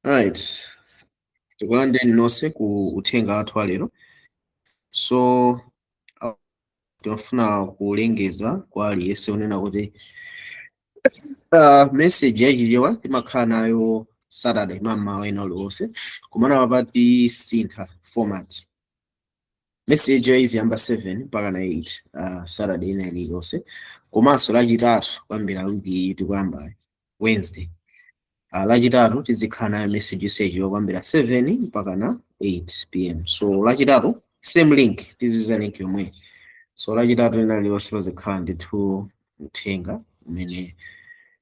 Alright, tikulandireni nonse ku uthenga wathu wa lero. So timafuna kulengeza kwa aliyense unena kuti message yachichewa timakhala nayo Saturday mamawa ena uliwonse, komano papa tisintha format. Message ya iziyamba 7 mpaka na 8 Saturday ina iliyonse, komanso Lachitatu kuyambira wiki iyi tikuyamba Wednesday. Lachitatu tizikhala nayo message yachichewa kuyambira 7 mpaka na 8 p.m. So Lachitatu same link, tiziza link yomwe. So Lachitatu lina lililonse pazikhala ndithu uthenga umene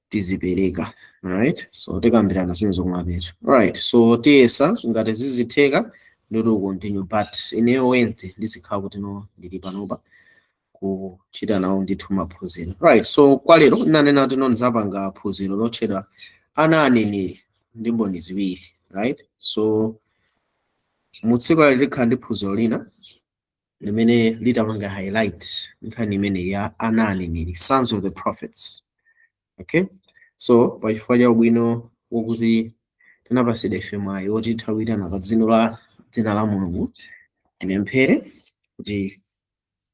tizipereka. Alright, so tikambirana zimene zokumapeto. Alright, so tiyesa ngati zizitheka ndoti continue, but ineyo Wednesday ndizikhala kuti no ndili panopa kuchita nawo ndithu maphunziro. Right, so kwa lero ndinanena kuti no ndizapanga phunziro lotchedwa "Ana Aneneri ndi Mboni Ziwiri", right? So mu tsiku lali likhala ndi phunziro lina limene litapanga highlight nkhani imene ya ana aneneri, sons of the prophets. Okay, so pachifukwa cha ubwino wokuti tinapasidwa ife mwayi woti tithawirana pa dzina la Mulungu, tipemphere kuti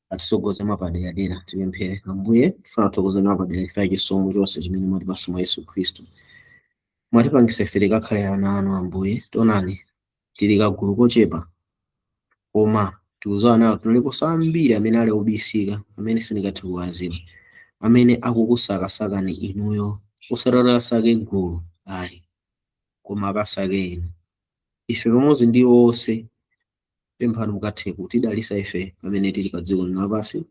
atisogoze mwapaderadera. Tipemphere. Ambuye, tifuna kuthokoza mwapadera ife chisomo chonse chimene mwatipasa mwa Yesu Khristu. Mwatipangisa ife tikakhale ana anu. Ambuye, tionani tili kagulu kochepa, koma tikudziwa nawo tinaliponso ambiri amene ali obisika, amene sindingathe kuwaziwa, amene akukusakasakani inuyo, osati akasake gulu ayi, koma akasake inu. Ife pamodzi ndi onse pemphani mukathe kutidalitsa ife pamene tili pa dziko lino lapansi,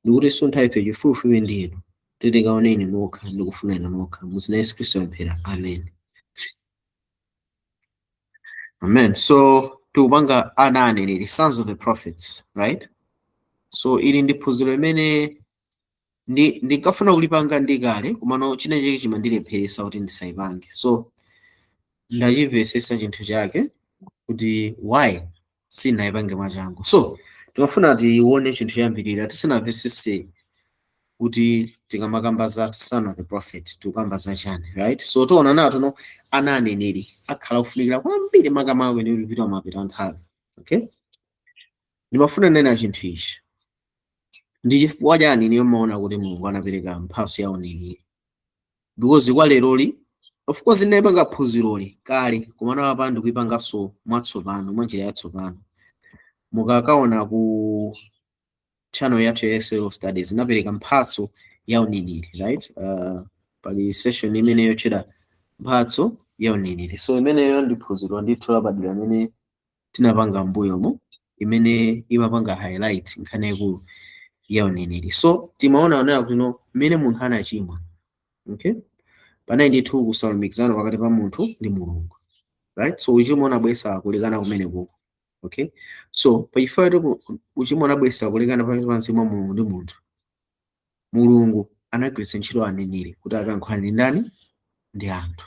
ndikuti suntha ife chifupifupi ndi inu, titikaone inu nokha ndi kufuna inu nokha. Muzina Yesu Khristu pemphera, amen. Amen. So tikupanga ana aneneri, sons of the prophets, right? So ili ndi phunziro limene ndinkafuna kulipanga ndikale, komano china chake chimandilepheresa kuti ndisayipange. So ndachimvesesa chinthu chake kuti why sinayipange mwachangu. So timafuna tione chinthu choyambirira tisanamvesese kuti tikamakamba za son of the prophet tikukamba za chani, right? So tiona nato no ana aneneri akhala ofunikira kwambiri, makamaka kwene kupita mapeto nthawi. Okay, ndimafuna nena chinthu ichi: ndi chifukwa chani niyo maona kuti Mulungu anapereka mphatso ya uneneri? Because kwa leroli, of course, ndinayipanga phunziroli kale, komano apa ndikuyipanganso mwatsopano, mwa njira yatsopano. Mukakaona ku channel yathu ya SL Studies, inapereka mphatso ya uneneri, right? Pali session imene yotchedwa "Mphatso ya Uneneri". So imeneyo ndi phunziro ndithu lapadera imene tinapanga m'mbuyomo, imene imapanga highlight nkhani yaikulu ya uneneri. So timaona onera kuti no mmene munthu anachimwa, okay, panali ndithu kusalumikizana pakati pa munthu ndi Mulungu, right? So uchimo unabwesa kulekana kumene kuko. Okay, so pachifukwa kuti uchimo unabwesa kulekana pakati pa mzimu wa Mulungu ndi munthu, Mulungu anagwiritsa ntchito aneneri kuti akayankhulane ndi ndani? Ndi anthu.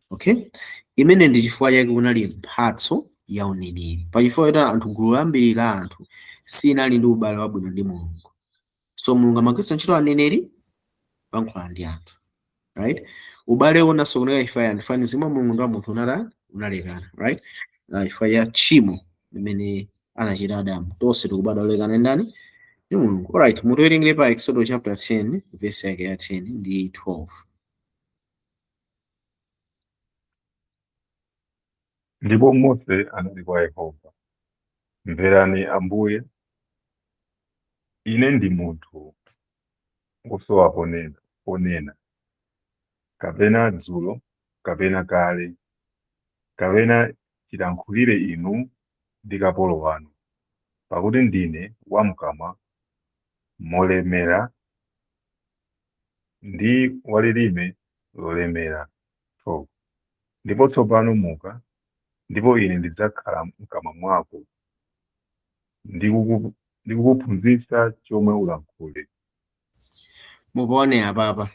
Okay, imene ndi chifukwa chake kunali mphatso ya uneneri, pachifukwa choti anthu, gulu lambiri la anthu, sinali ndi ubale wabwino ndi Mulungu. So Mulungu amagwiritsa ntchito aneneri kuyankhula ndi anthu, right? Ubale unasokonekera chifukwa yani? Chifukwa mzimu wa Mulungu ndi wa munthu unalekana, right? Chifukwa cha tchimo limene anachita Adamu, tonse tikubadwa olekana ndani? Ndi Mulungu. Alright, mutiwerengere pa Exodus chapter 10 verse yake ya 10 ndi 12. Ndipo Mose anati kwa Yehova, "Mverani Ambuye, ine ndi munthu wosowa ponena, kapena dzulo kapena kale, kapena chilankhulire inu ndi kapolo wanu, pakuti ndine wamkamwa molemera ndi walilime lolemera." 12 Ndipo tsopano muka, ndipo ine ndidzakhala mkamwa mwako ndi kukuphunzitsa chomwe ulankhule. Mupaone apapa,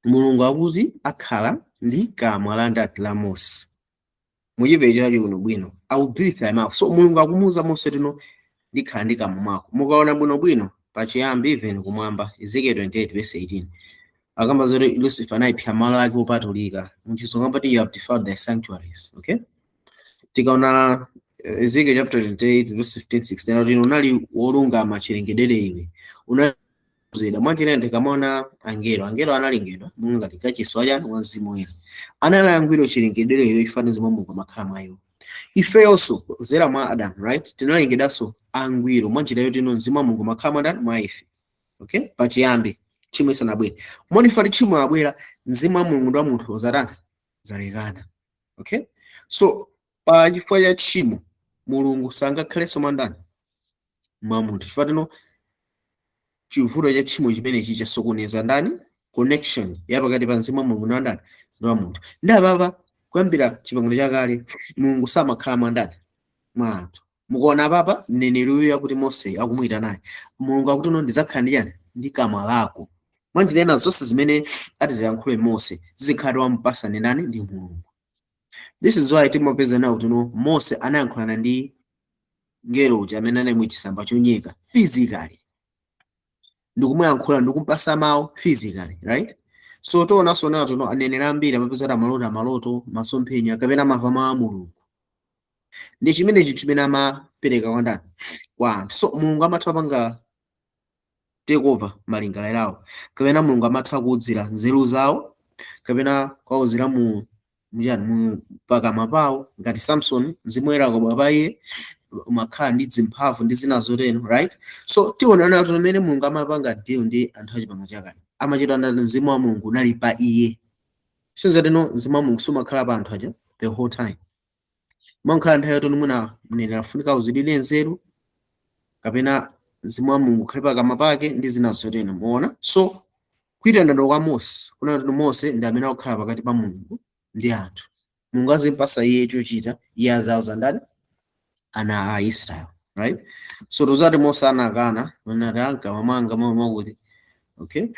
Mulungu akuti akhala ndi kamwa la ndati? La Mose. Muchimve chachi kuno bwino: "I will be with thy mouth." So Mulungu akumuwuza Mose tino ndikhala ndi kamwa mwako. Mukaona bwinobwino pachiyambi, even kumwamba, Ezekiel 28 verse 18. Akamba zoti Lucifer anayipha malo ake opatulika. Muchizungu amati, "You have defiled the sanctuaries." Okay, tikaona Ezekiel chapter 28 verse 15 16, akuti unali wolungama chilengedere iwe, unazeda mwanjira. Ndikamaona angelo, angelo analengedwa ngati kachisi wachani? Wa Mzimu Woyera. Anali angwiro chilengedere iwe, chifanizo mwa Mulungu amakhala mwa iwo. Ifeyonso kudzera mwa Adamu, right, tinalengedwanso angwiro mwanjira yoti ino Mzimu wa Mulungu amakhala mwa ndani? Mwa ife. Okay, pachiyambi tchimo isanabwere. Monifati tchimo abwera, Mzimu wa Mulungu ndi wa munthu zatani? Zalekana. Okay, so pa chifukwa cha tchimo Mulungu sangakhalenso mwa ndani? Mwa munthu. Chifukwa tino chivuto cha tchimo chimenechi chasokoneza ndani? Connection ya pakati pa Mzimu wa Mulungu ndi wa ndani? Ndi wa munthu. Ndi apapa, kuyambira Chipangano Chakale, Mulungu samakhala mwa ndani? Mwa anthu. Mukuona apapa mneneri uyu yakuti Mose akumuyita naye, Mulungu akuti, "No, ndidzakhala ndi chani? Ndi kamwa lako." Mwanjira ina, zonse zimene atiziyankhule Mose zizikhala wampasa ndi ndani? Ndi Mulungu. This is why timapeza nawo kuti no, Mose anayankhulana ndi ngelo uja amene anali muchitsamba chonyeka physically, ndikumuyankhula, ndikumpasa mawu physically, right? So tionanso nato no, aneneri ambiri amapeza amalota maloto, masomphenya, kapena amamva mawu a Mulungu, ndi chimenechi chimene amapereka kwa ndani? Kwa anthu. So Mulungu amatha kupanga take over malingaliro awo, kapena Mulungu amatha kuudzira nzeru zawo, kapena kuwauzira mu mchani, mu pakamwa pawo. Ngati Samson, Mzimu Woyera akabwera pa iye, umakhala ndi zimphamvu ndi zina zotero, right? So tiona nato mmene Mulungu amapanga deal ndi anthu achipangano chakale, amachita ndani? Mzimu wa Mulungu unali pa iye. Sinzatino Mzimu wa Mulungu sumakhala pa anthu aja the whole time. Mankhala nthawi yoti mwina mneneri afunika uzidire nzeru, kapena Mzimu wa Mulungu ukhale pakamwa pake ndi zina zotero. Muona? So kuyitanidwa kwa Mose kunena kuti Mose ndi amene akukhala pakati pa Mulungu ndi anthu. Mulungu azimpasa iye chochita, iye azauza ndani? Ana a Israel, right? So tuzati Mose anakana, anati, "Ankamwa mwanga mwakuti." Okay,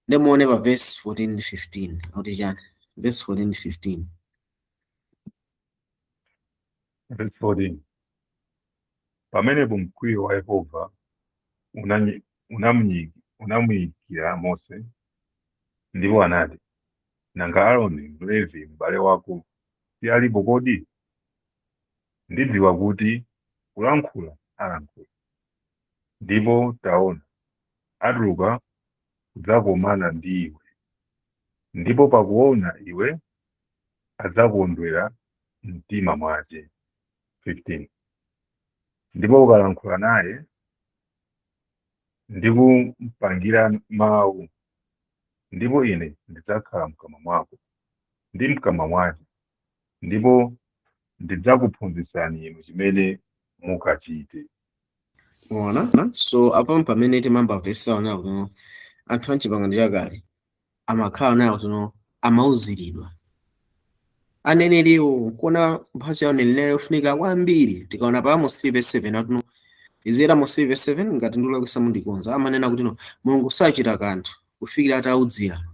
ndimuone pa verse 14 ndi 15 akuti chani? Verse 14 ndi 15. Verse 14. Pamenepo mkwiyo wa Yehova unamuyikira Mose, ndipo anati, "Nanga Aaroni Mlevi m'bale wako si alipo kodi? Ndidziwa kuti kulankhula alankhula, ndipo taona, atuluka kudzakomana ndi iwe, ndipo pakuona iwe adzakondwera mtima mwace." 15 Ndipo ukalankhula naye ndi kumpangira mawu, ndipo ine ndidzakhala mkamwa mwako ndi mkamwa mwace, ndipo ndidzakuphunzitsani inu chimene mukachite. Ona, so apo pamene timamba verse 7 akuti anthu a Mchipangano Chakale amakhala nayo kuti amauziridwa aneneriwo. Kuona mphatso ya uneneri yofunika kwambiri. Tikaona pa Amos 3 verse 7 akuti, izera Amos 3 verse 7, ngati ndikulakwitsa mundikonza, amanena kuti no, Mulungu sachita kanthu kufikira ataudzira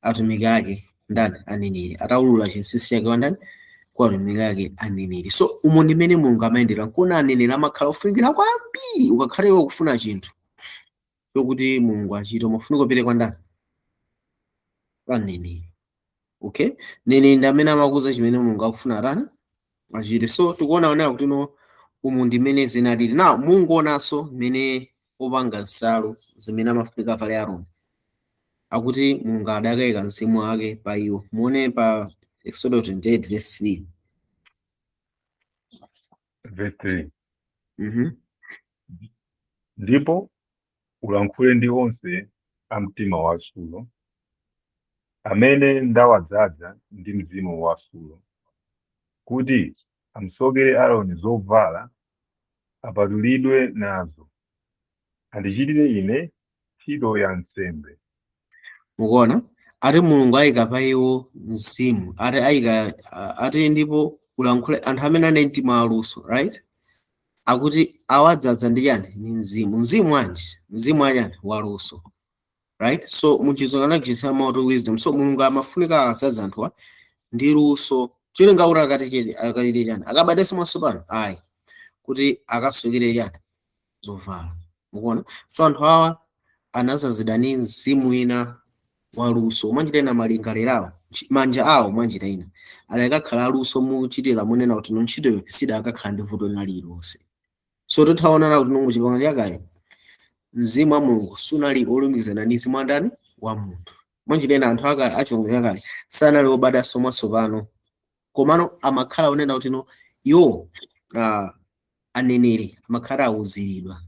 atumiki ake. Ndani? Aneneri. Ataulula chinsinsi chake kwa ndani? Kwa atumiki ake aneneri. So umo ndi mmene Mulungu amayendera. Nkuona aneneri amakhala ofunikira kwambiri. Ukakhale iwe kufuna chinthu chokuti Mulungu achite, umafunika upite kwa ndani? Kwa mneneri. Okay, mneneri ndi amene amakuza chimene Mulungu akufuna atani? Achite. So tikuona onera kuti no, umu ndi mmene zinalili. Na munguonanso mmene opanga nsalu zimene amafunika avale Aaroni, akuti Mulungu adakayika mzimu wake pa iwo. Muone pa Exodus 28 verse 3. Verse 3. Ndipo ulankhule ndi onse a mtima waluso, amene ndawadzaza ndi mzimu waluso, kuti amsokere Aaroni zovala, apatulidwe nazo, andichitire ine ntchito ya nsembe. Mukuona, ati Mulungu ayika pa iwo mzimu, ati ayika, ati ndipo ulankhule anthu amene ane mtima waluso, right? Akuti awadzaza ndi chani? Ndi mzimu. Mzimu wanji? Mzimu wachani? Waluso, right? So muchizungu anachisa mawu wisdom. So Mulungu amafunika asadza anthuwa ndi luso, cholinga kuti akatichite, akachite chani? Akabadenso mwatsopano? Ayi, kuti akasukire chani? Zovala. Mukuona? So anthu awa anazazidwa ndi mzimu ina. Waluso mwanjira ina, malingaliro awo, manja awo mwanjira ina ali akakhala aluso muchitira monena kuti no, ntchitoyo sidakakhala ndi vuto lina lililonse. So tithaonana kuti no, muchipangano chakale mzimu wa Mulungu sunali olumikizana ndi mzimu wa ndani? Wa munthu. Mwanjira ina anthu aka achipangano chakale sanali obadwanso mwatsopano, komano amakhala onena kuti no, iwo aneneri amakhala awuziridwa.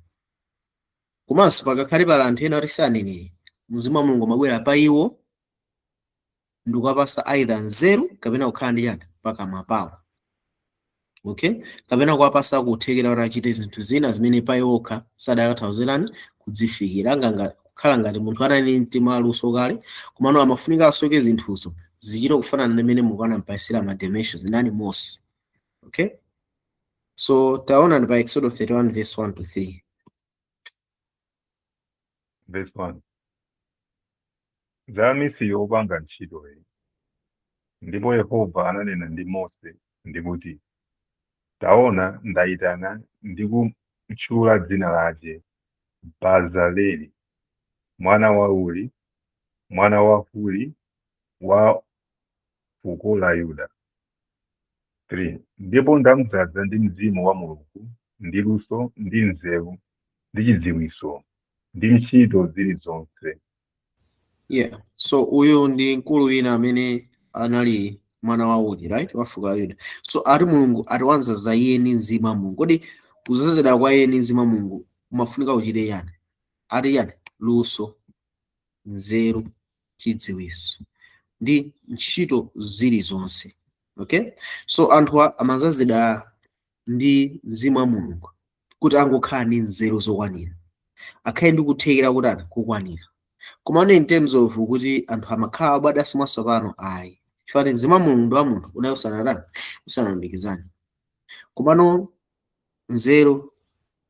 Komanso pakakhale pala anthu ena oti si aneneri, mzimu wa Mulungu amabwera pa iwo ndikuwapasa either nzeru kapena kukhala ndi chani pakamwa pawo, okay, kapena kuwapasa kuthekera kuti achite zinthu zina zimene pa iwo okha sadakathauzirani kudzifikira, anga kukhala ngati munthu anali mtima waluso kale, komano amafunika asoke zinthuzo zichite kufanana ndi mmene Mulungu anampasira ma dimensions ndani? Mose. Okay, so taona ndi pa Exodus 31 verse 1 to 3. Verse 1. Za amisiri opanga ntchitoyi. Ndipo Yehova ananena ndi Mose ndikuti, "Taona, ndayitana ndi kumtchula dzina lace Bazaleli, mwana wa Uri, mwana wa Huri, wa fuko la Yuda. 3 Ndipo ndamdzaza ndi mzimu wa Mulungu, ndi luso, ndi nzeru, ndi chidziwitso, ndi ntchito zilizonse." Yeah, so uyu ndi mkulu wina amene anali mwana wa Uri, right, wa fuko la Yuda. So ati Mulungu atiwanzaza iye ndi mzimu wa Mulungu. Kodi kuzazidwa kwa iye ndi mzimu wa Mulungu umafunika uchite yani? Ati yani? Luso, nzeru, chidziwitso ndi ntchito zilizonse. Okay, so anthu amazazidwa ndi mzimu wa Mulungu kuti angokhala ndi nzeru zokwanira, akhale ndi kuthekera kuti ani kukwanira. Komano in terms of kuti anthu amakhala abadwanso mwatsopano, ayi, chifukwa mzimu wa Mulungu ndi wa munthu unayi usanatani? Usanalumikizane. Komano nzeru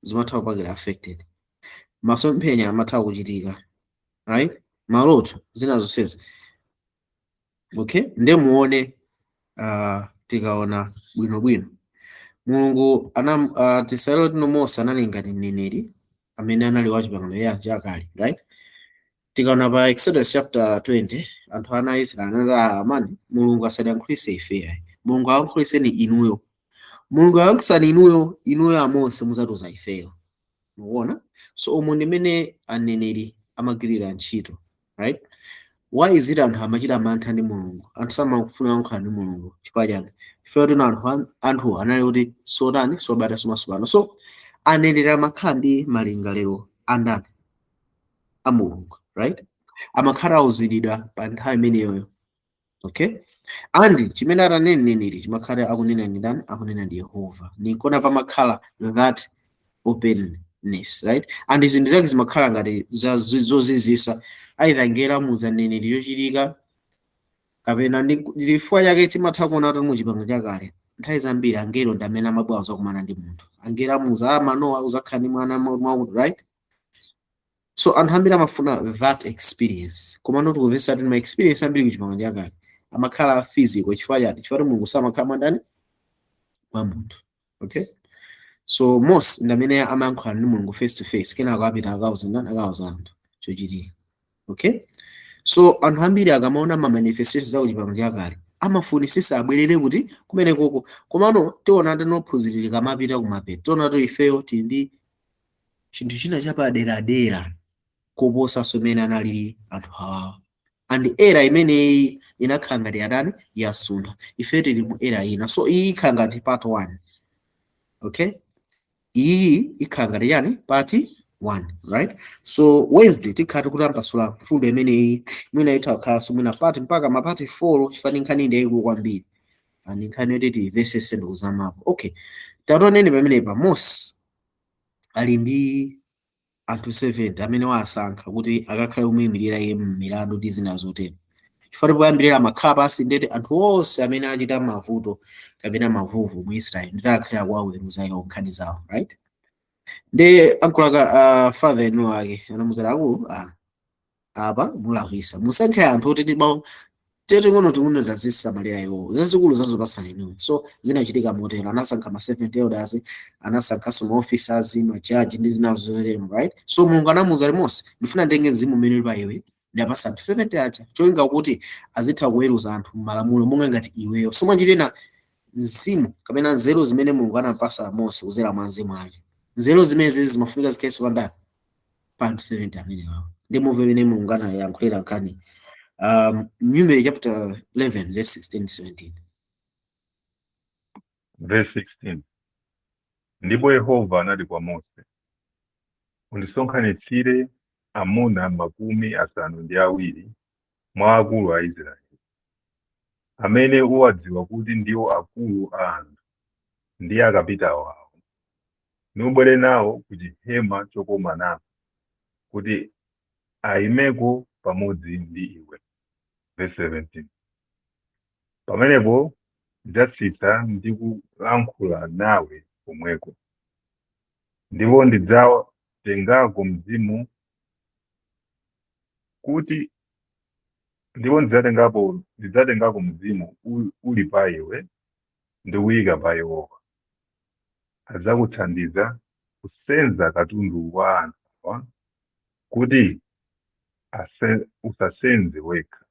zimatha kupakira affected, masomphenya amatha kuchitika, right, maloto, zina zonsezi. Okay, nde muone, tikaona bwinobwino Mulungu ana tisalero tino Mose anali ngati mneneri amene anali wa chipangano ya chakale, right? Tikaona pa Exodus chapter 20, anthu ana a Israeli anati, "Amani, Mulungu asatiyankhulise ife ayi, Mulungu awankhuliseni inuyo. Mulungu awankhulisani inuyo, inuyo aMose muzatiuza ifeyo." Mukuona? So umu ndimene aneneri amagwirira ntchito, right? Why is it anthu amachita mantha ndi Mulungu? Anthu samafuna kuyankhula ndi Mulungu chifukwa chani? Chifukwa kuti anthu anali kuti sotani? Sobadwa mwatsopano. So aneneri amakhala ndi malingaliro andani? A Mulungu, right? Amakhala auziridwa pa nthawi imeneyoyo. Okay, and chimene atanene mneneri chimakhala akunena ndi ndani? Akunena ndi Yehova. Nikona pamakhala that openness, right? And zinthu zake zimakhala ngati zozizisa, either ngelo amuuza mneneri yochitika kapena chifukwa chake timatha kuona kuti mu chipangano chakale nthawi zambiri angelo ndi amene amabwera kuzakumana ndi munthu. Angelo amuuza, "Ah, Manowa, uzakhala ndi mwana mwakuti," right? So anthu ambiri amafuna that experience, koma not kumvetsa kuti ma experience ambiri ku chipangano chakale amakhala physical. Chifukwa chani? Chifukwa kuti Mulungu samakhala mwandani? Mwa munthu. Okay, so Mose ndi amene amayankhula ndi Mulungu face to face, kenako apita akauza ndani? Akauza anthu chochitika. Okay, so anthu ambiri akamaona ma manifestations za kuchipangano chakale amafunisisa abwerere kuti kumene koko. Komano tiona tinophunzirira kamapita kumapeto, tiona kuti ifeyo tili ndi chinthu china chapaderadera koposanso mmene analili anthu awawa, and era imeneyi inakhala ngati yatani? Yasuntha. Ife tili mu era ina, so iyi ikhala ngati part 1. Okay, iyi ikhala ngati yani? Part 1, right? So Wednesday tikhala tikutambasula mfundo imeneyi. Mwina itha kukhalanso mwina part mpaka ma part 4, chifukwa nkhani ndi yayikulu kwambiri and nkhani yoti timvesese ndikuzamapo. Okay, tatoneni pamenepa Mose ali ndi anthu 70 amene wasankha kuti akakhale kumuyimirira iye m'milandu ndi zina zotero, chifukwa poyambirira amakhala pansi ndete anthu onse amene achita mavuto kapena mavuvu mu Israeli nditi akhala kuwaweruza iwo nkhani zawo, right? Ndi ankulaka father in law ake anamuzera, "Akulu, apa mulakwisa, musankhe anthu oti tibawo teting'ono ting'ono tazisamalira iwo, zazikulu zazopasana inuyo." So zinachitika motero, anasankha ma 70 elders, anasankhanso ma officers, ma judge ndi zina zotero, right? So Mulungu anamuuza Mose, "Ndifuna nditenge mzimu umene uli pa iwe." Ndapasa anthu 70 aja cholinga kuti azitha kuweruza anthu m'malamulo monga ngati iweyo. So mwanjirena mzimu kapena nzeru zimene Mulungu anapasa Mose kudzera mwa mzimu ake, nzeru zimene zizi zimafunika zikhalenso pandani? Pa anthu 70 amene wawo. Ndi muve imene Mulungu anayankhulira nkhani, Numeri chapter 11 verse 16 17. Verse 16. Ndipo Yehova anati kwa Mose, undisonkhanitsire amuna 70 mwa akulu a Israeli, amene uwadziwa kuti ndiwo akulu a anthu ndi akapitawo awo, nubwere nawo ku chihema chokomanako, kuti ayimeko pamodzi ndi iwe. Verse 17. Pamenepo ndidzatsitsa ndi kulankhula nawe komweko, ndipo ndidzatengako mzimu kuti ndipo ndidzatengako mzimu uli pa iwe ndi kuyika pa iwowa, adzakuthandiza kusenza katundu wa anthu awa, kuti usasenze wekha.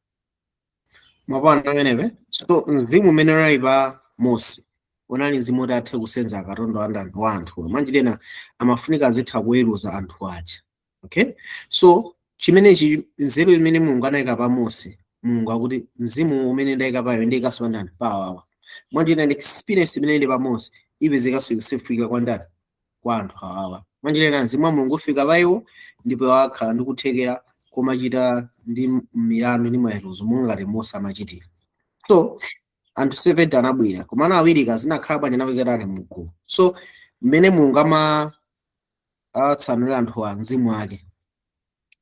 Mapano amenepe. So mzimu umene unali pa Mose unali mzimu woti athe kusenza katundu wa ndani? Wa anthu. Mwanjirena amafunika azitha kuweruza anthu aja, okay? So chimenechi, nzeru imene Mulungu anayika pa Mose, Mulungu akuti mzimu umene ndayika payo ndiyikaso pa ndani? Pa awawa. Mwanjirena experience imene ili pa Mose ipezekanso ikusefuka kwa ndani? Kwa anthu awawa. Mwanjirena mzimu wa Mulungu ufika pa iwo ndipo akhala ndi kuthekera komachita ndi milandu ndi maweruzo monga ngati Mose amachitira. So anthu 70 anabwera, komano awiri kazinakhala bwanji? Anapezera ali mgulu. So mmene Mulungu ama atsanulira anthu a mzimu ake,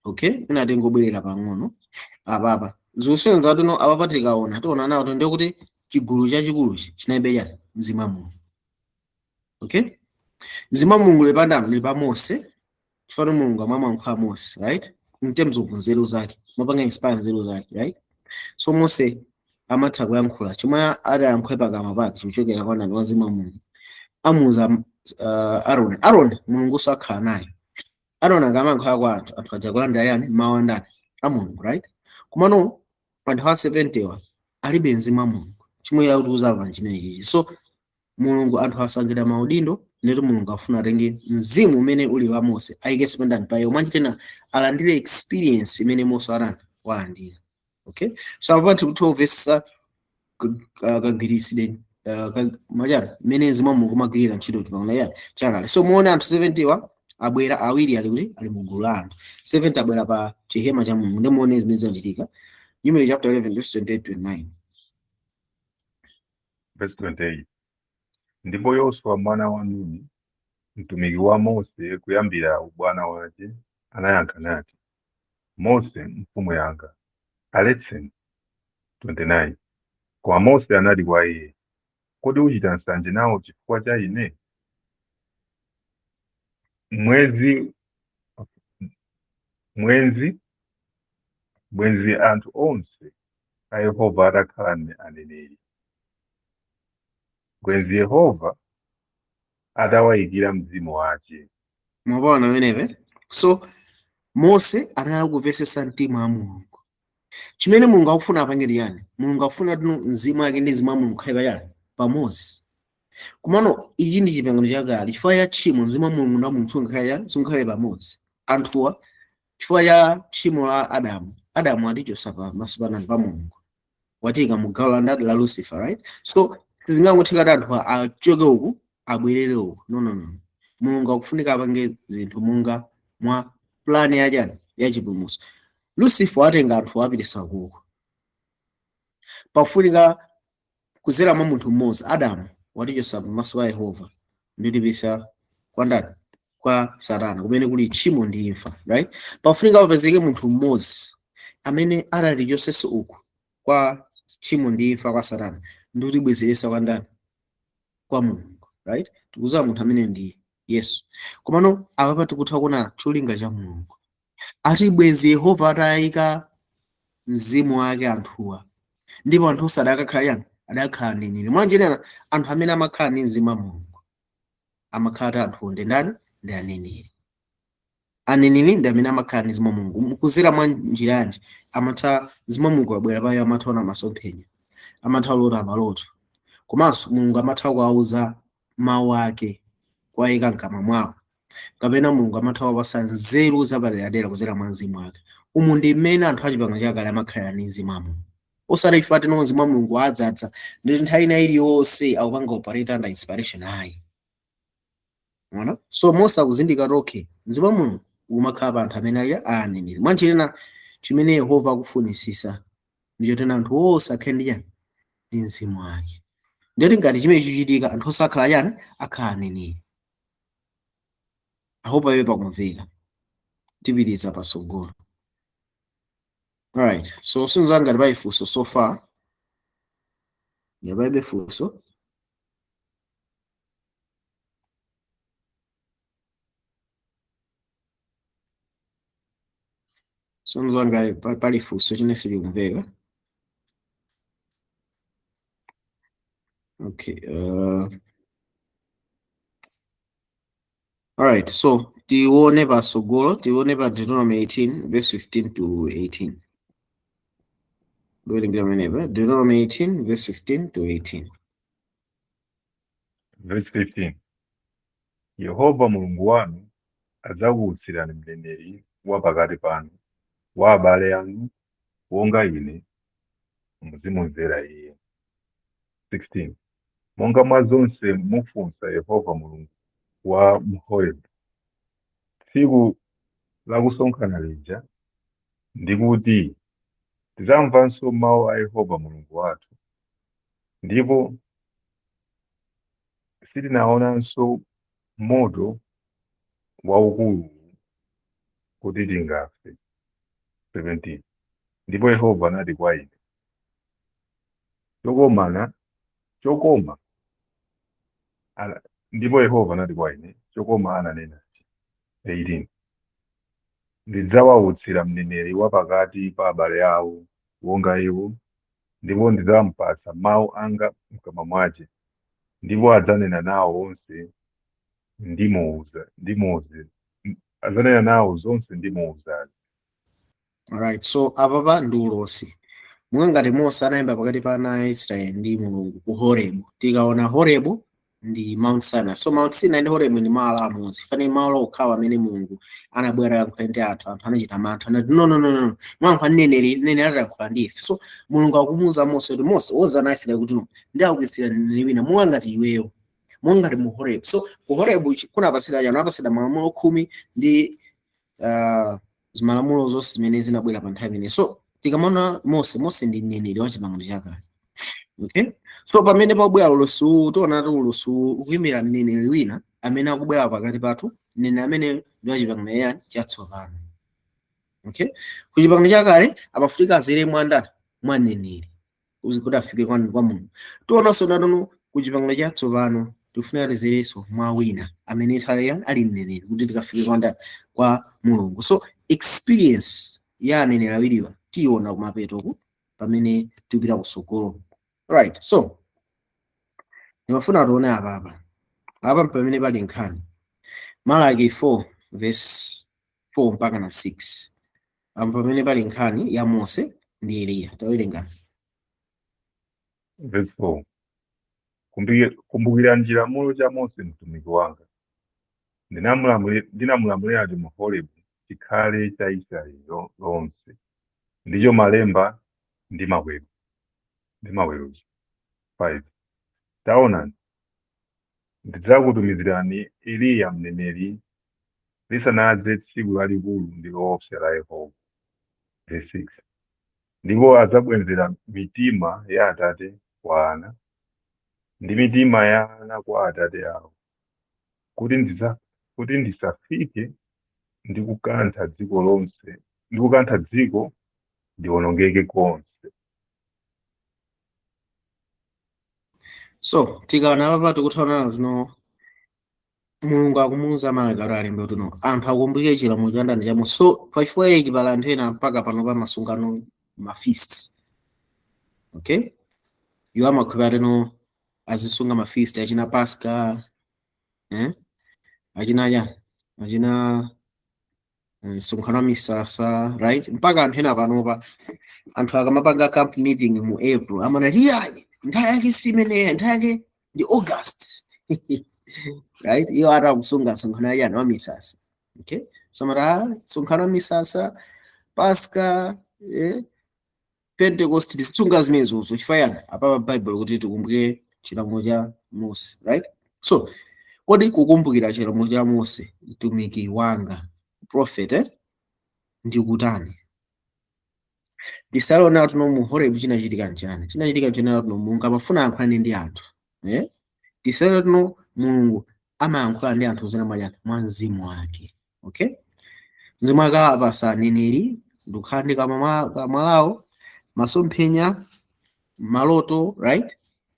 okay, ina tingobwerera pang'ono apapa, zikusonyeza kuti no, apapa tikaona, tiona nawo kuti ndikuti chigulu chachikuluchi chinalibe chani? Mzimu wa Mulungu, okay? Mzimu wa Mulungu uli pandani? Uli pa Mose, chifukwa Mulungu amamayankhula Mose, right? In terms of nzeru zake, mapanga inspire nzeru zake, right? So Mose amatha kuyankhula chomwe adayankhule pakamwa pake chikuchokera kwa ndani? Wa mzimu wa Mulungu. Amuuza Aaron. Aaron Mulungu sakhala naye. Aaron akamayankhula kwa anthu, anthu aja kulandira yani? Mawu andani? A Mulungu, right? Komano anthu a 70 wa alibe mzimu wa Mulungu. Chomwe akutiuza pa chimenechi, so Mulungu, anthu asankhidwa maudindo, ndeti Mulungu afuna atenge mzimu umene uli wa Mose ayikenso pandani? Pa iwo. Mwanjitena alandire experience imene Mose arani walandira, okay? So apa tikuthiovesa kagwiritsidwe machani mmene mzimu wa Mulungu umagwirira ntchito chipangano yani chakale. So muone anthu 70 wa abwera, awiri ali kuti? Ali mugulu la anthu 70, abwera pa chihema cha Mulungu. Ndi muone zimene zinachitika, Numeri chapter 11 verse 28 29. Verse 28. Ndipo Yoswa mwana wa Nuni, mtumiki wa Mose kuyambira ubwana wake, anayankha nati, Mose mfumu yanga, aletseni. 29 Koma Mose anati kwa iye, kodi uchita nsanje nawo chifukwa cha ine? Mwezi mwenzi bwenzi anthu onse a Yehova atakhala aneneri, bwenzi Yehova atawayikira mzimu wace. Mwapaona pamenepe? So Mose anali kumvetsetsa mtima wa Mulungu. Chimene Mulungu akufuna apange ndi yani? Mulungu akufuna tino mzimu wake ndi mzimu wa Mulungu khale pachani? Pamodzi. Komano ichi ndi chipangano chakale. Chifukwa cha tchimo, mzimu wa Mulungu ndi wa Mulungu sungakhale chani? Sungakhale pamodzi. Anthuwa, chifukwa cha tchimo la Adamu, Adamu atichosa pamaso pa nani? Pa Mulungu. Watika mu gawo la ndani? La Lucifer, right? So sizingangotheka kuti anthu achoke uku abwerere uku. No, no, no. Mulungu akufunika apange zinthu monga mwa plan yachani? Yachipulumutso. Lucifer atenga anthu apitisa kuku, pafunika kuzera mwa munthu mmodzi, Adamu, watichosa pamaso pa Yehova nditipisa kwa ndani? Kwa Satana, kumene kuli tchimo ndi imfa, right? Pafunika papezeke munthu mmodzi amene atatichosenso uku kwa tchimo ndi imfa, kwa Satana, ndi kutibwezeresa kwa ndani? Kwa Mulungu, right? Tikuziwa munthu amene ndi Yesu. Komano apapa tikutha kuona cholinga cha Mulungu. Atibwezi Yehova atayika mzimu wake anthuwa, ndipo anthu osadakakhala yani? Adakhala aneneri. Mwanjenera anthu amene amakhala ndi mzimu wa Mulungu amakhala ati anthu ndi ndani? Ndi aneneri. Aneneri ndi amene amakhala ndi mzimu wa Mulungu. Mukuzera mwa njira yanji? Amatha mzimu wa Mulungu abwera payo, amatha kuona masomphenya, amatha kulota maloto, komanso Mulungu amatha kuwauza mawu ake, kuwayika mkamwa mwawo, kapena Mulungu amatha kuwapasa nzeru zapaderadera kuzera mwa mzimu wake. Umu ndi mmene anthu achipangano chakale amakhalira ndi mzimu wa Mulungu, osati ife atino mzimu wa Mulungu adzadza ndi nthawi ina iliyonse akupanga operate under inspiration, ayi. Mwana so Mose akuzindika kuti okay, mzimu wa Mulungu umakhala pa anthu amene ali aneneri. Mwanjira ina, chimene Yehova akufunisisa ndicho tena anthu onse akhale ndi chani? Ndi mzimu wake. Ndiyoti ngati chimene chichitika, anthu onse akhala chani? Akhala aneneri. Aho paye pakumveka, tipitiriza pasogolo. Alright, so sinza ngati pali funso so far, ngati palibe funso, sinza ngati pali funso chine silikumveka. Okay, alright, so tione pasogolo, tione pa Deuteronomy 18 verse 15 to 18. Ndiwerengera pamenepa Deuteronomy 18 verse 15 to 18. Verse 15. Yehova Mulungu wanu adzakuutsirani mneneri wa pakati panu, wa abale anu, wonga ine, muzimumvera iye. 16. Monga mwa zonse mufunsa Yehova Mulungu wa m'Horebu, tsiku lakusonkhana lija, ndikuti tidzamvanso mawu a Yehova Mulungu wathu, ndipo sitinaonanso moto waukulu kuti tingafe. 17. Ndipo Yehova anati kwa ine, chokomana chokoma ana, ndipo Yehova anati kwa ine, chokoma ananenachi. 18. Ndidzawautsira mneneri wa pakati pa abale awo wonga iwo, ndipo ndidzampatsa mawu anga mkamwa mwace, ndipo adzanena nawo onse ndimuuza ndimuuze adzanena nawo zonse ndimuuzazi. Alright, so apapa ndi ulosi. Monga ngati Mose anayimba pakati pa ana a Israeli ndi Mulungu ku Horebu. Tikaona Horebu ndi Mount Sinai. So Mount Sinai ndi Horebu ndi malo amodzi. Fane malo okhawa amene Mulungu anabwera yankhula ndi anthu, anthu anachita mantha. Anati no, no, no, no. Mwankho aneneri, mneneri atayankhula ndi ife. So Mulungu akumuwuza Mose kuti Mose woza ana a Israeli kuti no, ndiwaukitsira mneneri wina monga ngati iweyo. Monga ngati mu Horebu. So ku Horebu kunapatsidwa chani? Anapatsidwa malamulo 10 ndi zimalamulo zonse zimene zinabwera pa nthawi imeneyo. So tikamaona Mose, Mose ndi mneneri wa chipangano chakale. Okay, so pamene pabwera ulosi uwu, tiona kuti ulosi uwu ukuyimira mneneri wina amene akubwera pakati pathu, mneneri amene ndi wa chipangano yani chatsopano. Okay, ku chipangano chakale amafunika azere mwa ndani? Mwa mneneri kuti afike kwa Mulungu. Tionanso natono ku chipangano chatsopano tifuna tizerenso mwa wina amene ali mneneri kuti tikafike kwa ndani? Kwa Mulungu. So experience ya aneneri awiriwa tiona kumapetoku pamene tikupita kusogolo. Right, so ndimafuna tione apapa, apa pamene pali nkhani Malaki 4 verse 4 mpaka na 6, apa pamene pali nkhani ya Mose ndi Eliya. Tawerenga. Verse 4. Kumbukirani chilamulo cha Mose mtumiki wanga, ndinamulamuliratu mu Horebu, chikhale cha Israeli lonse, ndicho malemba ndi maweruzo. 5. Taonani, ndidzakutumizirani Eliya mneneri lisanadze tsiku lalikulu ndi loopsa la Yehova. Verse 6. Ndipo adzabwezera mitima ya atate kwa ana, ndi mitima ya ana kwa atate awo, kuti ndisafike ndi kukantha dziko lonse, ndi kukantha dziko liwonongeke konse. So tikaona apa tikuthaonana tino Mulungu akumuwuza Malaki kuti alembe kuti no, anthu akumbukire chilamulo cha ndani? Cha Mose. So pachifukwa ichi pali anthu ena mpaka pano pamasungano ma feasts. Okay, iwo amakhulupirira tino azisunga ma feast achina Pasca, eh? Achina chani, achina Msonkhano wa misasa, right? Mpaka anthu ena panopa, anthu akamapanga camp meeting mu April, amanati, "Iyayi, nthawi yake si imeneyi, nthawi yake ndi August," right? Iyo atakusunga msonkhano yachani? Wa misasa. Okay, so mata msonkhano wa misasa, Pasca, Pentecost, tizisunga zimenezozo. Chifukwa yani? Apapa Bible kuti tikumbukire chilamulo cha Mose, right? So kodi kukumbukira chilamulo cha Mose mtumiki wanga, prophet, ndi kutani? Tisaliona tuno mu Horeb chinachitika nchani? Chinachitika nchani tuno? Mulungu amafuna ayankhulane ndi anthu, eh? Tisaliona tuno Mulungu amayankhula ndi anthu zina mwachani? Mwa mzimu wake. Okay, mzimu wake apasa aneneri ndikukhala ndi kamwa lawo, masomphenya, maloto, right?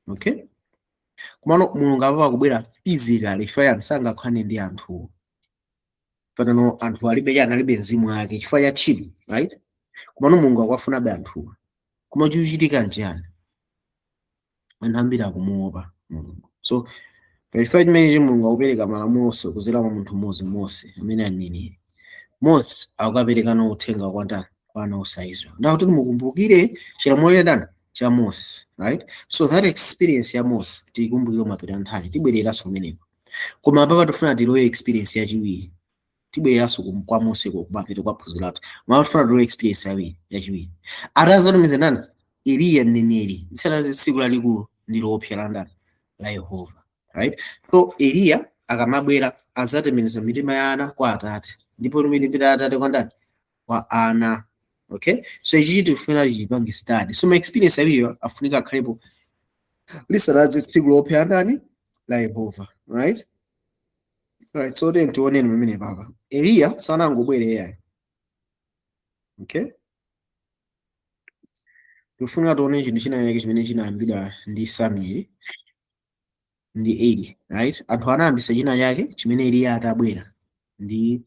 Okay, komano Mulungu apapa kubwera physically. Chifukwa yani? Sangakhale ndi anthu panano, anthu alibe chani? Alibe mzimu wake chifukwa cha tchimo, right? Komano Mulungu akuwafunabe anthuwa. Koma chikuchitika nchani? Anthu ambiri akumuopa Mulungu. So pachifukwa chimenechi Mulungu akupereka malamulo kudzera mwa munthu mmodzi, Mose, amene aneneri. Mose akukapereka no uthenga kwa ndani? Kwa ana onse a Israel, ndakuti mukumbukire chilamulo cha ndani? Cha Mose, right? So that experience ya Mose tiyikumbukire mapita nthawi, tibwereranso kumeneko. Koma apapa tifuna tilowe experience yachiwiri. Tibwereranso kwa Mose kumapita kwa phunziro lathu. Mama tifuna tilowe experience yachiwiri. Atazatumiza ndani? Eliya mneneri, lisanaze tsiku lalikulu ndi loopsa la ndani? La Yehova, right? So Eliya akamabwera azatembenuza mitima ya ana kwa atate, ndipo mitima ya atate kwa ndani? Kwa ana. Okay, so ichi tikufuna tichipange study. So ma experience awiriwa afunika akhalepo lisanadze tsiku loopsa ndani? La Yehova, right? Right, so then tioneni pamene papa Eliya sanangobwere yayi. Okay, tikufuna tione chinthu china chake chimene chinayambidwa ndi Samuel ndi Eli, right? Anthu anayambisa china chake chimene Eliya atabwera ndi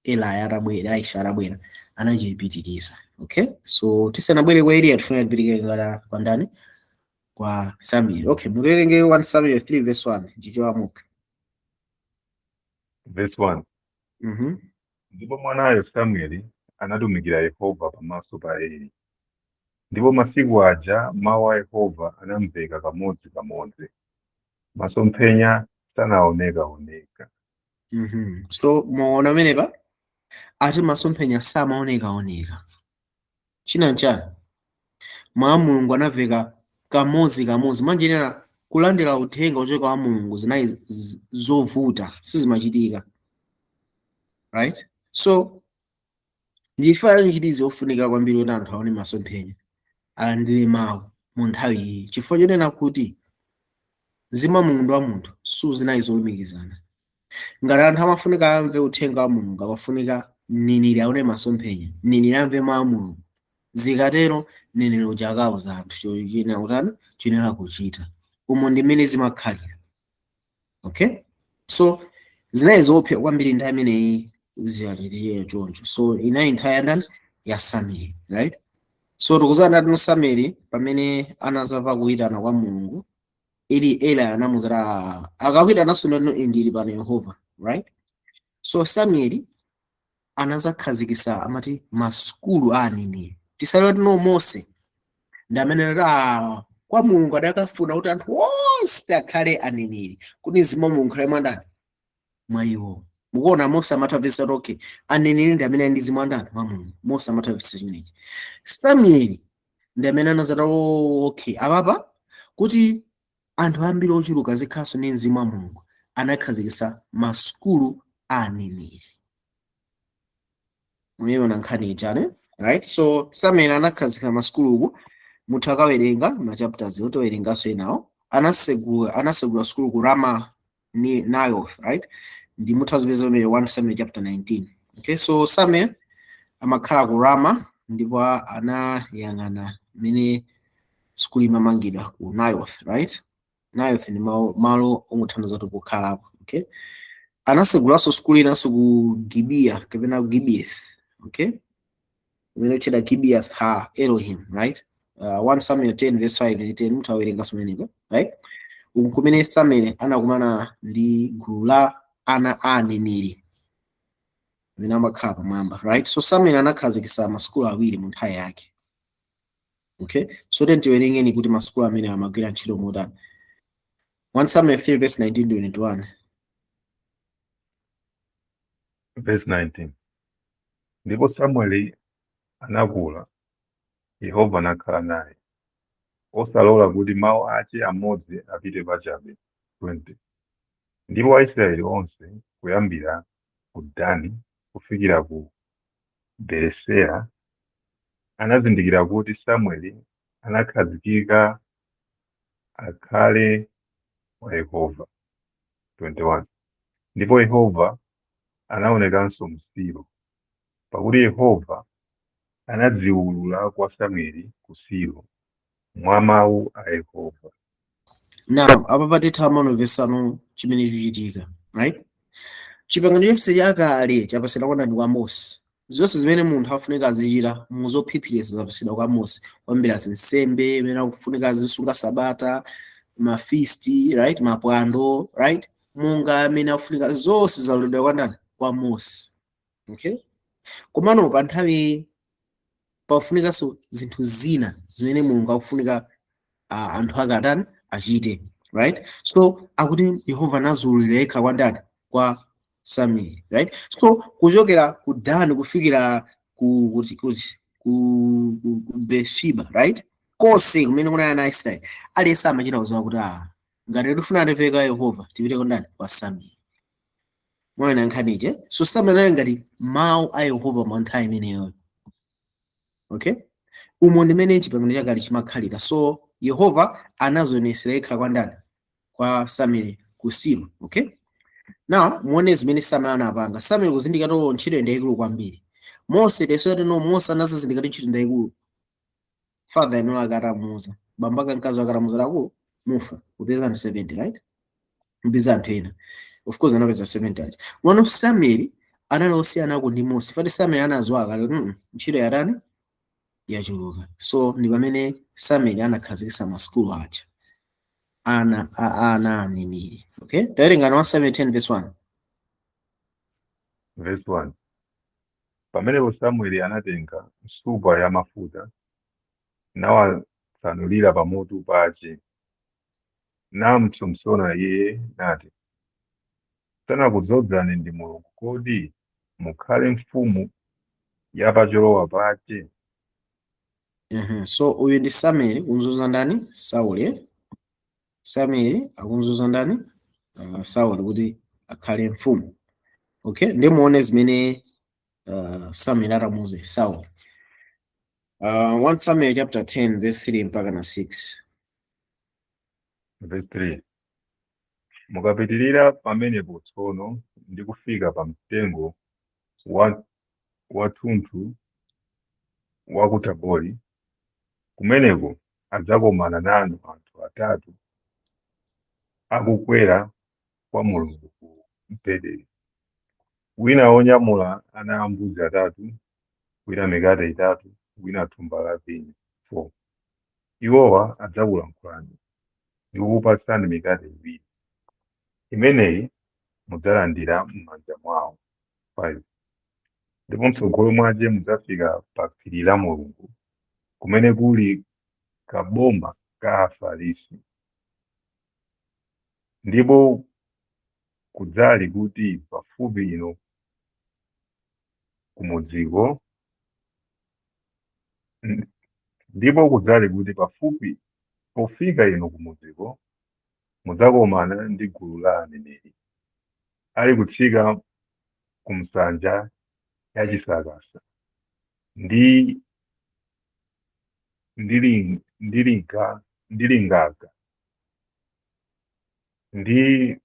Eli atabwera, Aisha atabwera, anachipitiriza. Okay, so tisanabwere kwa Eliya, tifuna tipitike ngala kwa ndani? Kwa Samuel. Okay, muwerenge 1 Samuel 3 verse 1, Chichewa muka. Verse 1. Ndipo mwanayo Samueli anatumikira Yehova pamaso pa Eli. Ndipo masiku aja mawu a Yehova anamveka kamodzi kamodzi, masomphenya sanaonekaoneka. So muona pamenepa ati masomphenya samaonekaoneka. China nchani? Mawu a Mulungu anamveka kamodzi kamodzi. Manjenera kulandira uthenga kuchoka kwa Mulungu zinali zovuta, sizimachitika, right? So ndifa chiti zofunika kwambiri kuti anthu aone masomphenya, alandire mawu mu nthawi iyi, chifukwa chonena kuti mzimu wa Mulungu ndi wa munthu suzinali zolumikizana. Ngati anthu amafunika amve uthenga wa Mulungu, amafunika mneneri aone masomphenya, mneneri amve mawu a Mulungu. Zikatero mneneri uja akauza anthu choyenera kutani, choyenera kuchita. Umo ndi mmene zimakhalira. Okay, so zinali zoopsa kwambiri nthawi imeneyi ziyachitire choncho. So inali nthawi yandani? Ya Samuel, right? So tikuzana tino Samuel pamene anazamva kuyitana kwa Mulungu, ili Eli anamuzata akakuyitananso, "Ndino ndili pano, Yehova," right? So Samuel anazakhazikisa amati masukulu a aneneri. Tisaliwe tino Mose ndi amene anati, "Ah, kwa Mulungu adakafuna kuti anthu onse akhale aneneri, kuti mzimu wa Mulungu ukhale mwandani? Mwa iwo." Mukuona, Mose amatha kuti okay, aneneri ndi amene ali ndi mzimu wa ndani? Wa Mulungu. Mose amatha chimenechi. Samuel ndi amene anazati, "Oh, okay, apapa kuti anthu ambiri ochuluka azikhalanso ndi mzimu wa Mulungu," anakhazikitsa masukulu a aneneri. Muyiona nkhani ijane, right? So Samuel anakhazikitsa masukulu uku, muthu akawerenga ma chapters, otowerenganso enawo. Anasegula sukulu ku Rama ni Nayoth, right? Ndi muthu azipeza pamene 1 Samuel chapter 19. Okay, so Samuel amakhala ku Rama ndipo anayang'ana mmene sukulu imamangidwa ku Nayoth, right? Nayoth ndi malo omuthandiza kuti kukhalapo. Okay, anasegulanso sukulu inanso ku Gibeah kapena ku Gibeath, okay, imene itchedwa Gibeath ha Elohim, right? 1 Samuel 10 verse 5 ndi 10, muthu awerenganso pamenepo, right? Uku kumene Samuel anakumana ndi gulu la ana a aneneri. Amene amakhala pamwamba, right? So Samuel anakhazikitsa masukulu awiri mu nthawi yake, okay? So then tiwerengeni kuti masukulu amene amagwira ntchito motani. 1 Samuel 3 verse 19 to 21. Verse 19. Ndipo Samueli anakula, Yehova anakhala naye, osalola kuti mawu ace amodzi apite pachabe. 20. Ndipo Aisraeli onse kuyambira ku Dani kufikira ku Beeriseba anazindikira kuti Samueli anakhazikika akhale wa Yehova. 21. Ndipo Yehova anaonekanso m'Silo, pakuti Yehova anadziwulula kwa Samueli ku Silo mwa mawu a Yehova. Now apa patitha amanomvesano chimene chikuchitika, right? Chipangano chonse chakale chapasidwa kwa ndani? Kwa Mose. Zonse zimene munthu afunika azichita muzophiphiritsa zapasidwa kwa Mose, kwambiri azinsembe imene akufunika azisunga sabata, ma feast, right, mapwando, right, monga amene akufunika, zonse zalembedwa kwa ndani? Kwa Mose, okay? Komano pa nthawi pafunikanso zinthu zina zimene Mulungu akufunika anthu ake atani? Achite, right? So akuti Yehova anaziwululira yekha kwa ndani? Kwa Samuel, right? So kuchokera ku Dani kufikira ku kuti kuti ku Beersheba, right, konse kumene kunali ana Aisraeli, aliyense amachita kudziwa kuti ngati tifuna timveka Yehova, tipite kwa ndani? Kwa Samuel. Mwaona nkhaniche? So Samuel anali ngati mawu a Yehova mwa nthawi imeneyo, okay? Umo ndimene chipangano chakale chimakhalira. So Yehova anazionesera yekha kwa ndani? Kwa Samuel ku Silo, okay? Now muone zimene Samuel anapanga. Samuel kuzindikira to ntchito ndayikulu kwambiri. Mose tesoti no, Mose anazazindikira kuti ntchito ndayikulu. Father ino akatamuuza, bambo ake mkazi akatamuuza lakulu, mufa kupeza anthu 70, right? Mpeza anthu ena. Of course anapeza 70 aja. Mwana Samuel anali osiyanako ndi Mose. Fati Samuel anadziwa akale ntchito yatani? Yachuluka. So ndi pamene Samuel anakhazikitsa masukulu aja ana aneneri, okay? Tawerengani 1 Samuel 10 verse 1. Verse 1. Pamenepo Samueli anatenga nsupa ya mafuta nawatsanulira pamutu pace, namupsompsona iye nati, "Sanakudzozani ndi Mulungu kodi mukhale mfumu ya pacholowa pace?" So uyu ndi Samuel kumzuza ndani? Sauli. Samuel akumzuza ndani? Sauli kuti akhale mfumu, okay? Ndimuone zimene Samuel atamuuze Sauli. 1 Samuel chapter 10 verse 3 mpaka na 6. Verse 3. Mukapitirira pamenepo tsono ndi kufika pa mtengo wa wathunthu wa ku Tabori, kumeneko adzakomana nanu anthu atatu akukwera kwa Mulungu ku Beteli, wina wonyamula ana ambuzi atatu, wina mikate itatu, wina thumba la vinyo. 4 Iwowa adzakulankhulani ndi kukupatsani mikate iwiri, imeneyi mudzalandira m'manja mwawo. 5 Ndipo mtsogolo mwace mudzafika pa phiri la Mulungu, kumene kuli kaboma ka Afarisi. Ndipo kudzali kuti pafupi inu kumudziko, ndipo kudzali kuti pafupi pofika inu kumudziko, mudzakomana ndi gulu la aneneri ali kutsika ku nsanja ya chisakasa ndi lingaga ndi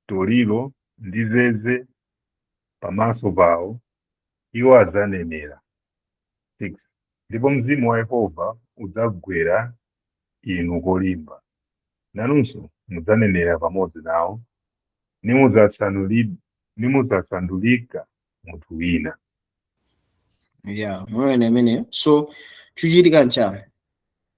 toliro ndi zeze pamaso pawo, iwo adzanenera. 6 Ndipo mzimu wa Yehova udzagwera inu kolimba, nanunso mudzanenera pamodzi nawo, nimudzasandulika munthu wina. Yeah, mwaona imeneyo? So chuchitika nchani?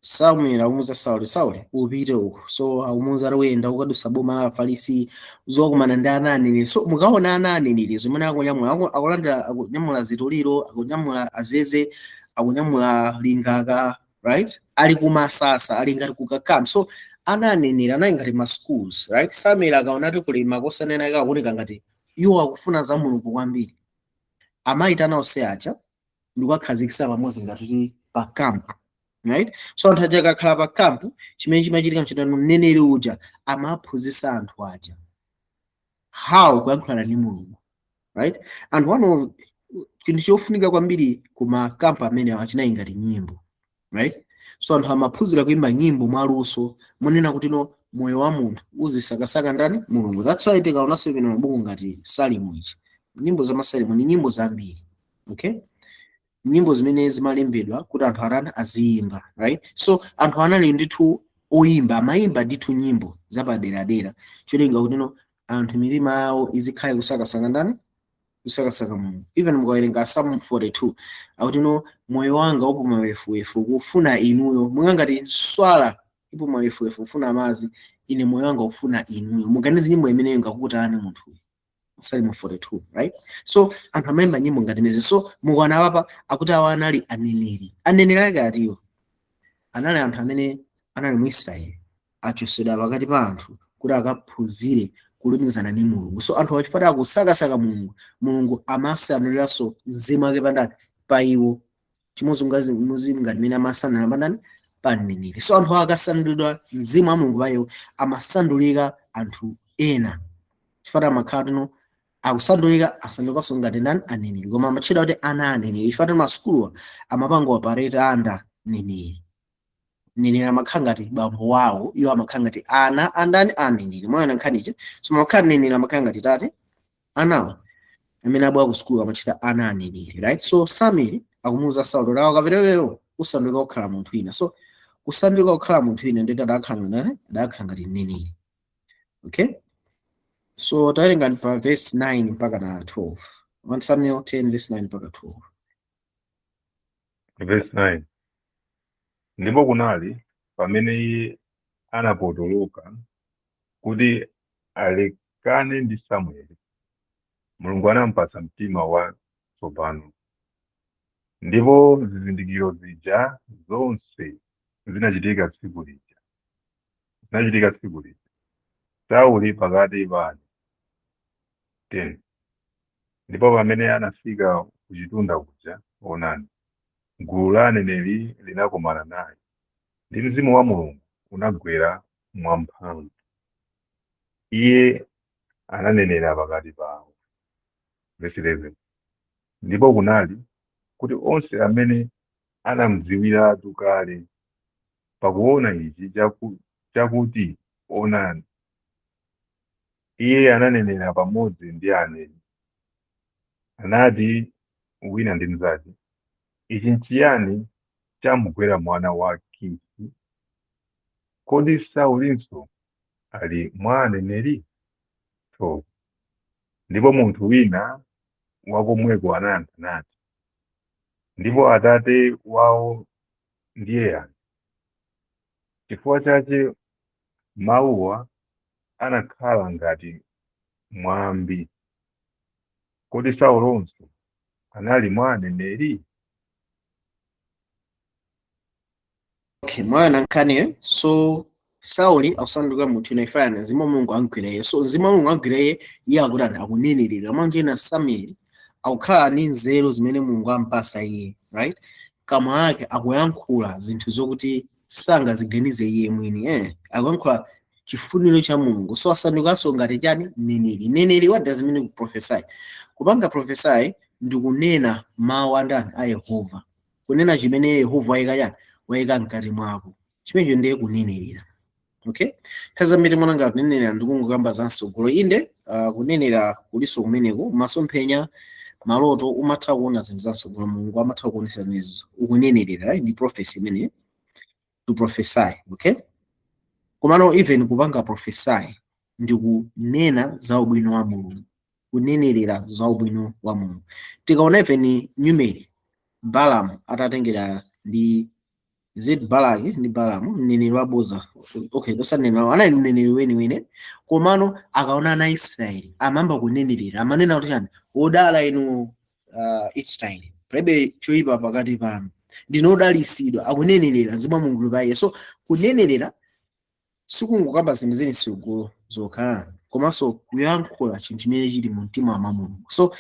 Samuel akumuwuza Sauli, "Sauli, upite uku." So akumuwuza ari uyenda ukadusa boma la Afarisi, zokumana ndi ana aneneri. So mukaona ana aneneri zimene akunyamula, akulandira, akunyamula zitoliro, akunyamula azeze, akunyamula lingaka, right? Ali kumasasa, ali ngati kukakam. So ana aneneri anali ngati ma schools, right? Samuel akaona kuti kuli makosanena ake, akuoneka ngati iwo akufuna za Mulungu kwambiri, amayitana onse aja ndikuwakhazikitsa pamodzi ngati kuti pa camp, right? So anthu aja akakhala pa camp, chimene chimachitika mchitano, mneneri uja amaphunzitsa anthu aja how kuyankhulana ndi Mulungu, right? Anthu ano, chinthu chofunika kwambiri kuma camp amene achinayi ngati nyimbo, right? So anthu amaphunzira kuimba nyimbo mwaluso, monena kuti no, moyo wa munthu uzisakasaka ndani? Mulungu. That's why tikaonanso ipino mabuku ngati Salimo ichi, nyimbo za Masalimo ni nyimbo zambiri, okay? Nyimbo zimene zimalembedwa kuti anthu atani? Aziyimba, right? So anthu anali ndithu oyimba, amayimba ndithu nyimbo zapaderadera, cholinga kuti no, anthu mitima yawo izikhale kusakasaka ndani? Kusakasaka Mulungu. Even mukawerenga Psalm 42, akuti no, moyo wanga upuma wefuwefu kufuna inuyo, monga ngati nswala ipuma wefuwefu kufuna madzi, ine moyo wanga ukufuna inuyo. Muganize nyimbo imeneyo ngakutani munthuyu? Psalm 42, right? So anthu amayimba nyimbo ngati izi. So mukaona apapa akuti awa anali aneneri. Aneneri ake atiwo? Anali anthu amene anali mu Israeli, achosedwa pakati pa anthu kuti akaphunzire kulumikizana ndi Mulungu. So anthu achifukwa akusakasaka Mulungu, Mulungu amasanuliranso mzimu wake pandani? Pa iwo, chimodzi ngati mmene amasanulira pandani? Pa mneneri. So anthu akasanulidwa mzimu wa Mulungu pa iwo, amasandulika anthu ena, chifukwa amakhala tino akusandulika, asandukanso ngati ndani? Aneneri. Koma amatchedwa kuti ana aneneri chifukwa masukuluwa amapanga operate under mneneri. Mneneri amakhala ngati bambo wawo, iwo amakhala ngati ana andani? Aneneri. Mwaona nkhaniche? So amakhala, mneneri amakhala ngati tate, anawo amene abwera ku sukulu amatchedwa ana aneneri, right? So Samuel akumuwuza Saulo kuti akaperewero usanduka kukhala munthu wina. So kusanduka kukhala munthu wina ndeti adakhala ngati, adakhala ngati mneneri, okay? So tawerenga pa verse 9 mpaka na 12, 1 Samuel 10 verse 9 mpaka 12. Verse 9. Ndipo kunali pamene iye anapotoloka kuti alekane ndi Samueli, Mulungu anampatsa mtima wa tsopano, ndipo zizindikiro zija zonse zinachitika tsiku lija, zinachitika tsiku lija Sauli pakati pa anthu. 10 Ndipo pamene anafika ku chitunda kuja, onani, gulu la aneneri linakumana naye, ndi mzimu wa Mulungu unagwera mwamphamvu, iye ananenera pakati pawo. Verse 11. Ndipo kunali kuti onse amene anamudziwiratu kale, pakuona ichi chakuti, onani, iye ananenera pamodzi ndi aneneri, anati wina ndi mnzake, "Ichi nchiyani chamugwera mwana wa Kisi? Kodi Saulinso ali mwa aneneri?" 12 Ndipo munthu wina wakomweko anayankha nati, "Ndipo atate wawo ndiye yani?" Chifukwa chache mawuwa anakhala ngati mwambi: "Kodi Saulonso anali mwa aneneri?" Okay, mwaona nkhaniyo? So Sauli akusanduka munthu ina ifana, mzimu wa Mulungu amgwira iye. So mzimu wa Mulungu amgwira iye, iye akuti anthu akunenerera mwanjena. Samuel akukhala ndi nzeru zimene Mulungu ampasa iye, right? Kamwa ake akuyankhula zinthu zokuti sangaziganize iye mwini, akuyankhula chifuniro cha Mulungu. So asandukanso ngati chani? Mneneri. Mneneri, what does it mean to prophesy? Kupanga prophesy ndi kunena mawu andani? A Yehova. Kunena chimene Yehova wayika chani? Wayika mkati mwako, chimenecho ndiye kunenerera, okay? Nthawi zambiri mwana kunenera ndikungokamba za msogolo. Inde, kunenera kuliso kumeneko, masomphenya, maloto, umatha kuona zinthu za msogolo, Mulungu amatha kuonesa zimenezo, ukunenerera, right? Ndi prophecy imene, to prophesy, okay? Komano even kupanga prophesy ndi kunena za ubwino wa Mulungu, kunenerera za ubwino wa Mulungu. Tikaona even numeri, Balaam atatengera ndi Is it Balaki ndi Balamu, mneneri waboza? Okay, osanena, anali mneneri weniweni, komano akaona ana Israeli amamba kunenerera, amanena kuti chani? "Wodala inu Israeli, palibe choyipa pakati panu, ndinodalisidwa." Akunenerera, mzimu wa Mulungu pa iye. So kunenerera sikungokamba zinthu zili mtsogolo zokha, komanso kuyankhula chinthu chimene chili mu mtima mwa Mulungu. So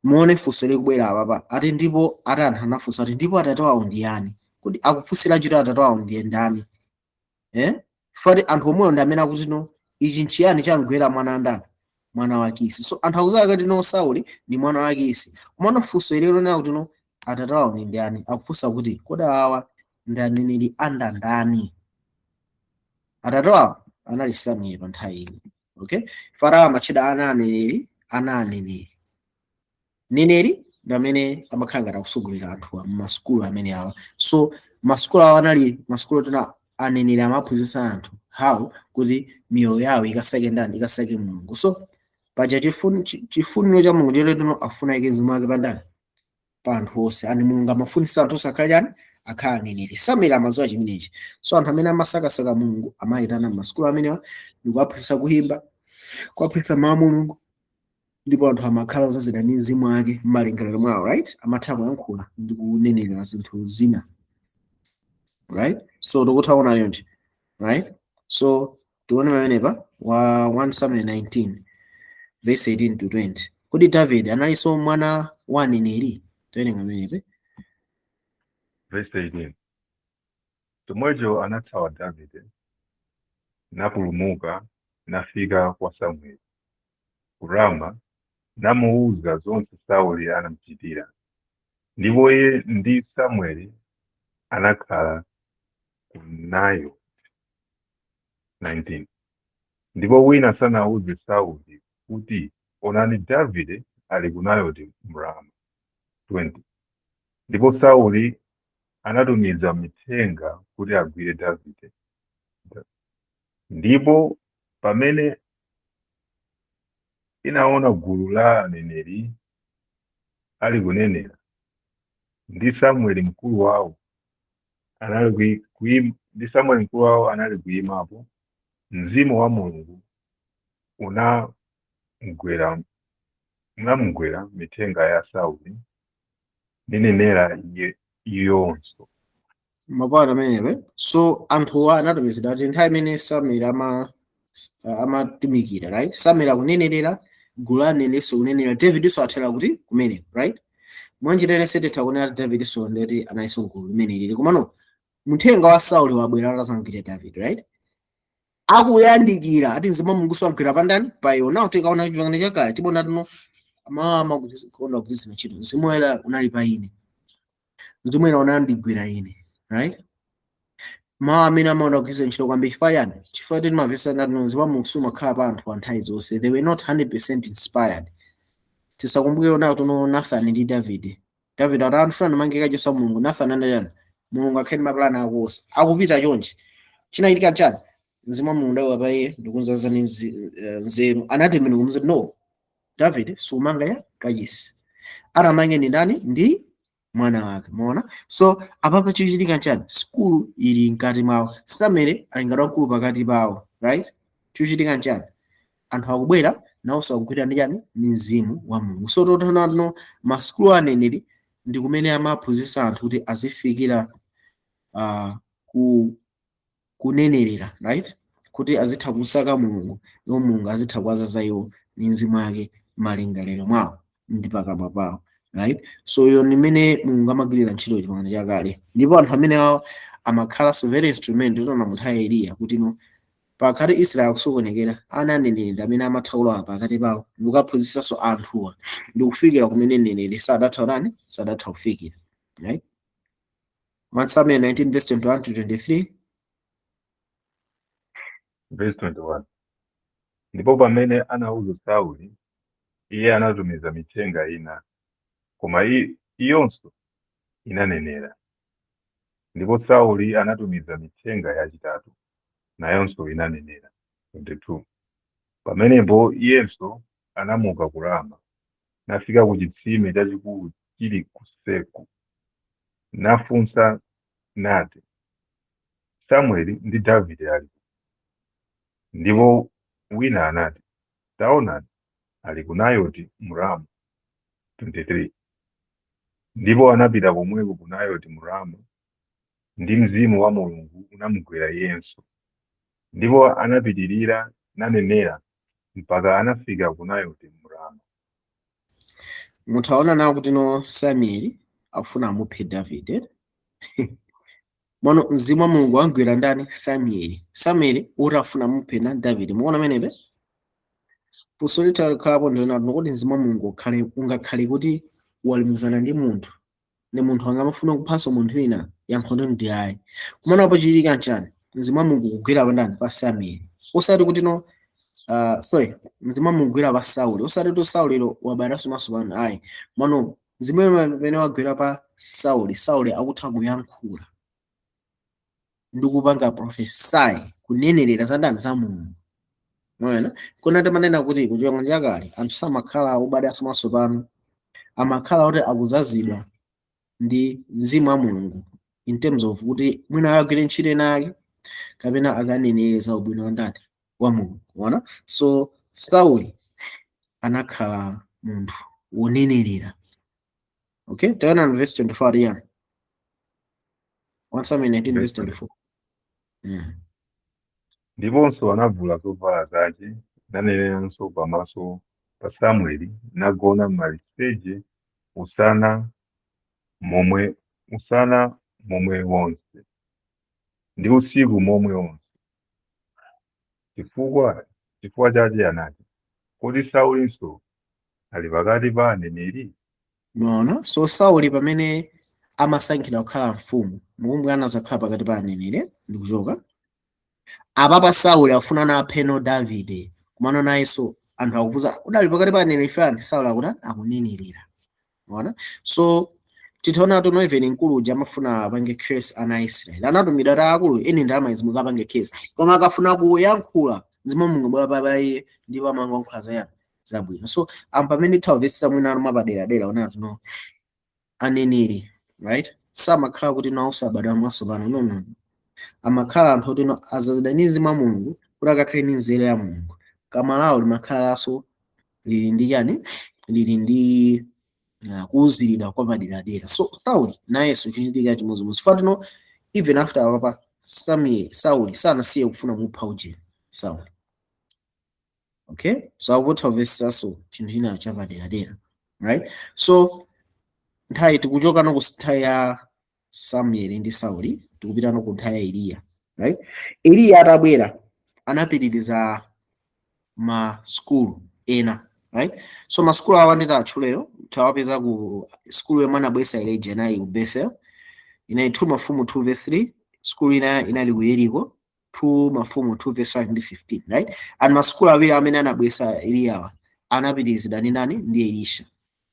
muone funso likubwera apapa, ati ndipo ati anthu anafunsa ati, "Ndipo atate wawo ndi yani?" Kuti akufunsira choti atate wawo ndiye ndani, eh? Fati anthu omweyo ndi amene akuti, "No, ichi nchiyani chamgwera mwana ndani? Mwana wa Kisi?" So anthu akuzaka kuti, no, Sauli ndi mwana wa Kisi, komano funso ilero lonena kuti, no, atate wawo ndi ndani, akufunsa kuti kodi awa ndi aneneri andandani? Atate wawo anali Samueli pa nthawi iyi, okay? Farao amatchedwa ana aneneri. Ana aneneri, neneri ndi amene amakhala ngati akusogolera anthu mmasukulu amene awa. So masukulu awa anali masukulu tina aneneri amaphunzitsa anthu how kuti miyoyo yawo ikasake ndani? Ikasake Mulungu. So paja chifuniro cha Mulungu chero tino afuna ike mzimu wake pandani? Pa anthu onse. Ani Mulungu amafunisa anthu onse akhale chani? Akhala aneneri. Samueli amadziwa chimenechi. So anthu amene amasakasaka Mulungu amayitana mmasukulu amenewa ndikuwaphunzitsa kuimba, kuwaphunzitsa mawu a Mulungu, ndipo anthu amakhala ozazidwa ndi mzimu wake m'malingaliro mwawo, right? Amatha kuyankhula ndi kunenera zinthu zina, right? So tikutha kuona yonje, right? So tione pamenepa wa 1 Samuel 19 verse 18 to 20. Kodi David analinso mwana wa aneneri? Tiwerenga pamenepe. Verse 18. Chomwecho anathawa Davide, napulumuka, nafika kwa Samueli ku Rama, namuwuza zonse Sauli anamuchitira. Ndipo iye ndi Samueli anakhala ku Nayoti. 19 Ndipo wina sanawuze Sauli kuti, "Onani, Davide ali ku Nayoti mu Rama." 20 Ndipo Sauli anatumiza mithenga kuti agwire Davide. Ndipo pamene inaona gulu la aneneri ali kunenera, ndi Samueli mkulu wawo anali ndi Samueli mkulu wawo anali kuyimapo, mzimu wa Mulungu unamugwera mithenga ya Sauli, ninenera iye iyonso. Mapano amenewe. So anthuwa anatumizidwa kuti nthawi imene Samueli amatumikira, right? Samueli akunenerera, gulu la anenerinso kunenera, Davidinso athera kuti kumeneko, right? Mwanjira ilese titha kunena Davidinso ndeti analinso gulu limeneli, komano mthenga wa Sauli wabwera atazamgwira David, right? Akuyandikira, ati mzimu wa Mulungu wamgwira pandani? Pa iwo. Nawo tikaona chipangano chakale tibona tino amawa amakonda kugwiritsa ntchito "Mzimu Woyera unali pa ine, Mzimu Woyera unandigwira ine," right? Mawu amene amaona kugwiritsa ntchito kwambiri. Chifukwa chani? Chifukwa kuti timamvetsa ngati mzimu wa Mulungu sumakhala pa anthu pa nthawi zonse. They were not 100% inspired. Tisakumbuke ona kuti no, Nathan ndi David, David atanfuna ndimange kachisi wa Mulungu, Nathan anachani? "Mulungu akhale mapulani ako onse." Akupita chonchi, chinachitika chani? Mzimu wa Mulungu ndawa pa iye ndikunzaza ndi nzeru. Anati mene kumuza, "No, David, sumanga ya kachisi, atamange ndi ndani? Ndi mwana wake." Maona? So apapa chikuchitika nchani? Skulu ili mkati mwawo, Samuel ali ngati wamkulu pakati pawo, right? Chikuchitika nchani? Anthu akubwera nawonso akugwira ndi chani? Ndi mzimu wa Mulungu. So totanano masukulu aneneri ndi kumene amaphunzitsa anthu kuti azifikira kunenerera, right? Kuti azitha kusaka Mulungu ndipo Mulungu azitha kuwazaza iwo ndi mzimu wake malingaliro mwawo ndi pakamwa pawo, right? So iyo ni mmene Mulungu amagwirira ntchito chipangano chakale, ndipo anthu amene awo amakhalanso very instrumental. Tiona mu nthawi ya Eliya kuti no, pakhati Israeli akusokonekera, ana aneneri ndi amene amatha kulowa pakati pawo ndikukaphunzitsanso anthuwa ndikufikira kumene mneneri sadatha utani? Sadatha kufikira, right? 1 Samuel 19 verse 21 to 23. Verse 21. Ndipo pamene anawuza Sauli, iye anatumiza mithenga ina, koma iyonso inanenera. Ndipo Sauli anatumiza mithenga yachitatu, nayonso inanenera. 22 Pamenepo iyenso anamuka ku Rama, nafika ku chitsime chachikulu chili ku Seku, nafunsa nati, Samueli ndi Davide ali. Ndipo wina anati, Taonani, ali ku Nayoti mu Rama. 23 Ndipo anapita komweko ku Nayoti mu Rama, ndi mzimu wa Mulungu unamugwera iyenso. Ndipo anapitirira nanenera mpaka anafika ku Nayoti mu Rama. Mutaona nawo kuti no, Samueli akufuna amuphe Davide. Mono mzimu wa Mulungu wamgwera ndani? Samueli. Samueli uti afuna amuphe na Davide. Mukuona amenepe funso litalikhalapo ndilona kuti mzimu wa Mulungu ukhale ungakhale kuti walumikizana ndi munthu, ndi munthu angamafuna kuphanso munthu wina? Yankho ndi ayi. Kumanapo chichitika nchani? Mzimu wa Mulungu kugwera pa ndani? Pa Samueli. Osati kuti no, sorry, mzimu wa Mulungu kugwera pa Sauli, osati kuti Saulilo wabadwanso matsopano, ayi. Mano mzimu umene wagwera pa Sauli, Sauli akutha kuyankhula ndi kupanga prophesy, kunenerera za ndani? Za Mulungu. Mwaona kuna timanena kuti kuchipangano chakale anthu samakhala obadwanso matsopano, amakhala kuti akuzazidwa ndi mzimu wa Mulungu in terms of kuti mwina akagwire ntchito ina yake kapena akanenere za ubwino wa ndani? Wa Mulungu. Waona? So Sauli anakhala munthu wonenerera. Okay, taona verse 24 yani, 1 Samuel 19 verse Verse 24. Ndiponso anavula zovala zace, naneneranso pamaso pa Samueli, nagona maliseche usana momwe wonse ndi usiku momwe wonse. Chifukwa chache anati, Kodi Saulinso ali pakati pa aneneri? Maona? So Sauli pamene amasankhidwa kukhala mfumu, Mulungu anazakhala pakati pa aneneri ndikuchoka apapa. Sauli afuna napheno Davide, kumano nayenso anthu akufunsa, udali pakati pa aneneri fani? Sauli akuti akunenerera. Maona? So titaona tuno, even mkulu uja amafuna apange curse ana a Israeli, anatumidwa ta akulu eni ndalama izi mukapange curse, koma akafuna kuyankhula, mzimu wa Mulungu bwa pa iye ndipo amangoyankhula zayani? Zabwino. So pamene tawvetsa mwina anu mwapaderadera onena tuno aneneri, right, samakhala kuti nawonso abadwa mwatsopano. No, no, amakhala anthu oti no azazidwa ndi mzimu wa Mulungu kuti akakhale ndi nzeru ya Mulungu. Kamwa lawo limakhalaso lili ndi chani? Lili ndi kuwuziridwa kwa paderadera. So Sauli nayenso chichitika chimodzimodzi. Fatino even after apapa, Samuel, Sauli sanasiye kufuna kupha ujeni Sauli. Okay, so akutha kumvetsetsanso chinthu china chapaderadera, right? So nthawi tikuchoka no ku nthawi ya Samuel ndi Sauli, tikupita no ku nthawi ya Eliya, right? Eliya atabwera anapitiriza ma school ena, right? So ma school awa nditatchuleyo, tawapeza ku school yomwe anabwesa Elijah inali ku Bethel, inali 2 Mafumu 2 verse 3. School ina inali ku Yeriko, 2 Mafumu 2 verse 5 ndi 15, right? And ma school awiri amene anabwesa Eliyawa anapitirizidwa ndi ndani? Ndi Elisha.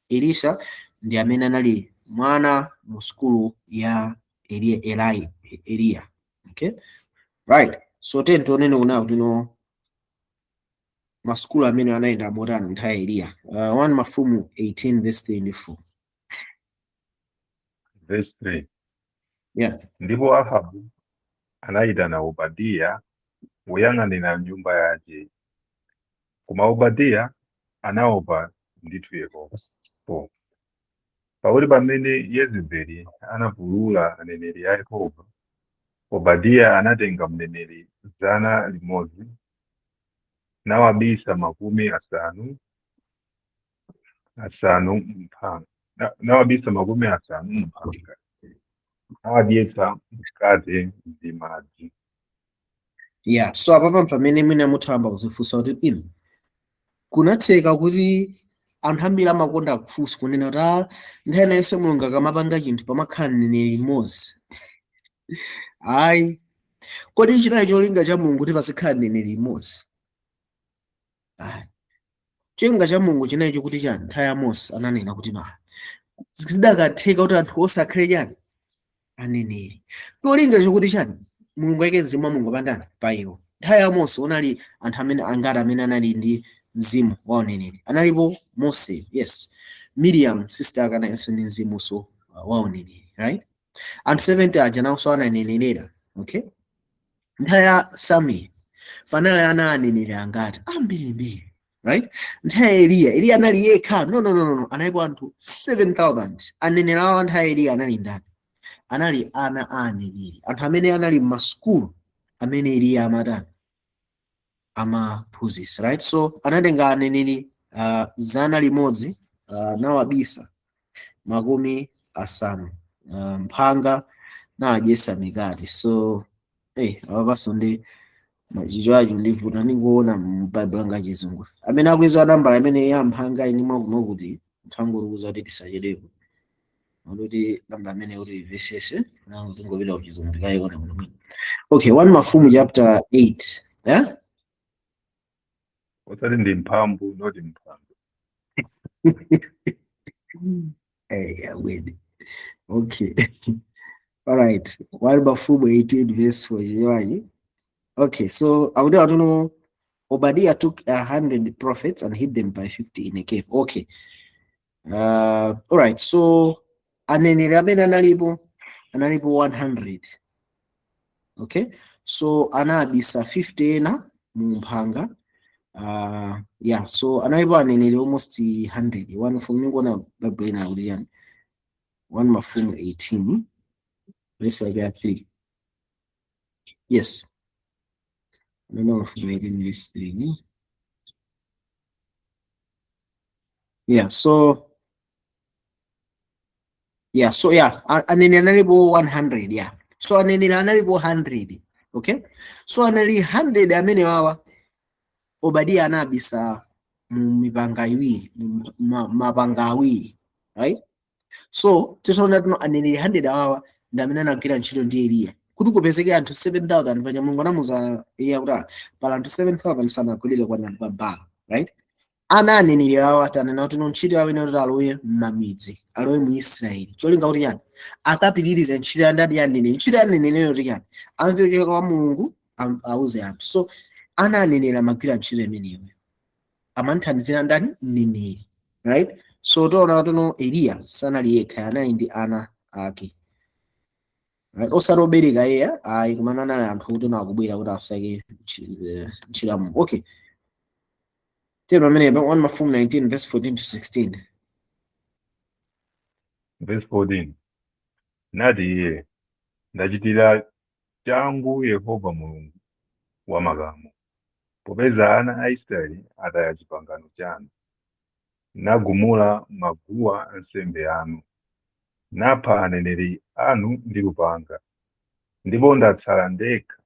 Elisha ndi amene anali mwana mu skulu ya Eliya, Eli, Eliya. Okay, right? So ten tionene kuna kuti no, masukulu amene anayenda motani nthawi ya Eliya. 1 Mafumu 18 verse 3 ndi 4. Verse 3. Yeah. Ndipo Ahabu anayitana Obadiya woyang'anira nyumba yace, koma Obadiya anaopa ndithu Yehova. 4 Pakuti pamene Yezebeli anapulula aneneri a Yehova, Obadiya anatenga mneneri 100 nawabisa 50 mphanga, nawabisa 50 mphanga, nawadyetsa mkate ndi madzi. Yeah, so apapa pamene mwina muthamba kuzifunsa kuti inu kunatheka kuti anthu ambiri amakonda kufunsa kunena kuti, ah, nthawi inayonse Mulungu akamapanga chinthu pamakhala mneneri mmodzi. Ayi, kodi chinali cholinga cha Mulungu kuti pazikhala mneneri mmodzi? Ayi, cholinga cha Mulungu chinali chokuti chani? Nthawi ya Mose ananena kuti na zidakatheka kuti anthu osakhale chani? Aneneri. Cholinga chokuti chani? Mulungu ayike mzimu wa Mulungu pandani? Pa iwo. Nthawi ya Mose unali anthu amene angati amene anali ndi mzimu wa uneneri? Analipo Mose, yes, Miriam sister ake analinso ndi mzimunso wa uneneri, right? Anthu 70 aja nawonso ananenerera. Okay. Nthawi ya Samuel panali ana aneneri angati? Ambirimbiri, right? Nthawi ya Eliya, Eliya anali yekha? No, no, no, no, no. Analipo anthu 7000. Aneneri awo nthawi ya Eliya anali ndani? Anali ana a aneneri, anthu amene anali m'masukulu amene Eliya amatani? Amaphunzitsa, right? So anatenga aneneri 100, nawabisa 50 mphanga, nawadyetsa mikate. So apapanso ndi machitidwe acho ndivuta ndingoona mu Bible langa Chizungu amene akweza nambala imene ya mphanga ini mwakuti nthango kuti tisacherepo kuti nambala amene kuti ivesese tingopita ku Chizungu tikayiona kuno bwino. Okay, 1 Mafumu chapter 8, yeah? Osati ndi mphambu, noti mphambu. Hey, yeah, wait. Okay. All right. 1 Mafumu 18 verse 4 chiwaji. Okay, so akuti atuno Obadiah took 100 prophets and hid them by 50 in a cave. Okay. All right. So aneneri amene analipo 100. Okay. So anabisa 50 ena mu mphanga. Yeah, so analipo aneneri almost 100. One from nikuona Bible ina kuti yani. 1 Mafumu 18 verse like 3. Yes. No, Mafumu 18 verse 3. Yeah, so yeah, aneneri analipo 100, yeah. So aneneri analipo 100. Okay? So anali 100 amene wawa Obadiah anabisa mu mipanga iwiri, mu mapanga awiri, right? So tisaona tino aneneri 100 awawa ndi amene anagwira ntchito ndi Eliya kuti kupezeke anthu 7000. Paja Mulungu anamuza Eliya kuti, "Ah, pala anthu 7000 sanagwirire kwa anthu pa Baala," right? Ana aneneri awa tanena kuti no ntchito yawo inoti alowe m'mamidzi, alowe mu Israeli, cholinga kuti chani? Akapitirize ntchito ya ndani? Ya aneneri. Ntchito ya aneneriyo kuti chani? Amve kuchoka kwa Mulungu, auze anthu. So ana aneneri amagwira ntchito imeneyo, amanthandizira ndani? Mneneri, right? So tiona kuti no Eliya sanali yekha, anali ndi ana ake, right? Osati obereka iye ayi, kumana anali anthu kuti no akubwera kuti asake ntchito ya Mulungu. Okay, tero pamenepa 1 Mafumu 19 verse 14 to 16. Verse 14, nati iye, "Ndachitira changu Yehova Mulungu wa makamu, popeza ana a Israeli ataya chipangano chanu, nagumula maguwa ansembe anu, napha aneneri anu ndi lupanga, ndipo ndatsala ndekha,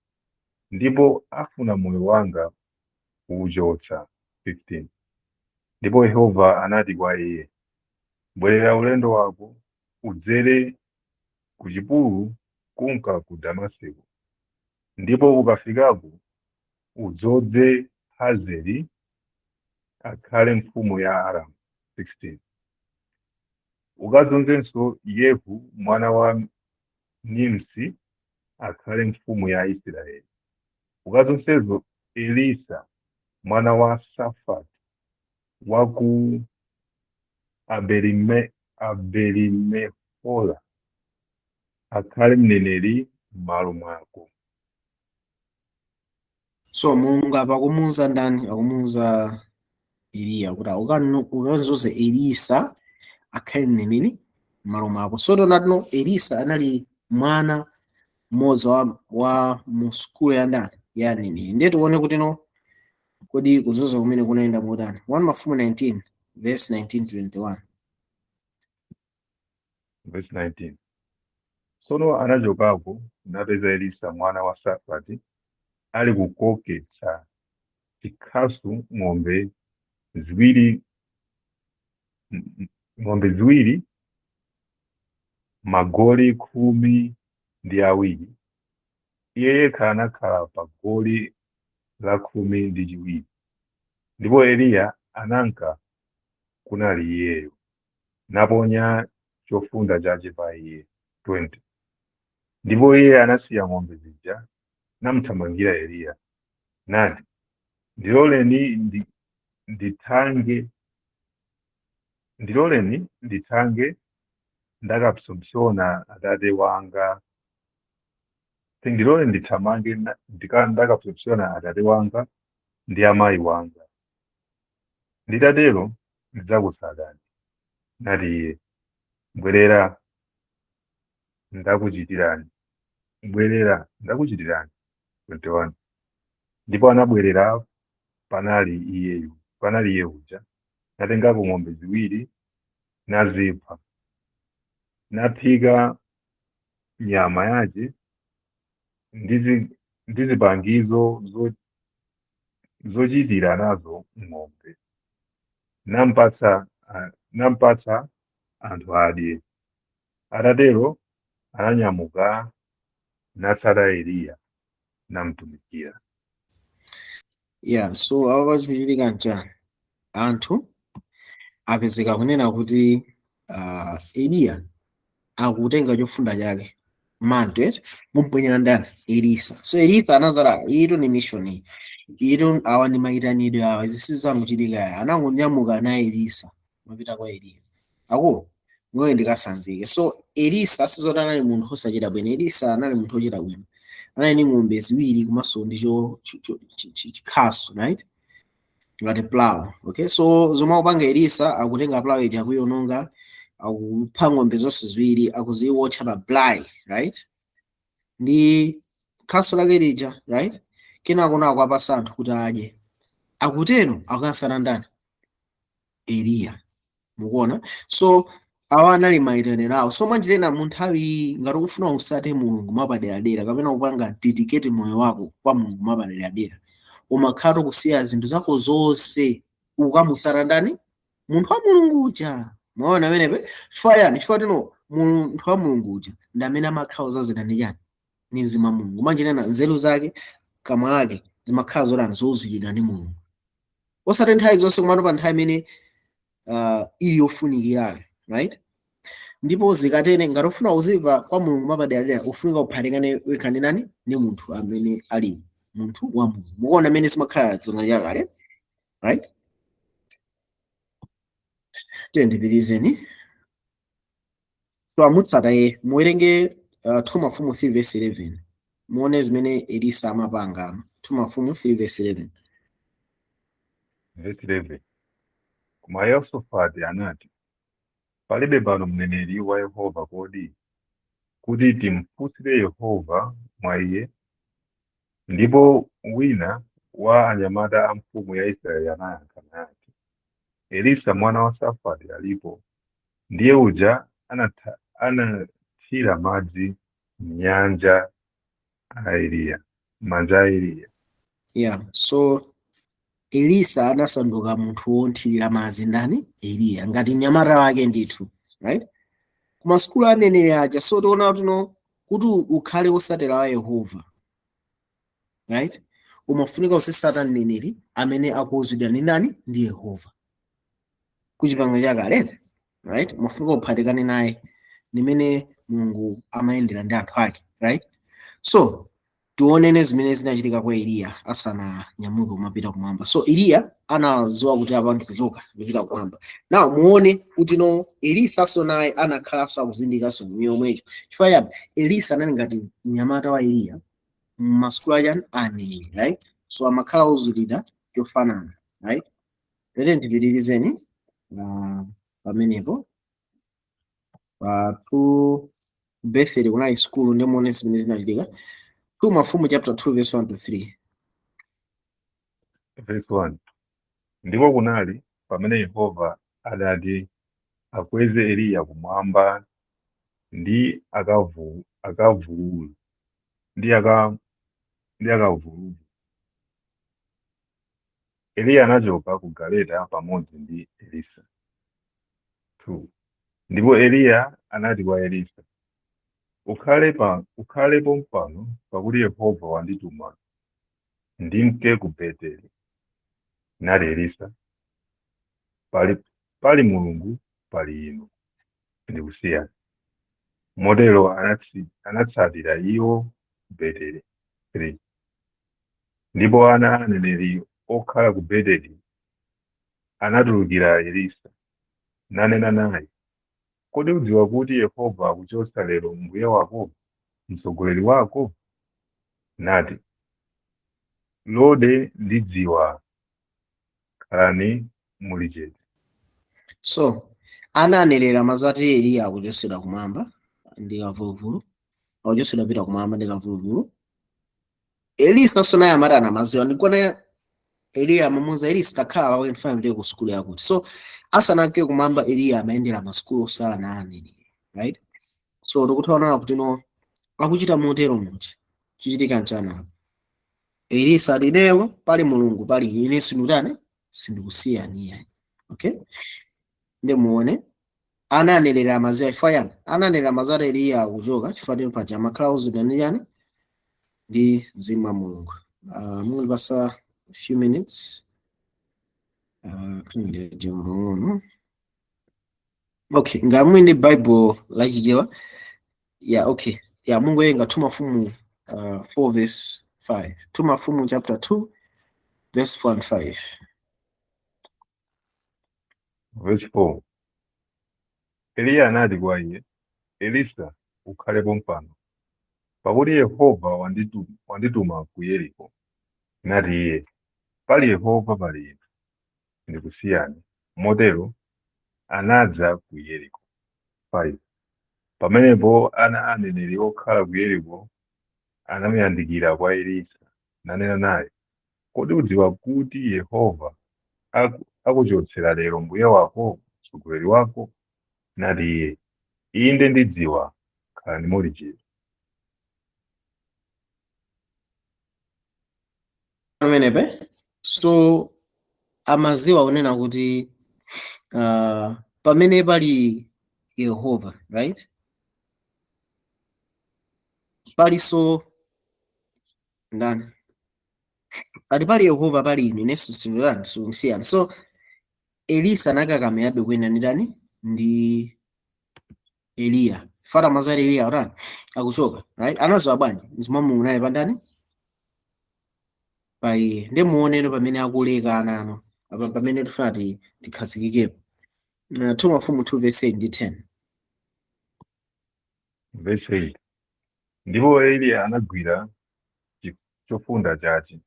ndipo afuna moyo wanga kuwuchotsa." 15 Ndipo Yehova anati kwa iye, "Bwerera ulendo wako, udzere ku chipululu kunka ku Damasiko, ndipo ukafikako udzodze Hazeli akhale mfumu ya Aramu." 16 Ukadzodzenso Yehu mwana wa Nimsi akhale mfumu ya Israeli. Ukadzodzenso Elisa mwana wa Safati wa ku Abelimehola akhale mneneri m'malo mwako. So Mulungu apa akumuwuza ndani? Akumuwuza Eliya kuti ukadzoze Elisa akhale mneneri m'malo mwako. So tonatino Elisa anali mwana mmodzi wa mu sukulu ya ndani? Ya aneneri. Ndiye tione kuti no kodi kudzoza kumene kunayenda motani? 1 Mafumu 19 verse 19 to 21. Verse 19, Tsono anachokako napeza Elisa mwana wa Safati ali kukoketsa chikhasu ng'ombe ziwiri, magoli 12. Iye yekha anakhala pa goli la 12. Ndipo Eliya ananka kunali iyeyo, naponya chofunda chache pa iye. 20 Ndipo iye anasiya ng'ombe zija, namuthamangira Eliya, nati, "Ndiloleni ndithange ndakapsompsona atate wanga." Tindilole ndithamange ndakapsompsona atate wanga ndi amayi wanga. Nditatero ndidzakutsatani. Nati iye, bwerera ndakuchitirani. Bwerera ndakuchitirani. 21 Ndipo anabwerera panali iye uja, natengako ng'ombe ziwiri, nazipha, naphika nyama yace ndi zipangizo zochitira nazo ng'ombe, nampatsa anthu adye. Atatero ananyamuka natsata Eliya namtumikira. Yeah, so apo pachitika nchani? Anthu apezeka kunena kuti Eliya akutenga chofunda chake, mantle, mumpwenyera ndani? Elisa. So Elisa anazala ito ni mission ito, awa ndi mayitanidwe awa, izi sizangochitika ya. Anangonyamuka na Elisa mapita kwa Eliya, akulu moyo ndikasanzike. So Elisa sizoti anali munthu osachita bwino. Elisa anali munthu ochita bwino, anali ndi ng'ombe ziwiri komanso ndi chikhasu, right, ngati plow. Okay, so zomwe akupanga Elisa, akutenga plow ija, akuyiononga, akupha ng'ombe zonse ziwiri, akuziwotcha pa braai, right, ndi khasu lake lija, right. Kenako akuwapasa anthu kuti adye. Akutero akukasana ndani? Eliya. Mukuona? So awa anali mayitaniro awo. So mwanjirena mu nthawi iyi, ngati ukufuna usate Mulungu mwapaderadera kapena kupanga dedicate moyo wako kwa Mulungu mwapaderadera, umakhala kusiya zinthu zako zonse, ukamusata ndani? Munthu wa Mulungu uja. Maona amenepe? Chifukwa yani? Chifukwa tino munthu wa Mulungu uja ndi amene amakhala uzazira ndi chani? Ndi mzimu wa Mulungu. Mwanjirena nzeru zake, kamwa lake zimakhala zotani? Zowuziridwa ndi Mulungu, osati nthawi zonse, komatu pa nthawi imene ili yofunikirayo, right? Ndipo zikatene, ngati ufuna uzimva kwa Mulungu mwapaderadera, ufunika kuphatikane wekha ndi nani? Ndi munthu amene ali munthu wa Mulungu. Mukuona amene zimakhala chipangano chakale, right? Tiye ndipitirizeni. So amutsata iye. Muwerenge 2 Mafumu 3 verse 11, muone zimene Elisa amapanga. 2 Mafumu 3 verse 11. Verse 11. Koma Yehosafati anati, palibe pano mneneri wa Yehova kodi, kuti timfunsire Yehova mwa iye? Ndipo wina wa anyamata a mfumu ya Israeli anayankha nati, Elisa mwana wa Safati alipo, ndiye uja anathira madzi m'nyanja a Eliya, manja a Eliya. Yeah, so Elisa anasanduka munthu wonthirira madzi ndani? Eliya, ngati mnyamata wake ndithu, right, kuma sukulu aneneri aja. So tiona tuno kuti ukhale wosatira wa Yehova, right, umafunika uzisata mneneri amene akuwuzidwa ndi ndani? Ndi Yehova kuchipangano chakale, right? Umafunika uphatikane naye, nimene Mulungu amayendera ndi anthu ake, right? So tionene zimene zinachitika kwa Eliya asananyamuke kumapita kumwamba. So Eliya anadziwa kuti apa ndikuchoka, ndikupita kumwamba. Now muone kuti no, Elisa naye anakhalanso akuzindikanso yomwecho. Chifukwa chani? Elisa anali ngati mnyamata wa Eliya mmasukulu achani? Aneneri, right? So amakhala ozulira chofanana, right? Tere ndipitirizeni pamenepo pa 2 Bethel kunali skulu, ndi muone zimene zinachitika. 2 Mafumu chapter 2 verse 1 to 3. Verse 1. Ndipo kunali pamene Yehova adati akweze Eliya kumwamba ndi akavulu ndi akavuluvulu, Eliya anachoka ku galeta pamodzi ndi Elisa. 2 Ndipo Eliya anati kwa Elisa, ukhale pompano, pakuti Yehova wandituma ndimke ku Beteli. Nati Elisa, pali Mulungu, pali inu, ndikusiyani. Motero anatsatira iwo ku Beteli. 3 Ndipo ana a aneneri okhala ku Beteli anatulukira Elisa, nanena naye, kodi udziwa kuti Yehova akuchotsa lero mbuye wako, mtsogoleri wako? Nati, Lode ndidziwa, khalani muli chete. So ana aneneri amazati Eliya akuchotsedwa kumwamba ndi kamvuluvulu, akuchotsedwa pita kumwamba ndi kamvuluvulu. Elisa so naye amati anamaziwa ndikuona Eliya amamuza Elisa, "Takhala pako, ndifuna ndipite ku sukulu yakuti." So asananke kumwamba, Eliya amayendera masukulu osala na aneneri, right? So tikuthaonana kuti no, akuchita motero muchi chichitika mchana. Elisa ati, "Ineyo pali Mulungu, pali ine, sindikutani, sindikusiyani iyayi." Okay, ndi muone ana aneneri amaziwa chifukwa chani? Ana aneneri amazati Eliya akuchoka chifukwa tini paja amakhala uzidwa ndi chani? Ndi mzimu wa Mulungu. Mungolipasa few minutes. Pang'ono. Okay, ngamwe ndi Bible lachichewa. Yeah, okay, yeah, mungowerenga 2 Mafumu 4 verse 5, 2 Mafumu chapter 2 verse 4 and 5. Verse 4. Eliya anati kwa iye, "Elisa, ukhale pompano, pakuti Yehova wandituma ku Yeriko." Nati iye, "Pali Yehova, pali inu, ndikusiyani." Motero anadza ku Yeriko. 5 Pamenepo ana a aneneri okhala ku Yeriko anamuyandikira kwa Elisa, nanena naye, "Kodi udziwa kuti Yehova akuchotsera lero mbuye wako, mtsogoleri wako?" Nati iye, "Inde ndidziwa, khalani muli chete." Pamenepe so amaziwa kunena kuti pamene pali Yehova, right, palinso ndani? Pali Yehova, pali inu, inenso sindikutani, sindikusiyani. So Elisa anakakamirabe kuyenda ndi ndani? Ndi Eliya. Fata mazali Eliya utani? Akuchoka, right? Anaziwa bwanji? Mzimu wa Mulungu unali pandani? Pa iye. Ndi muoneno pamene akulekana ano apa, pamene tifuna tikhazikikepo. 2 Mafumu 2 verse 8 ndi 10. Verse 8. Ndipo Eliya anagwira chofunda chache,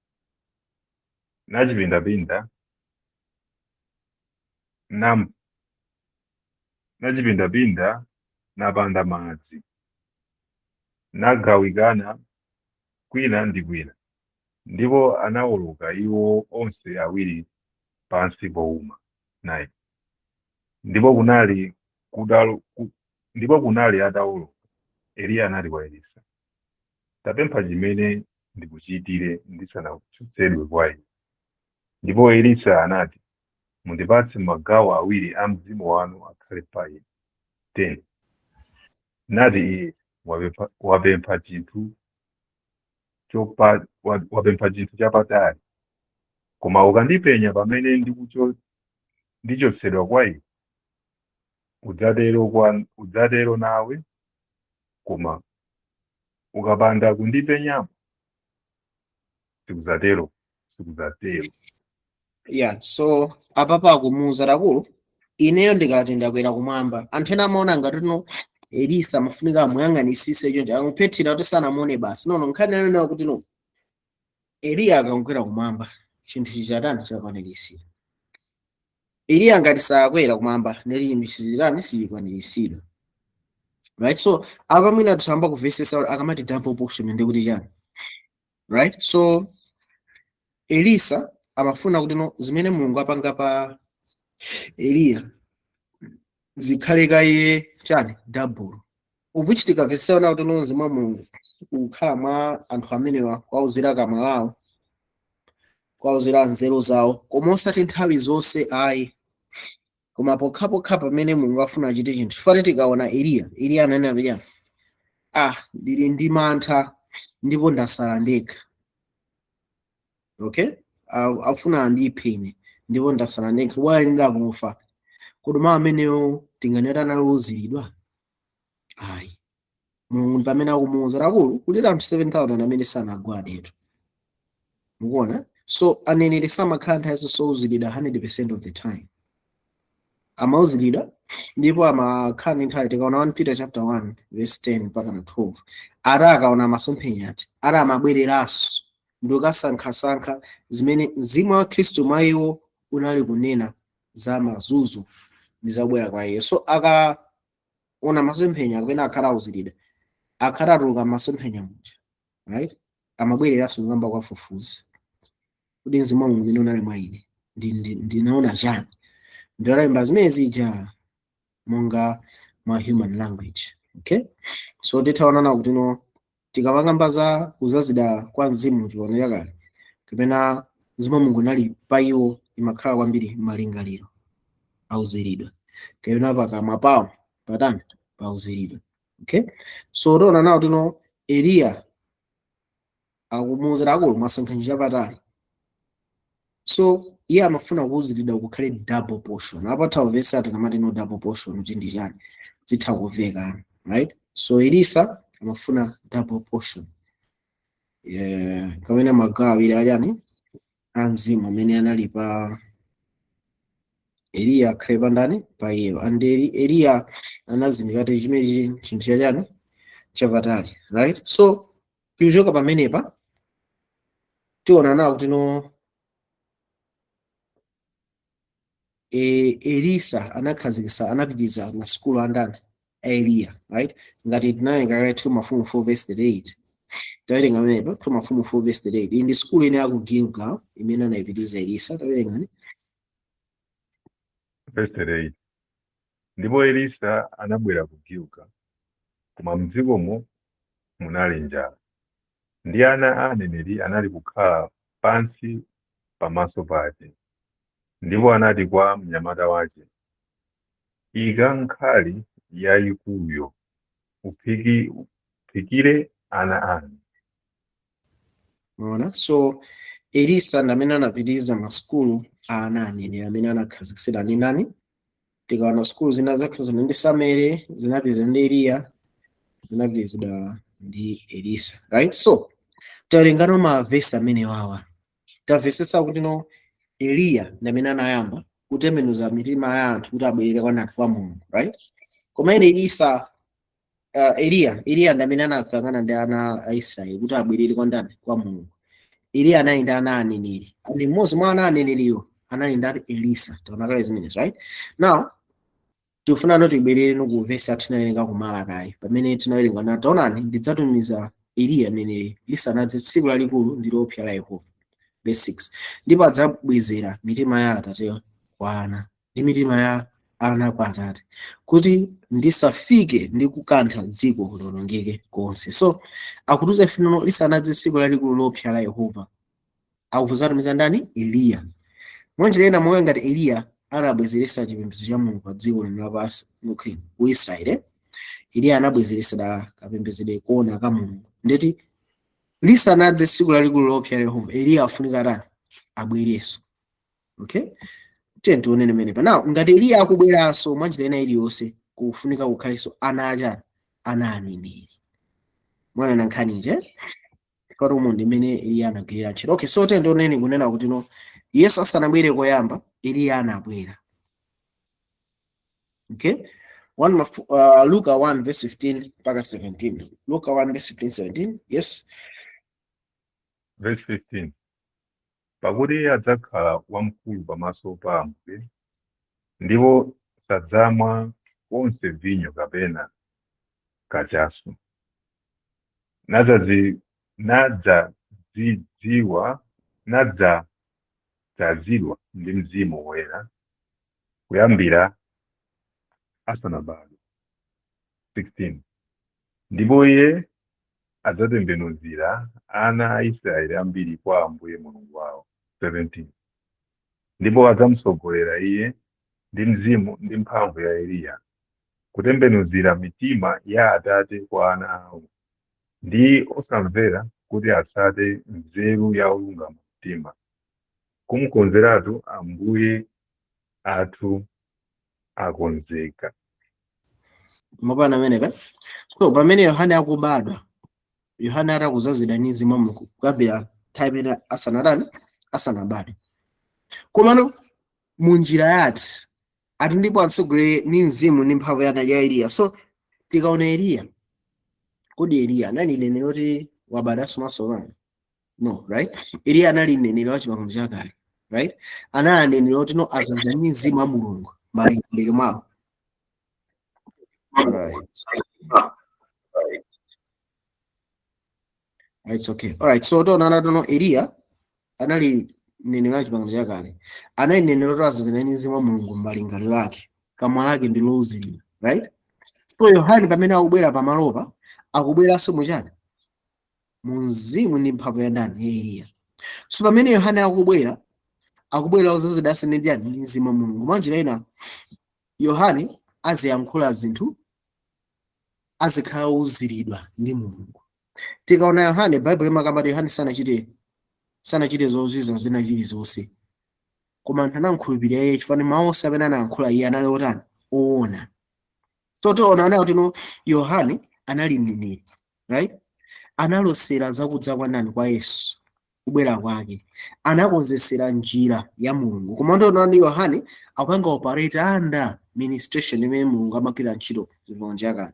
nachipindapinda, nachipindapinda napanda madzi, nagawikana kwina ndi kwina, ndipo anawoloka iwo onse awiri pansi powuma. 9 Ndipo kunali atawoloka, Eliya anati kwa Elisa, "Tapempha chimene ndikuchitire ndisanachotsedwe kwa iwe." Ndipo Elisa anati, "Mundipatse magawo awiri a mzimu wanu akhale pa ine." 10 Nati iye, "Wapempha chinthu chapatali, koma ukandipenya pamene ndichotsedwa kwa iwe, udzatero nawe, koma ukapanda kundipenyapo, sikudzatero." Yeah, so apapa akumuuza, "Akulu, ineyo ndikati ndakwera kumwamba." Anthu ena amaona ngati no, Elisa amafunika amuyang'anisise choncho, akamphethira kuti sanamuone basi. No, nkhani anena kuti no, Eliya akankwera kumwamba, chinthu chichatani? Chakwaniritsidwa. Eliya ngati sakwera kumwamba, neli chinthu chichitani? Sichikwaniritsidwa, right? So apa mwina tisamba kumvesesa akamati double portion ndi kuti chani, right? So Elisa amafuna kuti no, zimene Mulungu apanga pa Eliya zikhale kaye chani? Double. Of tikamvesesa kuti no, mzimu wa Mulungu ukukhala mwa anthu amenewa, kwauzira kamwa lawo, kwauzira nzeru zawo, koma osati nthawi zonse ayi, koma pokhapokha pamene Mulungu afuna achite chinthu. Chifukwa tikaona Eliya, Eliya ananena kuti chani? "Ah, ndili ndi mantha ndipo ndasala ndekha." Okay, afuna andiphe ine ndipo ndasala ndekha, bwana ndakufa. Kodi mawu amenewo tinganena anali? Ayi. Mulungu ndi pamene akumuwuza, "Akulu, kulira anthu 7000 amene sanagwadetu." Mukuona? So aneneri samakhala nthawi zonse owuziridwa 100% of the time. Amauziridwa ndipo amakhala ndi nthawi. Tikaona 1 Peter chapter 1 verse 10 mpaka na 12, ati akaona masomphenya ati amabwereranso ndi kukasankhasankha zimene mzimu wa Khristu mwa iwo unali kunena za mazunzo ndi zabwera kwa iye. So akaona masomphenya kapena akhala auziridwa, akhala atuluka masomphenya muja, right, amabwereranso kukamba kwafufuza kuti mzimu wa Mulungu umene unali mwa ine ndinaona chani, ndalemba zimene zija monga mwa human language. Okay, so tithaonana kuti no, tikamakamba za kuzazidwa kwa mzimu chikono chakale kapena mzimu wa Mulungu unali pa iwo, imakhala kwambiri malingaliro auziridwa kapena pakamwa pawo patani pauziridwa. Okay, so tiona nawo tino Eliya akumuwuzira akulu mwasankha njira patali. So iye amafuna kuwuziridwa kukhale double portion. Apo tha tikamati no double portion kuti ndi chani, zitha kumveka, right? So Elisa amafuna double portion, yeah, kamene magawo awiri achani a mzimu amene anali pa Eliya akhale pandani pa iyeyo. And Eliya anazindikira kuti chimenechi chinthu chachani chapatali, right? So tikuchoka pamenepa, tiona nawo kuti no, Elisa anakhazikitsa, anapitiriza masukulu andani a Eliya, right? Ngati tinawerenga kale 2 Mafumu 4 verse 38, tawerenga pamenepa 2 Mafumu 4 verse 38. Iyi ndi sukulu ine ya ku Gilgal imene anayipitiriza Elisa. Tawerengani. Verse 38. Ndipo Elisa anabwera ku Gilgal, koma m'dzikomo munali njala, ndi ana a aneneri anali kukhala pansi pamaso pace. Ndipo anati kwa mnyamata wace, Ika nkhali yayikuluyo, uphikire ana anu. Unaona? So Elisa ndi amene anapitiriza masukulu a ana aneneri amene anakhazikitsidwa ndi ndani? Tikaona sukulu zina zakhazikitsidwa ndi Samuel, zinapitiriza ndi Eliya, zinapitirizidwa ndi Elisa, right? So tawerengano mavesi amene wawa, tamvetsetsa kuti no, Eliya ndi amene anayamba kutembenuza mitima ya anthu kuti abwerere kwa anthu kwa Mulungu, right? Koma ine Elisa, Eliya ndi amene anakangana ndi ana a Israeli kuti abwerere kwa ndani? Kwa Mulungu. Eliya anali ndi ana aneneri, ndi mmodzi mwa ana aneneriwo anali ndani? Elisa. Taona kale zimenezi, right? Now tikufuna no tibwerere no ku vesi athu tinawerenga ku Malaki, pamene tinawerenga na taonani, ndidzatumiza Eliya mneneri lisanadze tsiku lalikulu ndi loopsa la Yehova. Verse 6, ndipo adzabwezera mitima ya atate kwa ana ndi mitima ya ana kwa atate, kuti ndisafike ndi kukantha dziko lilongeke konse. So akutiuza ife no, lisanadze tsiku lalikulu loopsa la Yehova, akuzatumiza ndani? Eliya. Mwanjira ina, moyo ngati Eliya anabwezeretsa chipembedzo cha Mulungu pa dziko lino lapansi, okay, ku Israeli Eliya anabwezeretsa da kapembedzedwe kuona ka Mulungu. Ndeti lisanadze tsiku lalikulu loopsa la Yehova, Eliya afunika tani? Abwerenso. Okay, tiye tione pamenepa. Now ngati Eliya akubweranso, mwanjira ina iliyonse kufunika kukhalenso ana achani? Ana aneneri. Mwaona nkhani ije kwati umu ndi mmene Eliya anagwirira ntchito. Okay, so tiye tioneni kunena kuti no, Yesu asanabwere koyamba, Eliya anabwera. Okay, Luka 1 verse 15 mpaka 17. Luka 1 verse 15 17, yes. Verse 15. Pakuti iye adzakhala wamkulu pamaso pa Ambuye, ndipo sadzamwa konse vinyo kapena kachasu, nadzadzidziwa nadzadzazidwa ndi Mzimu Woyera kuyambira asanabadwe. 16 Ndipo iye adzatembenuzira ana a Israeli ambiri kwa Ambuye Mulungu wawo. 17 Ndipo adzamutsogolera iye ndi mzimu ndi mphamvu ya Eliya, kutembenuzira mitima ya atate kwa ana awo, ndi osamvera kuti atsate nzeru ya olungama mtima, kumukonzeratu Ambuye athu akonzeka. Mapana amenepa. So pamene Yohane akubadwa, Yohane atakuzazidwa ndi Mzimu wa Mulungu kuyambira nthawi imene asanatani, asanabadwe. Komano munjira yati Ati ndipo atsogolere ndi mzimu ndi mphamvu ya Eliya. So tikaona Eliya, kodi Eliya anali mneneri oti wabadwanso mwatsopano? No, right? Eliya anali mneneri wa Chipangano Chakale, right? Anali mneneri oti no azaza ndi mzimu wa Mulungu malingaliro mwawo. Right. It's okay. All right. So tionana tono Eliya anali mneneri wa Chipangano Chakale. Anali mneneri oti azaza ndi mzimu wa Mulungu m'malingaliro ake. Kamwa lake ndi lowuziridwa, right? So Yohane pamene akubwera pamalopa, akubweranso muchani? Mu mzimu ndi mphamvu ya ndani? Ya Eliya. So pamene Yohane akubwera, akubwera ozazidwanso ndi ndani? Ndi mzimu wa Mulungu. Mwanjira ina, Yohane aziyankhula zinthu, azikhala owuziridwa ndi Mulungu. Tikaona Yohane, Baibulo imakamba kuti Yohane sanachite zozizwa zina zilizonse, koma anthu anamkhulupirira iye chifukwa mawu onse amene anayankhula iye anali otani? Oona. So tiona anayo tino Yohane anali mneneri, right? Analosera zakudza kwa ndani? Kwa Yesu, kubwera kwake. Anakonzesera njira ya Mulungu. Koma ndiona Yohane akupanga operate under ministration imene Mulungu amagwira ntchito Chipangano Chakale.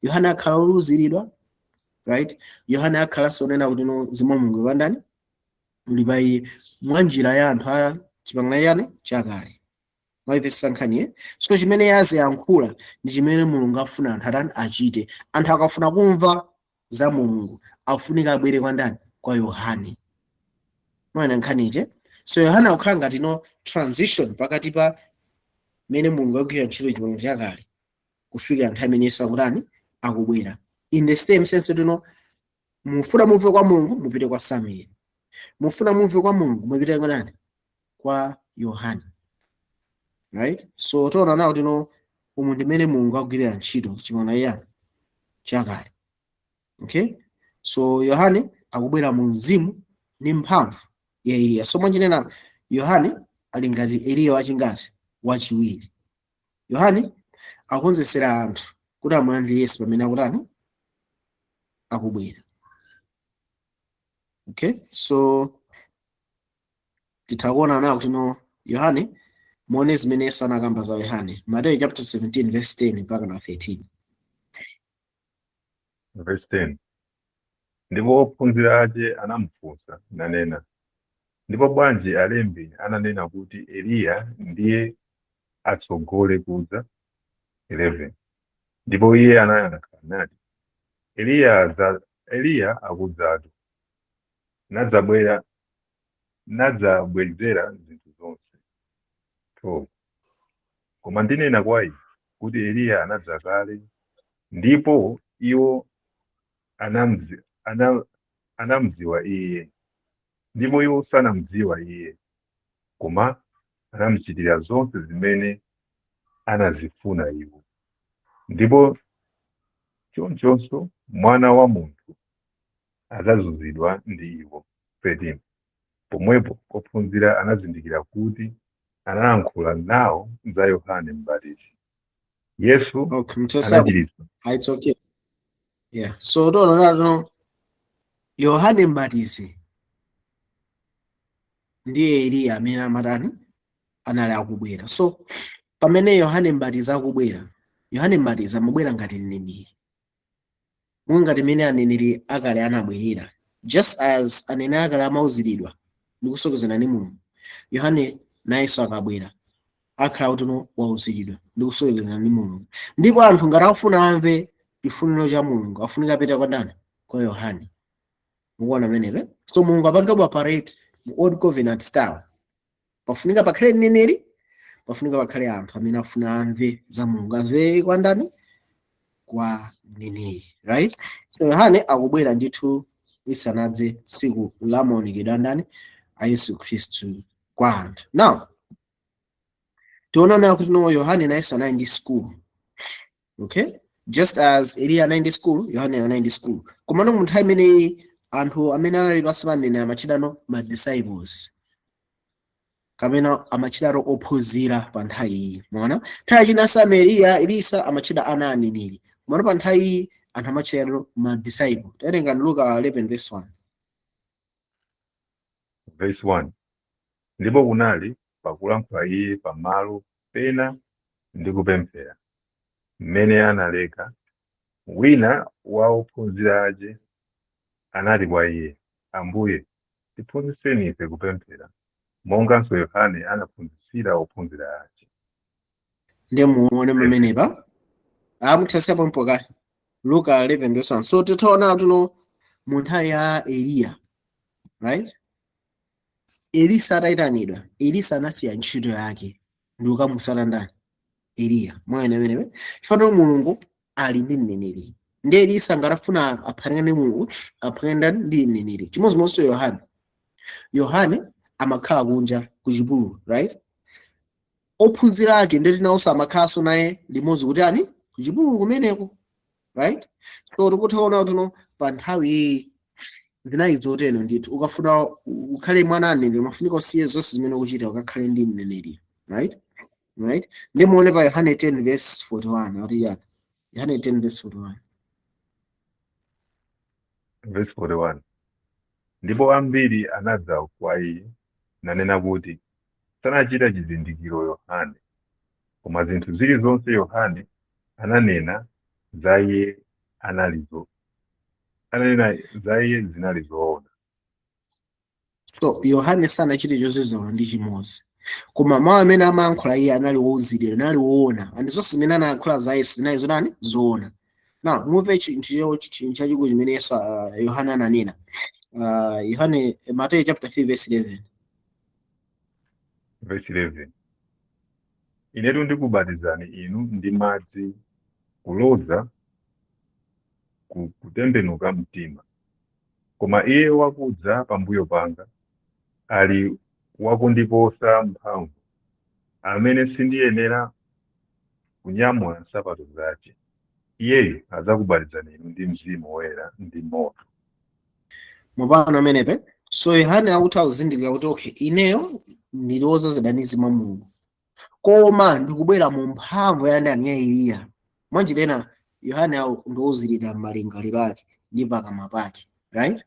Yohane akhala owuziridwa, right? Yohane akhalanso onena kuti no, mzimu wa Mulungu pandani? Uli pa iye, mwa njira ya anthu a Chipangano chani? Chakale. Mwayimvetsa nkhani, eh? So chimene yaziyankhula ndi chimene Mulungu afuna anthu atani? Achite. Anthu akafuna kumva za Mulungu, afunika abwere kwa ndani? Kwa Yohane. Mwana nkhani ije. So Yohane akukhala ngati no transition pakati pa mene Mulungu akugwira ntchito Chipangano Chakale kufikira nthawi imene Yesu akutani? Akubwera. In the same sense, tino mufuna mumve kwa Mulungu, mupite kwa Samuel. Mufuna mumve kwa Mulungu, mupite kwa ndani? Kwa Yohane, right? So tiona nawo tino umu ndimene Mulungu akugwirira ntchito Chipangano yani? Chakale. Okay, so Yohane akubwera mu mzimu ndi mphamvu ya Eliya. So mwanjinena, Yohane ali ngati Eliya wachingati? Wachiwiri. Yohane akonzesera anthu kuti amulandire Yesu pamene akutani? Akubwera. Okay, so titha kuona nawo kuti no, Yohane, muone zimene Yesu anakamba za Yohane, Mateyu chapter 17 verse 10 mpaka na 13. Verse 10. Ndipo ophunzira ake anamufunsa nanena, "Ndipo bwanji alembi ananena kuti Eliya ndiye atsogole kudza?" 11 Ndipo iye anayankha nati, Eliya akudzatu, nadzabwera nadzabwezera zinthu zonse. 12 Koma ndinena kwa inu kuti Eliya anadza kale, ndipo iwo anamdziwa iye, ndipo iwo sanamdziwa iye, koma anamuchitira zonse zimene anazifuna iwo. Ndipo chonchonso Mwana wa Munthu adzazunzidwa ndi iwo. 13 Pomwepo ophunzira anazindikira kuti analankhula nawo za Yohane Mbatizi. Yesu Okay, mtesa. anachiritsa It's okay, yeah. So tiona nato Yohane Mbatizi ndiye Eliya amene amatani? Anali akubwera. So pamene Yohane Mbatizi akubwera, Yohane Mbatizi amabwera ngati mneneri, monga ngati mmene aneneri akale anabwerera. Just as aneneri akale amauziridwa ndi kusokozana ndi Mulungu, Yohane nayenso akabwera akhala kuti no, wauziridwa ndi kusokozana ndi Mulungu. Ndipo anthu ngati akufuna amve chifuniro cha Mulungu, afunika apite kwa ndani? Kwa Yohane. Mukuona amenepe? So Mulungu apange operate mu Old Covenant style, pafunika pakhale mneneri, pafunika pakhale anthu amene afuna amve za Mulungu, amve kwa ndani? Kwa mneneri, right? So Yohane akubwera ndithu lisanadze tsiku la maonekedwe a ndani? A Yesu Khristu kwa anthu. Now tionana kuti no, Yohane nayenso anali ndi school, okay? Just as Eliya anali ndi school, Yohane anali ndi school. Komano mu nthawi imeneyi anthu amene anali pansi pa mneneri amatchedwa ma disciples kapena amatchedwa ophunzira pa nthawi iyi. Muona nthawi china Samuel, Eliya, Elisa amatchedwa ana aneneri, komano pa nthawi iyi anthu amatchedwa ma disciple. Tawerenga Luka 11 verse 1. Verse 1. Ndipo kunali pakulankhula iye pamalo pena ndi kupemphera. Mmene analeka, wina wa ophunzira ace anati kwa iye, Ambuye, tiphunzitseni ife kupemphera, monganso Yohane anaphunzitsira ophunzira ace. Ndiye muone pamenepa amuthasiyapo mpoka Luka 11 verse 1. So titaona tuno mu nthawi ya Eliya, right, Elisa atayitanidwa, Elisa anasiya ntchito yake ndi kukamusata ndani? Eliya. Mwaena amenewe chifukwa Mulungu ali ndi mneneri, ndi Elisa ngatafuna aphatane ndi Mulungu, aphatane ndani? Ndi mneneri. Chimodzimodzinso Yohane. Yohane amakhala kunja ku chipululu, right? Ophunzira ake ndeti nawonso amakhalanso naye limodzi kuti ani? Ku chipululu kumeneko, right? So tikuthaona kuti no, pa nthawi iyi zinayi zotero ndithu, ukafuna ukhale mwana aneneri, umafunika usiye zonse zimene ukuchita, ukakhale ndi mneneri, right? Ndi muone pa Yohane 10 verse 41 akuti yani? Yohane 10 verse 41. Verse 41. Ndipo ambiri anadza kwa iye nanena kuti, sanachita chizindikiro Yohane, koma zinthu zilizonse Yohane ananena za iye analizo ananena za iye zinali zoona. So Yohane sanachite chozizwa ndi chimodzi, koma mawu amene amayankhula iye anali wowuziridwa, anali woona, and zonse zimene anayankhula za Yesu zinali zotani? Zoona. Now mupe chinthu chachikulu chimene Yesu, Yohane ananena, Yohane, Mateyu chapter 3 verse 11. Verse 11. Inetu ndikubatizani inu ndi madzi kuloza ku kutembenuka mtima, koma iye wakudza pambuyo panga ali wakundiposa mphamvu, amene sindiyenera kunyamula nsapato zace. Iyeyu adzakubatizani inu ndi Mzimu Woyera ndi moto. Mupano amenepe. So Yohane akutha kuzindikira kuti okay, ineyo ndili wodzazidwa ndi Mzimu wa Mulungu, koma ndikubwera mu mphamvu ya ndani? Ya Eliya. Mwanjira ina Yohane awo ndiwozilira m'malingaliro ake ndi pakamwa pake, right?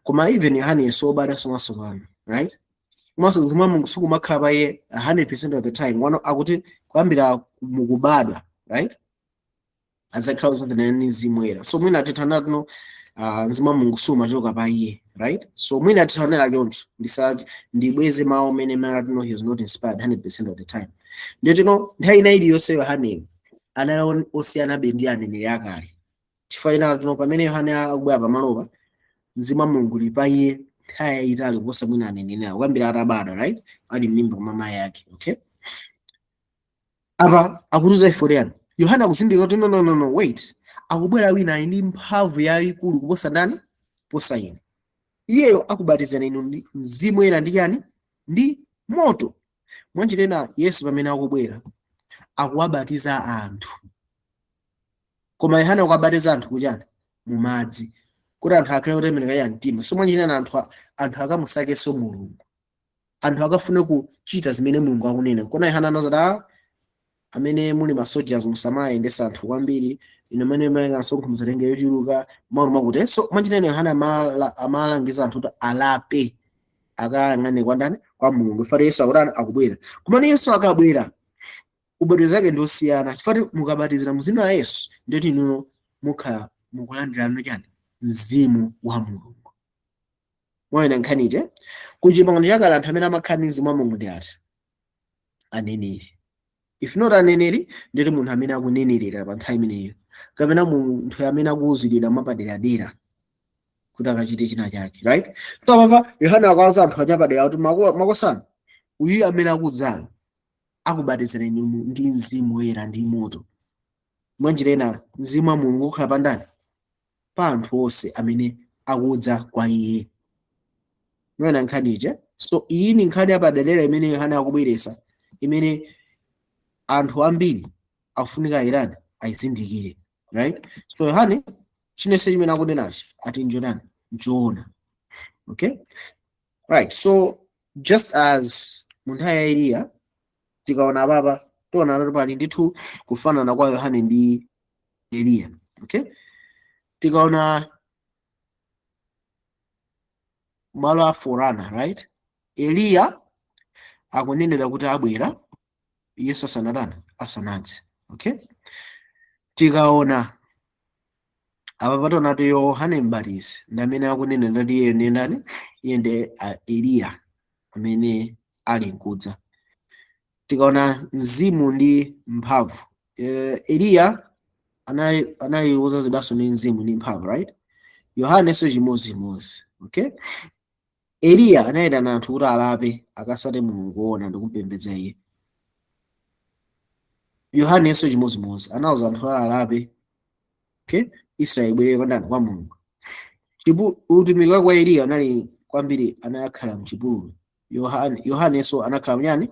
Koma even Yohane yesu obadwanso mwatsopano, right? Komanso Mzimu wa Mulungu sikumakhala pa iye 100% of the time. Wano akuti kuyambira mukubadwa, right, adzakhala odzazidwa ndi Mzimu Woyera. So mwina tithanira tuno Mzimu wa Mulungu sumachoka pa iye, right? So mwina tithanira choncho, ndibweze mawu amene mene tuno he is not inspired 100% of the time. Ndiye tino nthawi ina iliyonse Yohaneyo anali osiyanabe ndi aneneri akale, chifukwa ina tuno pamene Yohane akubwera pamalopa, Mzimu wa Mulungu uli pa iye nthawi yayitali kuposa mwina aneneri awo, kuyambira atabadwa, right, ali m'mimba mwa mayi ake. Okay, apa akutiuza ifo yani? Yohana akuzindikira kuti no, no, no, no, wait, akubwera wina ali ndi mphamvu yayikulu kuposa ndani? Kuposa ine. Iyeyo akubatizani inu ndi Mzimu Woyera ndi chani? Ndi moto. Mwanjira ina Yesu pamene akubwera akuwabatiza anthu, koma Yohane akuwabatiza anthu kuchani? Mumadzi, kuti anthu akhale otembenuka ya mtima. So mwanjira ina anthu akamusakenso Mulungu, anthu akafune kuchita zimene Mulungu akunena. Kona Yohana anazati, "Ah, amene muli ma soldiers musamayendesa anthu kwambiri, ino amene malenga msonkho musatenge yochuluka," mawu mwakuti. So mwanjira ina Yohana amalangiza anthu kuti alape, akayang'ane kwa ndani? Kwa Mulungu. Ifati Yesu akutani? Akubwera. Kumene Yesu akabwera, ubatizo wake ndi osiyana, chifukwa mukabatizira mu dzina la Yesu, ndiyoti inuyo mukhala mukulandirano chani? Mzimu wa Mulungu. Mwaona nkhanije? Ku Chipangano Chakale anthu amene amakhala ndi Mzimu wa Mulungu ndi ati? Aneneri. If not aneneri, ndiyoti munthu amene akunenerera pa nthawi imeneyo, kapena munthu amene akuwuziridwa mwapaderadera kuti akachite china chake, right? So apapa Yohana akawuza anthu achapadera kuti makosana, uyu amene akudzayo akubatizani inu ndi Mzimu Woyera ndi moto. Mwanjira ina Mzimu wa Mulungu ukhala pa ndani? Pa anthu onse amene akudza kwa iye. Mwana nkhani ija. So iyi ni nkhani yapaderadera imene Yohana akubweretsa, imene anthu ambiri akufunika irani ayizindikire, right? So Yohane chinense chimene akunenachi ati njotani? Nchoona. Okay, right. So just as mu nthawi ya Eliya, tikaona apapa tiona kuti pali ndithu kufanana kwa Yohane ndi Eliya. Okay, tikaona malo a forerunner, right, Eliya akunenera kuti abwera Yesu asanatani? Asanadze. Okay, tikaona apa patonatu Yohane Mbatizi ndi amene akunena ndati iye ndi ndani? Iye ndi Eliya amene ali nkudza. Tikaona mzimu ndi mphamvu, Eliya anali wozazidwanso ndi mzimu ndi mphamvu, right? Yohanenso chimodzimodzi. Okay, Eliya anayitana anthu kuti alape, akasate Mulungu woona ndi kumpembedza iye. Yohanenso chimodzimodzi, anawuza anthu kuti alape, okay, Israeli ibwerere kwa ndani? Kwa Mulungu. Utumiki wake wa Eliya anali kwambiri anakhala mchipululu. Yohanenso anakhala mnyani?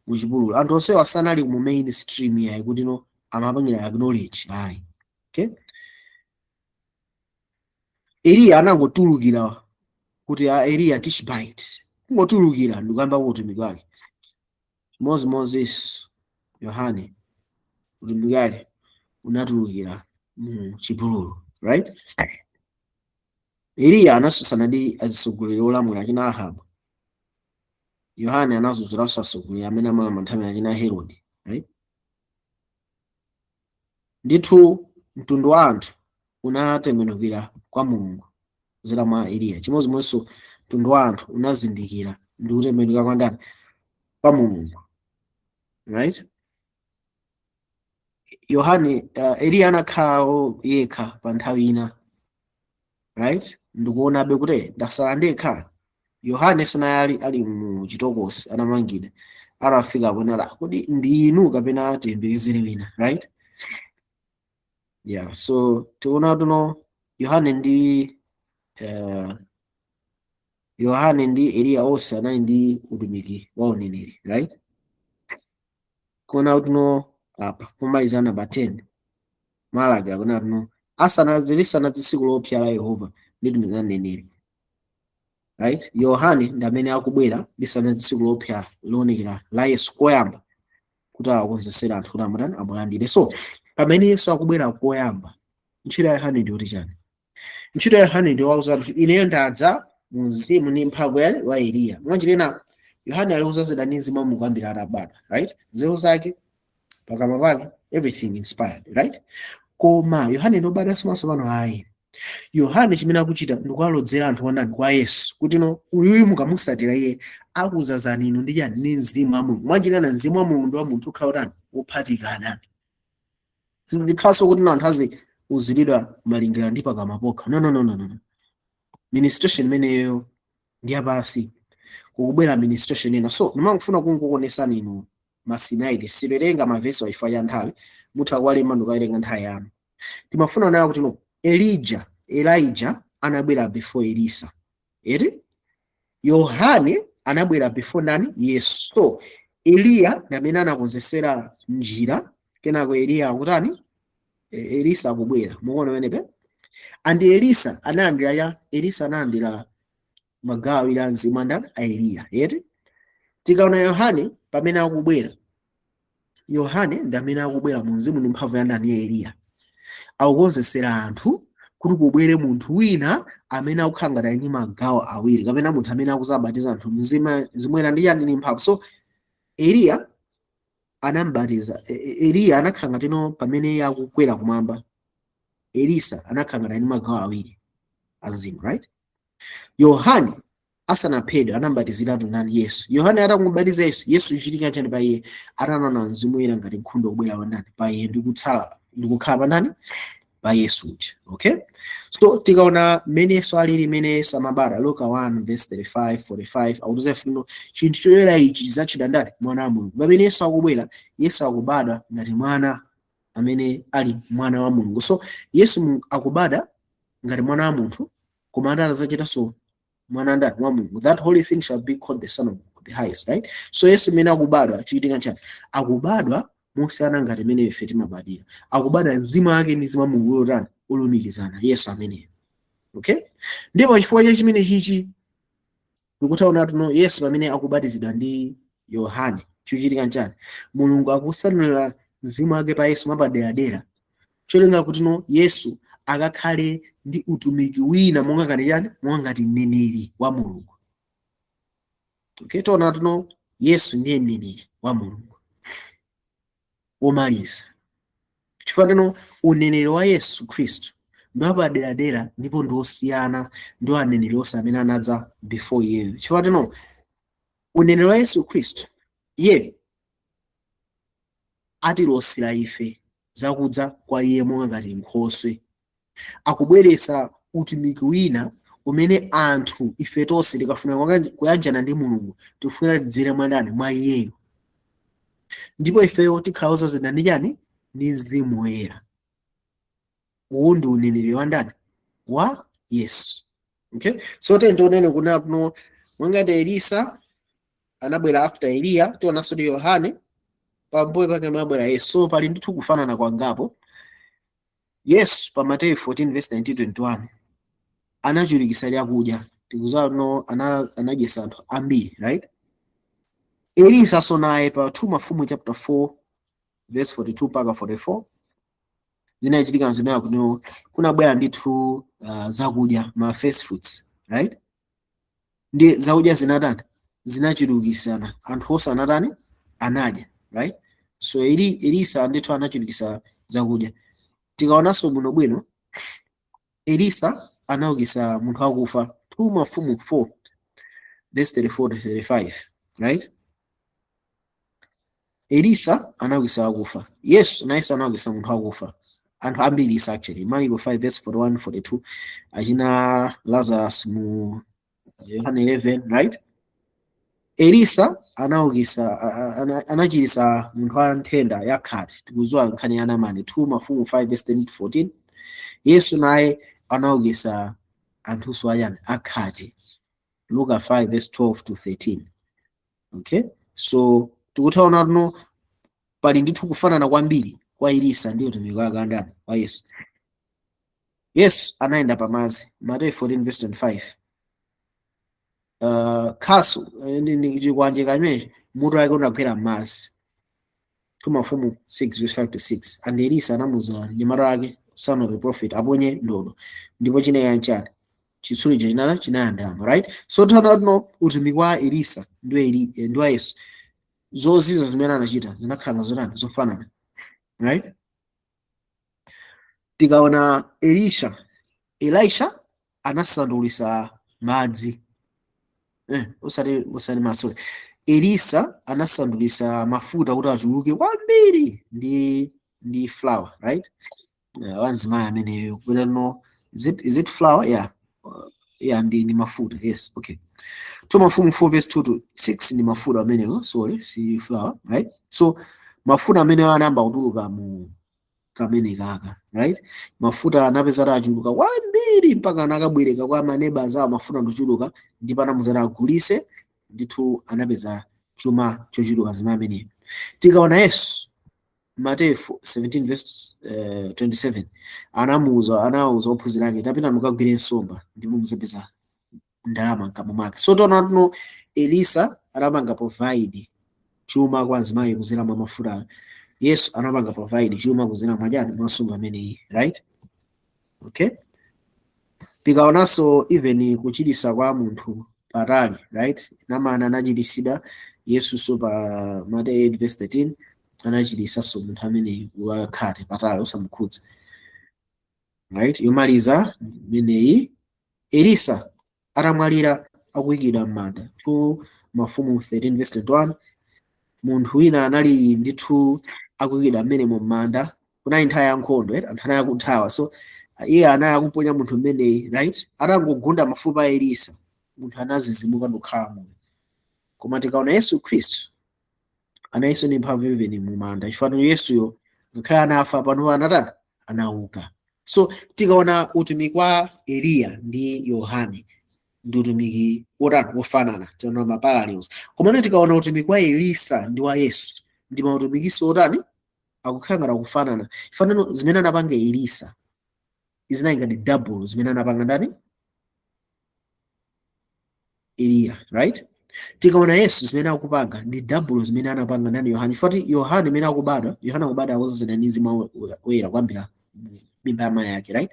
Muchipululu. Anthu onsewa sanali mu mainstream yayi kuti no amapangira acknowledge, ayi. Okay, Eliya anangotulukira kuti a Eliya Tishbite, kungotulukira ndikuyamba utumiki wake. Chimodzimodzi Yohane, utumiki wake unatulukira mu chipululu, right? Eliya anasusana ndi atsogoleri olamula achina Ahabu. Yohane anazunzulanso atsogoleri amene amalamula nthawi achina Herode, right? Ndithu mtundu wa anthu unatembenukira kwa Mulungu kudzera mwa Eliya. Chimodzimodzinso mtundu wa anthu unazindikira ndi kutembenuka kwa ndani? Kwa Mulungu, right? Yohane, Eliya anakhalawo yekha pa nthawi ina, right? Ndikuonabe kuti ndasala ndekha. Yohane sanali ali mu chitokosi, anamangidwa, atafika aponera kuti ndinu kapena tiyembekezere wina, right? Yeah, so tikuona tuno Yohane ndi Eliya onse anali ndi utumiki wa uneneri, right? Kuona tuno apa pomalizana pa 10 Malaki akuona tuno asanadze, lisanadze tsiku loopsa la Yehova, nditumiza mneneri, right? Yohane ndi amene akubwera lisanadze tsiku loopsa loonekera la Yesu koyamba kuti akonzesere anthu kuti amutani? Amulandire. So pamene Yesu akubwera koyamba, ntchito ya Yohane ndi kuti chani? Ntchito ya Yohane ndi wauza kuti ineyo ndadza mu mzimu ndi mphamvu wa Eliya. Mwanjira Yohane ali kuzazidwa ndi mzimu wa Mulungu kwambiri atabadwa, right? Nzeru zake, pakamwa pake, everything inspired, right? Koma Yohane ndi obadwanso matsopano? Ayi. Yohane chimene akuchita ndikuwalodzera anthu onani kwa Yesu kuti no, uyuyu mukamusatira iye akuzazani inu ndi chani? Ndi mzimu wa Mulungu. Mwanjira mzimu wa Mulungu ndi wa munthu ukhala utani? Wophatikana. Sizikhalanso kuti no anthu aziuziridwa malingana ndi pakamwa pokha. No, no, no, no, no. Ministration imeneyo ndi yapasi, kukubwera ministration ina. So ndimangofuna kungokuonesani inu masinaiti. Siperenga mavesi waifa ya nthawi, mutha kuwalemba ndikukawerenga nthawi yanu. Timafuna nayo kuti no, Elijah anabwera before Elisa, eti? Yohane anabwera before ndani? Yesu. So Eliya ndi amene anakonzesera njira, kenako Eliya akutani? Elisa akubwera. Mukuona pamenepe? And Elisa analandira ya Elisa analandira magawo awiri a mzimu andani? A Eliya, eti? Tikaona Yohane pamene akubwera, Yohane ndi amene akubwera mu mzimu ndi mphamvu ya ndani? Ya Eliya. Akukonzesera anthu kuti kubwere munthu wina amene akukhala ngati ali ndi magawo awiri, kapena munthu amene akuzabatiza anthu mzimu zimwera ndi chani? Ndi mphamvu. So Eliya anambatiza, Eliya anakhala ngati no pamene iye akukwera kumwamba, Elisa anakhala ngati ali ndi magawo awiri a mzimu, right? Yohane asanaphedwe anambatiziratu nani? Yesu. Yohane atangobatiza Yesu, Yesu chichitika chani pa iye? Atanaona mzimu woyera ngati nkhunda kubwera pa ndani? Pa iye, ndikutsala ndikukhala pa ndani? Pa Yesu uja. Okay, so tikaona mmene Yesu alili, mmene Yesu amabala, Luka 1 verse 35 45 akutiza funo chinthu choyera ichi chidzatchedwa ndani? Mwana wa Mulungu. Pamene Yesu akubwera, Yesu akubadwa ngati mwana amene ali mwana wa Mulungu. So Yesu akubadwa ngati mwana wa munthu, koma atazachitanso mwana ndani? Wa Mulungu. That holy thing shall be called the Son of the Highest, right? So Yesu mmene akubadwa, chichitika nchani? Akubadwa mosiyana ngati mmene ife timabadwira. Akubadwa mzimu wake ndi mzimu wa Mulungu ulotani? Ulumikizana. Yesu ameneyo, okay? Ndipo chifukwa cha chimene chichi tikutaona tuno Yesu pamene akubatizidwa ndi Yohane, chikuchitika nchani? Mulungu akusanulira mzimu wake pa Yesu mwapaderadera, cholinga kuti no Yesu akakhale ndi utumiki wina monga ngati chani? Monga ngati mneneri wa Mulungu. Okay, tiona tuno Yesu ndiye mneneri wa Mulungu. Womaliza. Chifukwa teno uneneri wa Yesu Khristu ndi wapaderadera ndipo ndi osiyana ndi aneneri onse amene anadza before iyeyo. Chifukwa teno uneneri wa Yesu Khristu, iye atilosera ife zakudza kwa iye monga ngati nkhoswe, akubweretsa utumiki wina umene anthu ife tonse tikafuna kuyanjana ndi Mulungu, tikufuna tidzere mwa ndani? Mwa iyeyo. Ndipo ifeyo tikhala odzazidwa ndi chani? Ndi Mzimu Woyera. Uwu ndi uneneri wa ndani? Wa Yesu. Okay, so tiyeni tionene kunena kuno, mwangati Elisa anabwera after Eliya, tionanso ndi Yohane pambuyo pake amabwera Yesu. So pali ndithu kufanana kwangapo. Yesu pa Mateyu 14 verse 19 21 anachulukitsa chakudya, tikudziwa no anadyetsa anthu ambiri, right? Elisa so naye pa 2 Mafumu chapter 4 verse 42 mpaka 44 zinachitika zimene kuti kunabwera ndithu zakudya, ma first fruits, right? Ndi zakudya zinatani? Zinachulukisana, anthu onse anatani? Anadya, right? So Elisa ndithu anachulukisa zakudya. Tikaonanso bwinobwino, Elisa anaukisa munthu akufa, 2 Mafumu 4 verse 34 to 35, right? Elisa anaukisa akufa. Yesu nayenso anaukisa munthu akufa, anthu ambiri isa actually, Marko 5 verse 41 42, achina Lazarus mu Yohane 11, right? Elisa anaukisa anachirisa munthu wa nthenda ya khate, tikudziwa nkhani ya Namani, 2 Mafumu 5 verse 10 to 14. Yesu naye anaukisa anthunso ayani? Akhate, Luka 5 verse 12 to 13. Okay, so tikuthaona tuno pali ndithu kufanana kwambiri kwa Elisa ndi utumiki wake andani? Wa Yesu. Yesu anayenda pamadzi, Mateyu 14 verse 25. Khasu ndi chikwanje kamene mutu wake unagwera m'madzi, 2 Mafumu 6 verse 5 to 6. And Elisa anamuza mnyamata wake, son of the prophet, aponye ndodo, ndipo chinaya nchani? Chitsulo chinala chinayandama, right? So tana tuno utumiki wa Elisa ndi wa Yesu, zozizwa zimene anachita zinakhala zotani? Zofanana, right? Tikaona Elisha anasandulisa madzi, usati madzi, sorry, Elisa anasandulisa mafuta kuti achuluke kwambiri ndi flour, right? Wanzimayi ameneyo kuti no, is it flour? Yeah, yeah, ndi mafuta, yes. Okay, 2 Mafumu 4 verse 2 to 6 ndi mafuta amenewo, sorry, si flour, right? So mafuta amenewo anayamba kutuluka mu kamene kaka, right? Mafuta anapeza achuluka kwambiri mpaka anakabwereka kwa maneba zawo mafuta ndochuluka, ndipo anamuzati agulise. Ndithu anapeza chuma chochuluka zimene ameneyo. Tikaona Yesu, Mateyu 17 verse 27, anawuza ophunzira ake, "Tapita mukagwire nsomba ndipo muzapeza ndalama mkamwa mwake." So tiona tuno Elisa anapanga provide chuma kwa azimayi kuzera mwa mafuta. Yesu anapanga provide chuma kuzera mwa chani? Mwa nsomba ameneyi, right? Okay, tikaonanso even kuchirisa kwa munthu patali, right? Namani anachirisidwa. Yesu so pa Mateyu 8 verse 13 anachirisanso munthu ameneyi wakhate patali osamukhudza, right? Yomaliza imeneyi, Elisa atamwalira akuyikidwa m'manda, 2 Mafumu 13 verse 21, munthu wina anali ndithu akuyikidwa mmenemo m'manda. Kunali nthawi ya nkhondo, eh? Anthu anali akuthawa, so iye anali akumponya munthu mmeneyi, right? Atangogunda mafupa a Elisa, munthu anazizimuka ndikukhala moyo. Koma tikaona Yesu Khristu, anayenso ndi mphamvu even mumanda, chifukwa Yesuyo ngakhale anafa, pano anatani? Anauka. So tikaona utumiki wa Eliya ndi Yohane ndi utumiki wotani? Wofanana, tiona ma parallels. Komano tikaona utumiki wa Elisa ndi wa Yesu, ndi mautumikiso otani? Akukhala ngati akufanana. Chifanano zimene anapanga Elisa zinali ngati double zimene anapanga ndani? Eliya, right? Tikaona Yesu, zimene akupanga ndi double zimene anapanga ndani? Yohane. Fati Yohane imene akubadwa, Yohane akubadwa akudzazidwa ndi Mzimu Woyera kuyambira mimba ya mayi ake, right?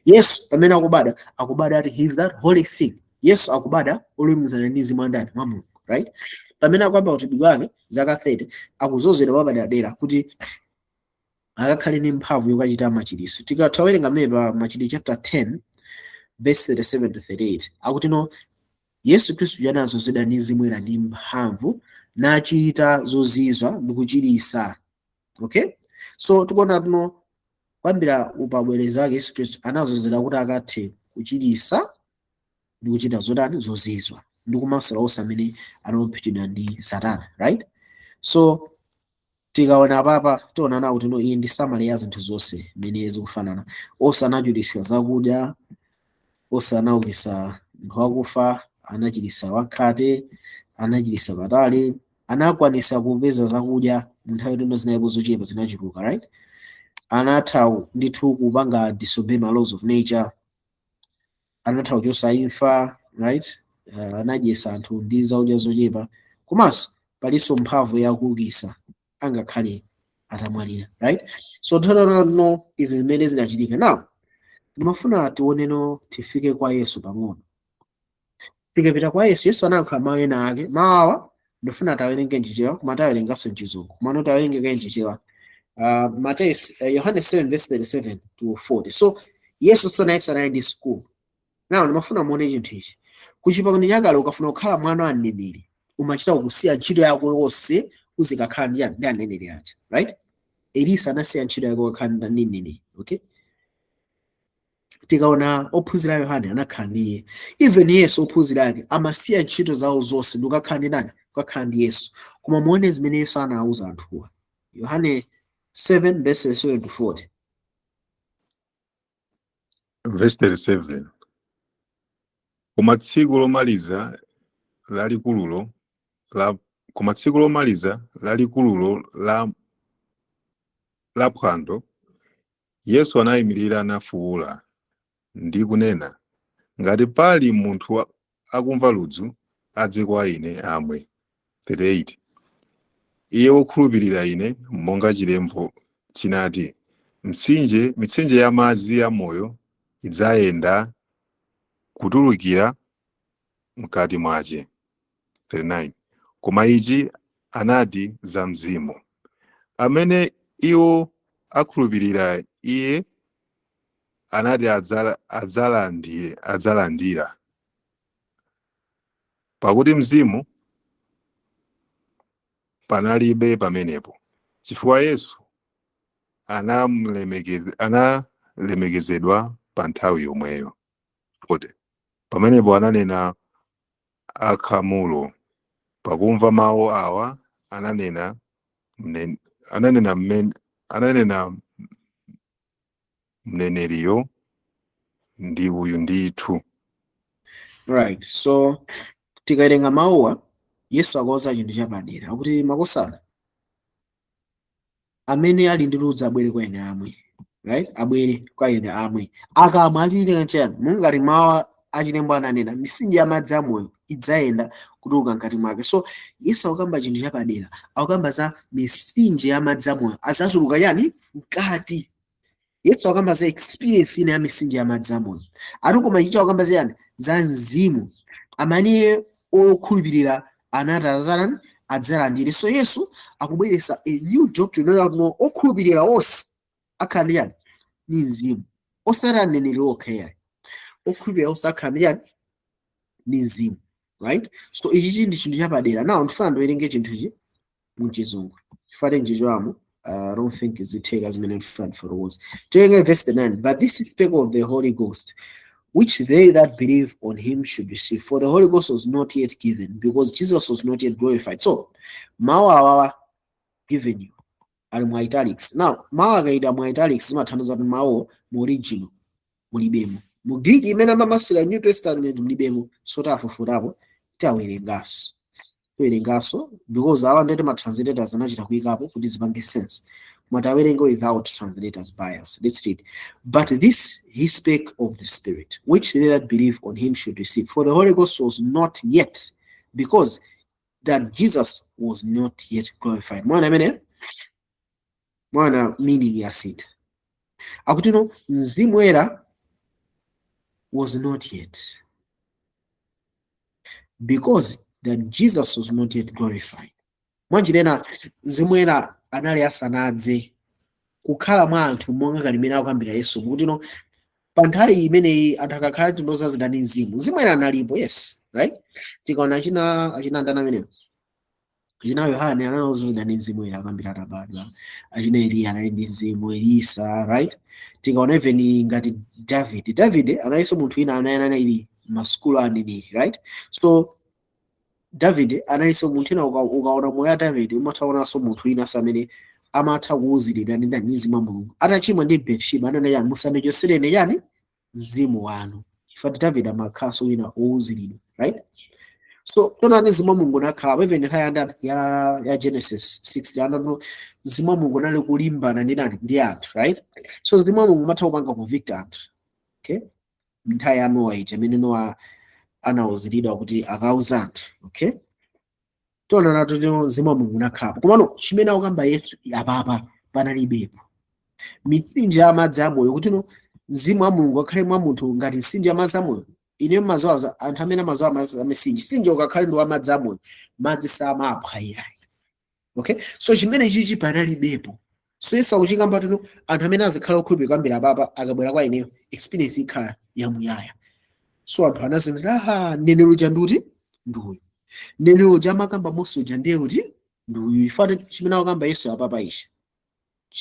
Yesu pamene akubadwa, akubadwa ati he is that holy thing. Yesu akubadwa olumikizana ndi mzimu wa ndani? Wa Mulungu, right? Pamene akuyamba utumiki wake zaka 30, akuzozedwa papadera kuti Akakhale ndi mphamvu yokachita machiritso. Tikathawerenga mmene pa Machitidwe chapter 10 verse 37 to 38, akuti no, Yesu Khristu anadzozedwa ndi Mzimu Woyera ndi mphamvu, nachita zozizwa ndi kuchiritsa. Okay, so tikuona tuno kuyambira upabwereza wake, Yesu Khristu anadzozedwa kuti akathe kuchiritsa ndi kuchita zotani? Zozizwa, ndi kumasula onse amene anaopsedwa ndi Satana, right? So tikaona papa, tiona nawo kuti no, iyi ndi summary ya zinthu zonse imene zikufanana. Onse anachulitsa zakudya, onse anaukitsa munthu wakufa, anachiritsa wakhate, anachiritsa patali, anakwanisa kupeza zakudya mu nthawi yotino zinalipo zochepa, zinachuluka, right? Anatha ndithu kupanga disobey ma laws of nature, anatha kuchotsa imfa, right? Anadyetsa anthu ndi zakudya zochepa, komanso palinso mphamvu yakuukitsa angakhale atamwalira, right? So nthawi no izi zimene zinachitika. Now ndimafuna tioneno, tifike kwa Yesu pang'ono. Tikapita kwa Yesu, Yesu anayankhula mawu ena ake. Mawu awa ndifuna tawerenge mChichewa, koma tawerenganso mChizungu, komano tawerenge mChichewa. Mateyu, Yohane 7 verse 37 to 40. So Yesu sanayesa naye ndi school. Now ndimafuna muone chinthu ichi: kuchipangano chakale, ukafuna kukhala mwana wa mneneri, umachita kusiya ntchito yako yonse, uzikakhala ndi aneneri aja, right? Elisa anasiya ntchito yake kukhala ndi mneneri, okay? Tikaona ophunzira a Yohane anakhala ndi iye. Even Yesu, ophunzira ake amasiya ntchito zawo zonse ndi kukakhala ndi nani? Kukakhala ndi Yesu. Koma muone zimene Yesu anawuza anthuwa, Yohane 7 verse 7 to 40. Verse 37: Koma tsiku lomaliza lalikululo la phwando, Yesu anayimirira nafuwula ndi kunena, "Ngati pali munthu akumva ludzu, adze kwa ine amwe. 38 Iye wokhulupirira ine, monga chilembo chinati, mitsinje ya madzi ya moyo idzayenda kutulukira mkati mwace. 39 Koma ichi anati za Mzimu, amene iwo akhulupirira iye anati adzalandira, pakuti Mzimu panalibe pamenepo, chifukwa Yesu analemekezedwa pa nthawi yomweyo. 40 Pamenepo ananena akhamulo, pakumva mawu awa, ananena, "Mneneriyo ndi uyu ndithu." Right, so tikawerenga mawuwa, Yesu akuwuza chinthu chapadera, akuti, "Makosana, amene ali ndi ludzu abwere kwa ine amwe," right? Abwere kwa ine amwe. Akamwa, achitika nchani? Mungati mawu achilembo ananena, mitsinje ya madzi amoyo idzayenda kutuluka mkati mwake. So Yesu akukamba chinthu chapadera, akukamba za mitsinje ya madzi amoyo adzatuluka yani mkati. Yesu akukamba za experience ina ya mitsinje ya madzi amoyo ati, koma ichi akukamba za yani? Za Mzimu amene okhulupirira anati adzalani? Adzalandire. So Yesu akubweretsa a new doctrine yakuti okhulupirira onse akhala ndi yani? Ndi Mzimu, osati aneneri okha yayi. Okhulupirira onse akhala ndi yani? Ndi Mzimu, right? So ichi ndi chinthu chapadera. Now ndifuna ndiwerenge chinthuchi mChizungu, chifukwa mChichewamo I don't think zitheka zimene ndifuna ndifotokoze. Tiwerenge verse 9: "But this spake of the Holy Ghost, which they that believe on him should receive, for the Holy Ghost was not yet given, because Jesus was not yet glorified." So mawu awawa given you ali mu italics. Now mawu akayida mu italics, zimathandiza kuti mawu mu original mulibemo, mu Greek imene amamasula New Testament mulibemo. So tafufutapo, tawerenganso, tiwerenganso, because awa ndete ma translators anachita kuyikapo kuti zipange sense. Koma tawerenge without translators bias. Let's read: "But this he spake of the Spirit, which they that believe on him should receive, for the Holy Ghost was not yet, because that Jesus was not yet glorified." Mwana amene mwana meaning yasintha, akuti no, Mzimu Woyera was not yet because that Jesus was not yet glorified. Mwanjirena, Mzimu Woyera anali asanadze. Kukhala mwa anthu monga ngati mmene akukambira Yesu, kuti no, pa nthawi imeneyi anthu akakhala tinozazidwa ndi mzimu, mzimu ena analipo, yes, right? Tikaona achina ndani amenewo, achina Yohane ananozazidwa ndi mzimu ena akambira atabadwa, achina Eliya anali ndi mzimu, Elisa, right? Tikaona even ngati David analinso munthu wina amene anali masukulu aneneri, right? So David analinso munthu ina. Ukaona moyo wa David, umatha kuonanso munthu winanso amene amatha kuwuziridwa ndi ndani? Mzimu wa Mulungu. Atachimwa ndi Bathsheba, ananena yani? "Musandichoserene yani mzimu wanu," chifukwa David amakhalanso wina owuziridwa, right? So tonani mzimu wa Mulungu unakhala even nthawi ya ndani? Ya Genesis 6 anano mzimu wa Mulungu unali kulimbana ndi nani? Ndi anthu, right? So mzimu wa Mulungu umatha kupanga convict anthu, okay? Nthawi ya Nowa ija, imene Nowa anawuziridwa kuti akauza anthu, okay? Tiona nato tino mzimu wa Mulungu unakhalapo. Komano chimene akukamba Yesu apapa, panalibepo mitsinje ya madzi amoyo, kuti no, mzimu wa Mulungu akhale mwa munthu ngati mtsinje ya madzi amoyo. Ine maziwa anthu amene amaziwa madzi amitsinje, mtsinje ukakhale ndi wa madzi amoyo, madzi samaphwa iyayi, okay? So chimene chichi panalibepo. So Yesu akuchikamba tino anthu amene azikhala okhulupirira kwambiri apapa, akabwera kwa ineyo, experience ikhala yamuyaya. So anthu anazindikira, aha, mneneri uja nduti? Nduyu mneneri uja amakamba Mose uja, ndiye kuti nduyu. Ifate chimene akukamba Yesu apapa ichi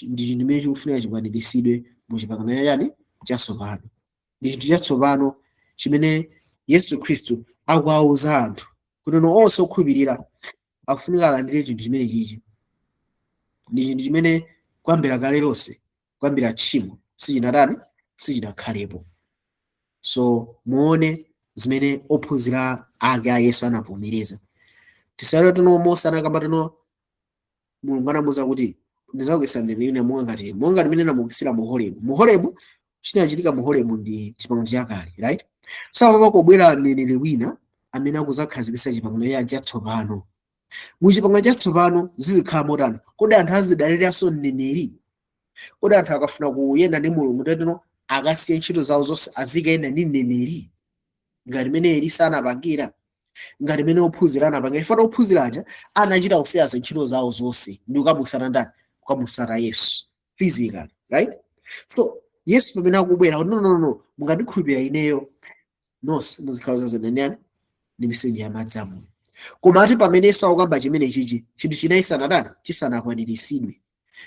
ndi chinthu chimene chikufunika chikwaniritsidwe mu chipangano chani? Chatsopano. Ndi chinthu chatsopano chimene Yesu Khristu akuwauza anthu kuti no, onse okhulupirira akufunika alandire chinthu chimene chichi. Ndi chinthu chimene kuyambira kale lonse, kuyambira tchimo, sichinatani? Sichinakhalepo. So muone zimene ophunzira ake a Yesu anavomereza. Tisale tino Mose anakamba tino Mulungu anamuwuza kuti ndizaukitsa mneneri monga ndimene namuukitsira mu Horebu. Mu Horebu, chinachitika mu Horebu ndi chipangano chakale, right? So apa kubwera mneneri wina amene akuzakhazikitsa chipangano chatsopano. Mu chipangano chatsopano zizikhala motani? Kodi anthu azidaliranso mneneri? Kodi anthu akafuna kuyenda ndi Mulungu, tetino akasiye ntchito zawo zonse, azikayenda ndi mneneri ngati mene Elisa anapangira, ngati mene ophunzira anapangira? Ifana ophunzira aja anachita kusiya ntchito zawo zonse ndi kukamusata ndani? Kukamusata Yesu physically, right? So Yesu pamene akubwera kuti, "No, no, no, mungandikhulupirira ineyo, nonse muzikhala zazenenani ndi mitsinje ya madzi amoyo." Koma ati pamene Yesu akukamba chimene chichi, chinthu chinayi sanatani? Chisanakwaniritsidwe,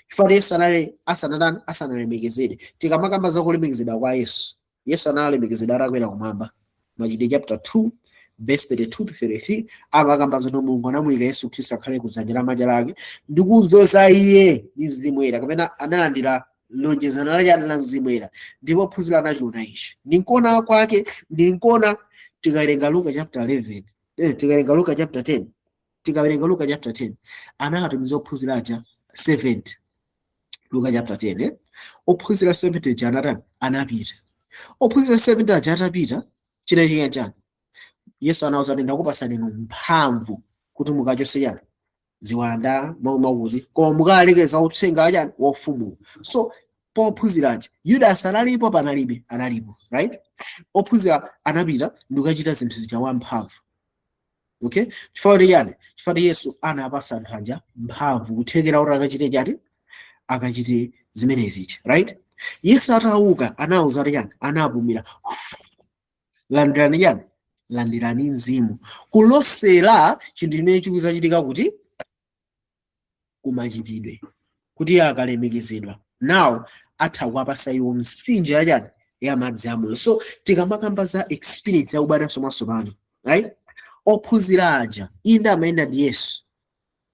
chifukwa Yesu anali asanatani? Asanalemekezedwe. Tikamakamba za kulemekezedwa kwa Yesu, Yesu analemekezedwa atakwera kumwamba. Machitidwe chapter 2 verse 32 to 33 amakamba zoti Mulungu anamuyika Yesu Khristu akhale kudzanja lamanja lake ndi kudzoza iye ndi Mzimu Woyera, kapena analandira lonjezano lachani? La Mzimu Woyera. Ndipo ophunzira anachiona ichi ndinkona kwake, ndinkona tikawerenga Luka chapter 11, tikawerenga Luka chapter 10, tikawerenga Luka chapter 10, anawatumiza ophunzira aja 70. Luka chapter 10, eh? Ophunzira 70 aja anatani? Anapita. Ophunzira 70 aja atapita, chinachitika chani? Yesu anawuza kuti, "Ndakupasani inu mphamvu kuti mukachose chani? Ziwanda, mwakuti, koma mukalekeza uthenga chani? Wa ufumu." So pophunzira aja, Yudas analipo? Panalibe? Analipo, right? Ophunzira anapita ndikukachita zinthu zija wamphamvu, okay? Chifukwa kuti chani? Chifukwa kuti Yesu anapasa anthu aja mphamvu, kuthekera kuti akachite chati? Akachite zimenezi, right? Yesu atauka anawuza kuti chani? Anapumira, "Landirani chani? Landirani Mzimu," kulosera chinthu chimene chikuzachitika kuti kumachitidwe, kuti iye akalemekezedwa, now atha kuwapasa iwo mtsinje yachani? Ya madzi amoyo. So tikamakamba za experience ya ubatizo mwatsopano, right, ophunzira aja inde amayenda ndi Yesu,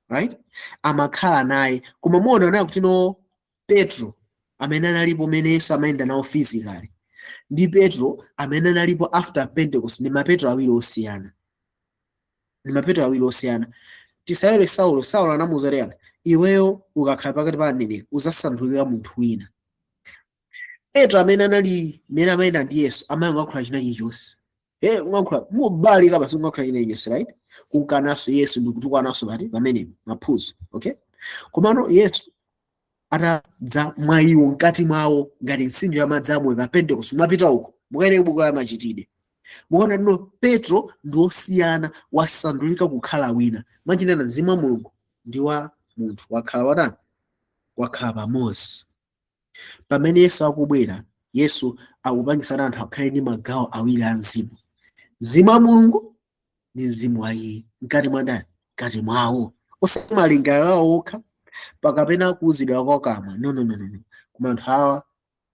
right? Amakhala naye, koma muona naye kuti no, Petro amene analipo mene Yesu amayenda nawo physically ndi Petro amene analipo after Pentecost ndi mapetro awiri osiyana, ndi mapetro awiri osiyana. Tisayere Saulo. Saulo anamuwuza yani? "Iweyo ukakhala pakati pa aneneri uzasanthulira munthu wina." Petro amene anali mene amayenda ndi Yesu amayankhula china chilichonse, ungankhula mubali kapa, sungankhula china chilichonse, right? Kukananso Yesu ndi kutukwananso pati pamenepo maphuzo, okay? Komano Yesu atadza mwa iwo, mkati mwawo ngati mtsinje wa madzi amoyo pa Pentecost, mwapita uko mukayenera buku la Machitidwe, mukaona no, Petro ndi wosiyana, wasandulika kukhala wina. Mwachinena, mzimu wa Mulungu ndi wa munthu wakhala watani? Wakhala pamodzi. Pamene Yesu akubwera, Yesu akupangisana anthu akhale ndi magawo awiri a mzimu, mzimu wa Mulungu ndi mzimu wa iye mkati mwa ndani? Mkati mwawo, osati malingaliro awo okha pakapena kuwuzidwa kwa kamwa. No, no, no, no, no. Koma anthu awa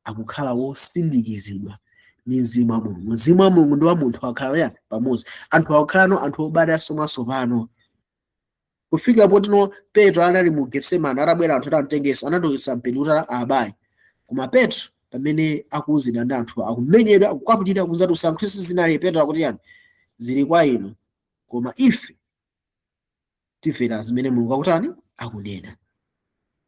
akukhala wosindikizidwa ndi mzimu wa Mulungu. Mzimu wa Mulungu ndi wa munthu akhala yani? Pamodzi. Anthu akukhalano anthu obadwanso mwatsopano, kufikira potino Petro anali mu Getsemani, atabwera anthu atamtengesa, anatokesa mpeni kuti abaye. Koma Petro pamene akuwuzidwa ndi anthu, akumenyedwa, akukwapulidwa, kuzati usankhulenso zinali, Petro akuti yani? "Zili kwa inu, koma ife timvera zimene Mulungu akutani? Akunena,"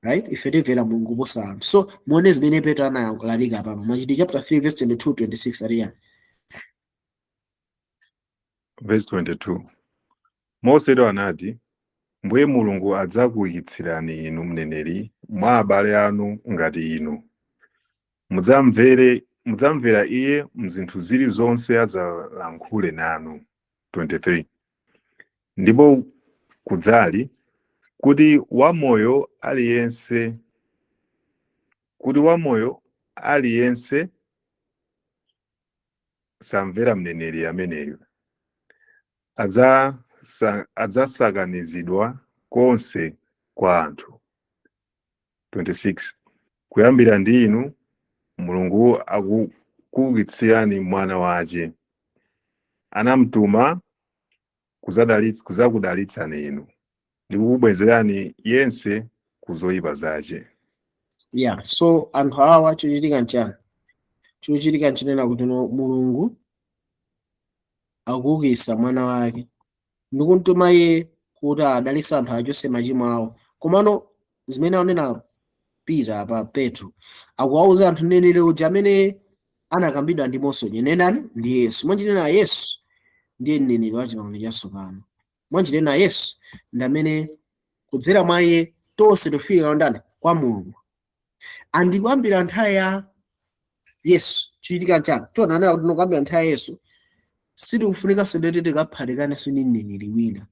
right? Ife timvera Mulungu kuposa anthu. So muone zimene Petro analalika papa, Machitidwe chapter 3 verse 22 26, ali yani? Verse 22. Mose anati, "Mbuye Mulungu adzakuukitsirani inu mneneri mwa abale anu ngati inu. Mudzamvera iye mzinthu zilizonse adzalankhule nanu." 23. Ndipo kudzali kuti wamoyo aliyense samvera mneneri ameneyo adzasakanizidwa konse kwa anthu. 26. Kuyambira ndi inu Mulungu akukuukitsirani mwana wace, anamtuma kuzakudalitsani inu ndi kukubwezerani yense ku zoyipa zace. Yeah, so anthu awa, chochitika nchani? Chochitika nchinena kuti no, Mulungu akuukitsa mwana wake ndikumtuma iye kuti adalitse anthu, achotse machimo awo. Komano zimene aonena Peter apa, Petro akuwauza anthu, mneneri uja amene anakambidwa ndi Mose uja nenani ndi Yesu. Mwanjinena Yesu ndiye mneneri wa chipangano chatsopano. Mwanjinena Yesu ndi amene kudzera mwa iye tonse tofika ndani? Kwa Mulungu. Andikuyambira nthawi ya Yesu, chichitika chani? Tionanena kuti nokuyambira nthawi ya Yesu sitikufunikanso ndeti tikaphatikanenso ndi mneneri wina.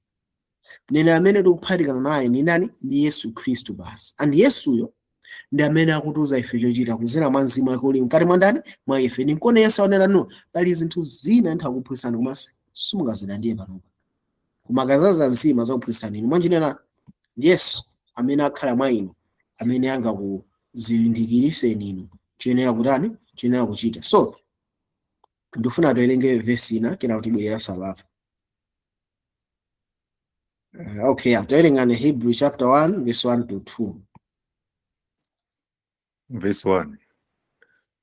Mneneri amene tikuphatikana naye ni nani? Ndi Yesu Khristu basi. And Yesuyo ndi amene akutiuza ife chochita kudzera mwa mzimu wake uli mkati mwa ndani? Mwa ife. Ninkone Yesu aonera, no, pali zinthu zina ntha kuphunzitsani komanso simungazilandire panopa, koma akazaza mzimu azakuphunzitsani inu. Mwanjinena Yesu amene akhala mwa inu, amene angakuzindikiriseni inu choyenera kutani, choyenera kuchita. So ndifuna tiwerenge vesi ina, kena kuti bwerera salapa. Okay, yeah, tawerengani Hebrew chapter 1 verse 1 to 2. Verse 1.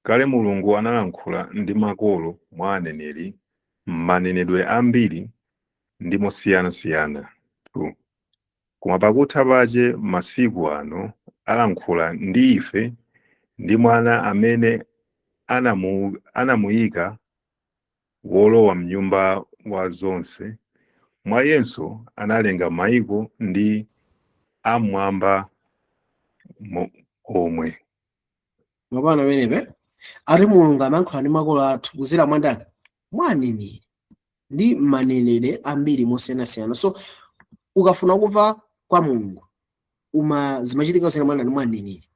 Kale Mulungu analankhula ndi makolo mwa aneneri m'manenedwe ambiri ndi mosiyanasiyana. 2. Koma pakutha pache masiku ano alankhula ndi ife ndi mwana amene anamuyika wolowa mnyumba wa zonse, mwa iyenso analenga maiko ndi amwamba omwe. Mapano pamenepe ati Mulungu amayankhula ndi makolo athu kudzera mwa ndani? Mwa aneneri ndi manenedwe ambiri mosiyanasiyana. So ukafuna kumva kwa Mulungu, uma zimachitika kudzera mwa ndani? Mwa aneneri.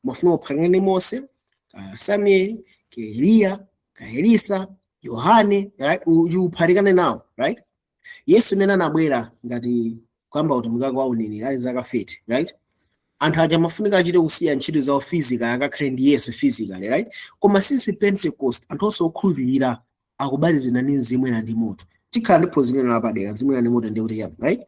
Mwafuna kuphatikana ndi Mose, ka Samueli, ka Eliya, ka Elisa, Yohane, right? Uphatikane nawo, right? Yesu imene anabwera ngati kuyamba utumiki wake wa uneneri ali zaka 30, right? Anthu aja amafunika achite kusiya ntchito zawo physical, akakhale ndi Yesu physically, right? Koma since Pentecost, anthu onse okhulupirira akubatizidwa ndi mzimu ena ndi moto. Tikhala ndi phunziro lapadera, mzimu ena ndi moto ndi kuti chani, right?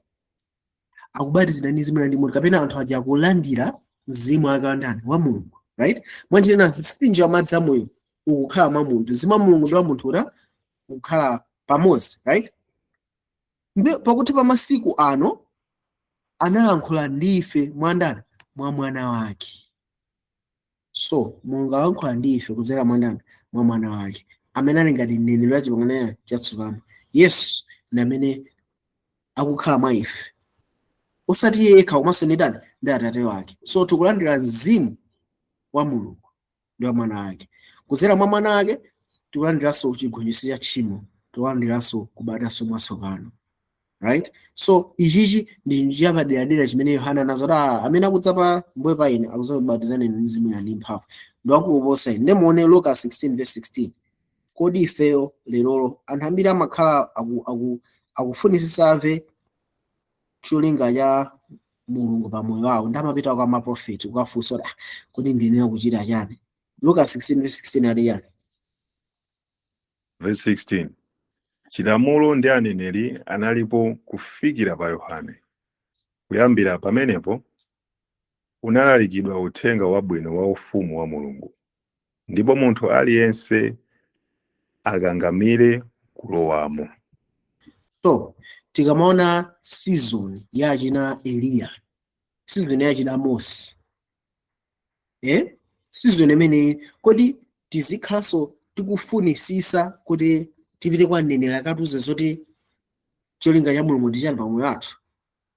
Akubatizidwa ndi mzimu ena ndi moto, kapena anthu aja akulandira mzimu wake wa ndani? Wa Mulungu, right? Mwanjinena mtsinje wa madzi amoyo ukukhala mwa munthu, mzimu wa Mulungu ndi wa munthu uta ukukhala pamodzi, right? Ndi pakuti pa masiku ano analankhula ndi ife mwa ndani? Mwa mwana wake. So Mulungu alankhula ndi ife kudzera mwa ndani? Mwa mwana wake, amene ali ngati mneneri wa chipangano chatsopano. Yesu ndi amene akukhala mwa ife, osati iye yekha, komanso ndi ndani? Ndi Atate wake. So tikulandira mzimu wa Mulungu ndi wa mwana wake. Kudzera mwa mwana wake tikulandiranso chigonjetso cha tchimo, tikulandiranso kubadwanso mwatsopano. Right, so ichichi ndi chapaderadera chimene Yohana anazoti, "Ah, amene akudza pa mbuyo pa ine akuzakubatizani ndi Mzimu ndi mphamvu, ndi wakuposa ine." Ndimuone Luka 16 verse 16. Kodi ifeyo lerolo, anthu ambiri amakhala akufunisisa amve cholinga cha Mulungu pa moyo wawo, ndi amapita kwa maprofeti kukafunsa kuti, "Ah, kodi ndiyenera kuchita chani?" Luka 16 verse 16 ali chani? Verse 16: Chilamulo ndi aneneri analipo kufikira pa Yohane. Kuyambira pamenepo unalalikidwa uthenga wabwino wa ufumu wa Mulungu, ndipo munthu aliyense akangamire kulowamo. So tikamaona season yachina Eliya, season yachina Mose, season imeneyi, kodi tizikhalanso tikufunisisa kuti tipite kwa mneneri akatiuze zoti cholinga cha Mulungu ndi chani pamoyo wathu,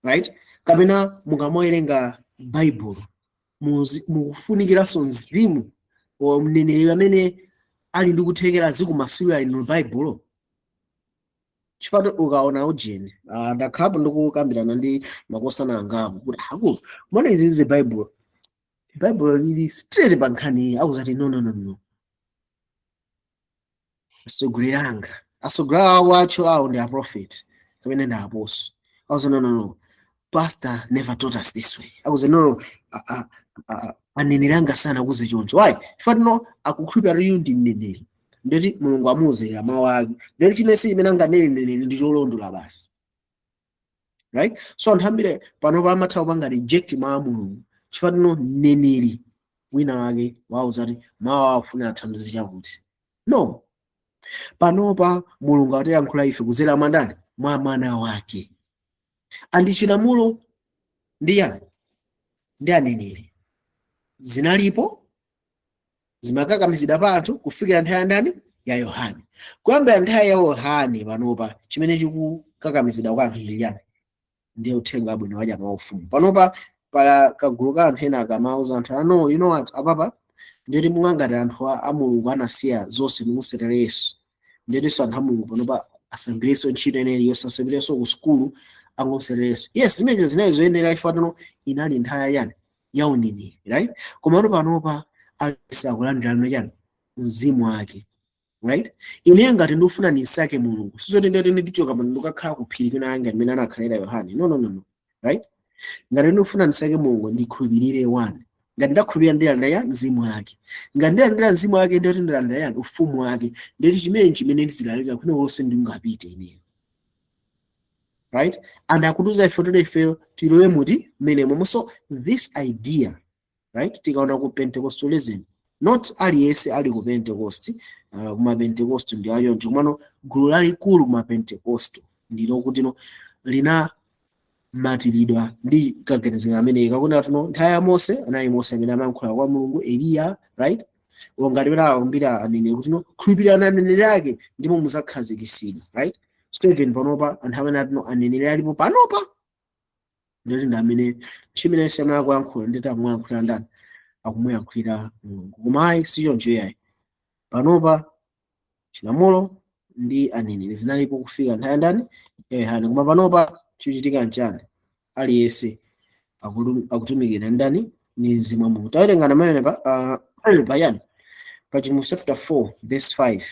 right? Kapena mukamawerenga Baibulo, mukufunikiranso mzimu wa mneneri amene ali ndi kuthekera zikumasulira inu Baibulo? Chifukwa ukaona ujeni, ndakhalapo ndikukambirana ndi makosana angapo kuti akulu, mona izi izi Baibulo lili straight pa nkhani iyi. Akuzati, "No, no, no, no, atsogoleri anga, atsogoleri awo atcho awo ndi aprofeti kapena ndi apostle." Akuti, "No, no, no, pastor never taught us this way." Akuti, "No, no, aneneri anga sanakuze choncho." Why? Chifukwa tino akukhulupirira iyu ndi mneneri, ndeti Mulungu amuwuzera mawu ake, ndeti chinense chimene anganene mneneri ndi cholondola basi, right? So anthu ambiri panopa amatha kupanga reject mawu a Mulungu chifukwa tino mneneri wina wake wauza kuti mawu awo afuna athandize chakuti. No, panopa Mulungu atiyankhula ife kudzera mwa ndani? Mwa Mwana wake. And chilamulo ndi yani? Ndi aneneri zinalipo, zimakakamizidwa pa anthu kufikira nthawi ya ndani? Ya Yohane. Kuyambira nthawi ya Yohane, panopa chimene chikukakamizidwa kwa anthu chili chani? Ndiye uthenga wabwino waja pa ufumu. Panopa pa kagulu ka anthu ena akamauza anthu, "Ano, you know what, apapa ndiyoti mungangati anthu a Mulungu anasiya zonse ndikusatira Yesu, ndiyetinso anthu a Mulungu panopa asagwirenso ntchito ineyi yonse, asapirenso ku sukulu, angosatira Yesu." Yes, zimene zinali zoyenera ife atano inali nthawi yani? Ya uneneri, right? Komano panopa aliyense akulandira chani? Mzimu wake, right? Ine ngati ndikufuna ndisake Mulungu, sizoti ndati ndichoka pano ndikakhala ku phiri kwina ngati mmene anakhalira Yohane. No, no, no, no, right? Ngati ndikufuna ndisake Mulungu, ndikhulupirire one. Ngati ndakhulupirira, ndilandira mzimu wake. Ngati ndilandira mzimu wake, ndiyoti ndilandira yani? Ufumu wake. Ndiyoti chimene ndizilalika kwina konse ndingapite ineyo, right? And akutiuza ife kuti ifeyo tilowe muti mmenemo. So this idea, right, tikaona ku Pentecostalism, not aliyense ali ku Pentecost, kuma Pentecost ndi ayonjo, komano gulu lalikulu kuma Pentecost ndilo kuti no lina matiridwa ndi kaganizidwe ameneyi kakuti tuno nthawi ya Mose anali Mose amene amayankhula kwa Mulungu, Eliya, right? Ngati pena akumbira aneneri kuti no khulupirira aneneri ake ndipo muzakhazikisidwa, right? So even panopa anthu amene atino aneneri alipo panopa, ndoti ndi amene chimene amene akuyankhula, nditi akumuyankhulira ndani? Akumuyankhulira Mulungu. Koma ayi, sichoncho yayi. Panopa chilamulo ndi aneneri zinalipo kufika nthawi ya ndani? Ya Yohane. Koma panopa chikuchitika nchani? Aliyense akutumikira ndani? Ni mzimu wa Mulungu. Tawerengana mayone pa payani, pa Chivumbulutso chapter 4 verse 5.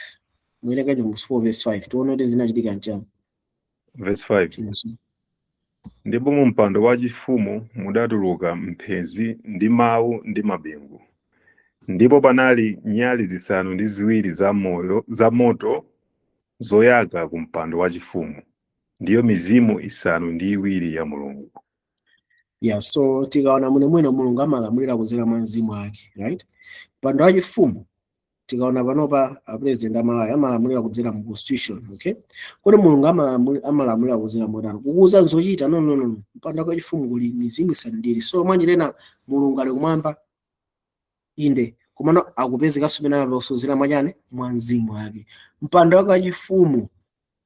Muwerenga Chivumbulutso 4 verse 5, tione kuti zinachitika nchani. Verse 5: Ndipo mu mpando wachifumu mudatuluka mphezi ndi mawu ndi mabingu, ndipo panali nyali 7 za moyo za moto zoyaka ku mpando wachifumu, ndiyo mizimu 7 ya Mulungu. Yeah, so tikaona mwene Mulungu amalamulira kudzera mwa mzimu wake, right? Mpando wachifumu, tikaona panopa a president amalawi amalamulira kudzera mu constitution, okay? Kodi Mulungu amalamulira kudzera motani? Kukuza zochita? No, no, no, no. Mpando wachifumu kuli mizimu 7. So mwanjirena Mulungu ali kumwamba inde, komano akupezekanso pena posozera mwachani? Mwa mzimu wake. Mpando wake wachifumu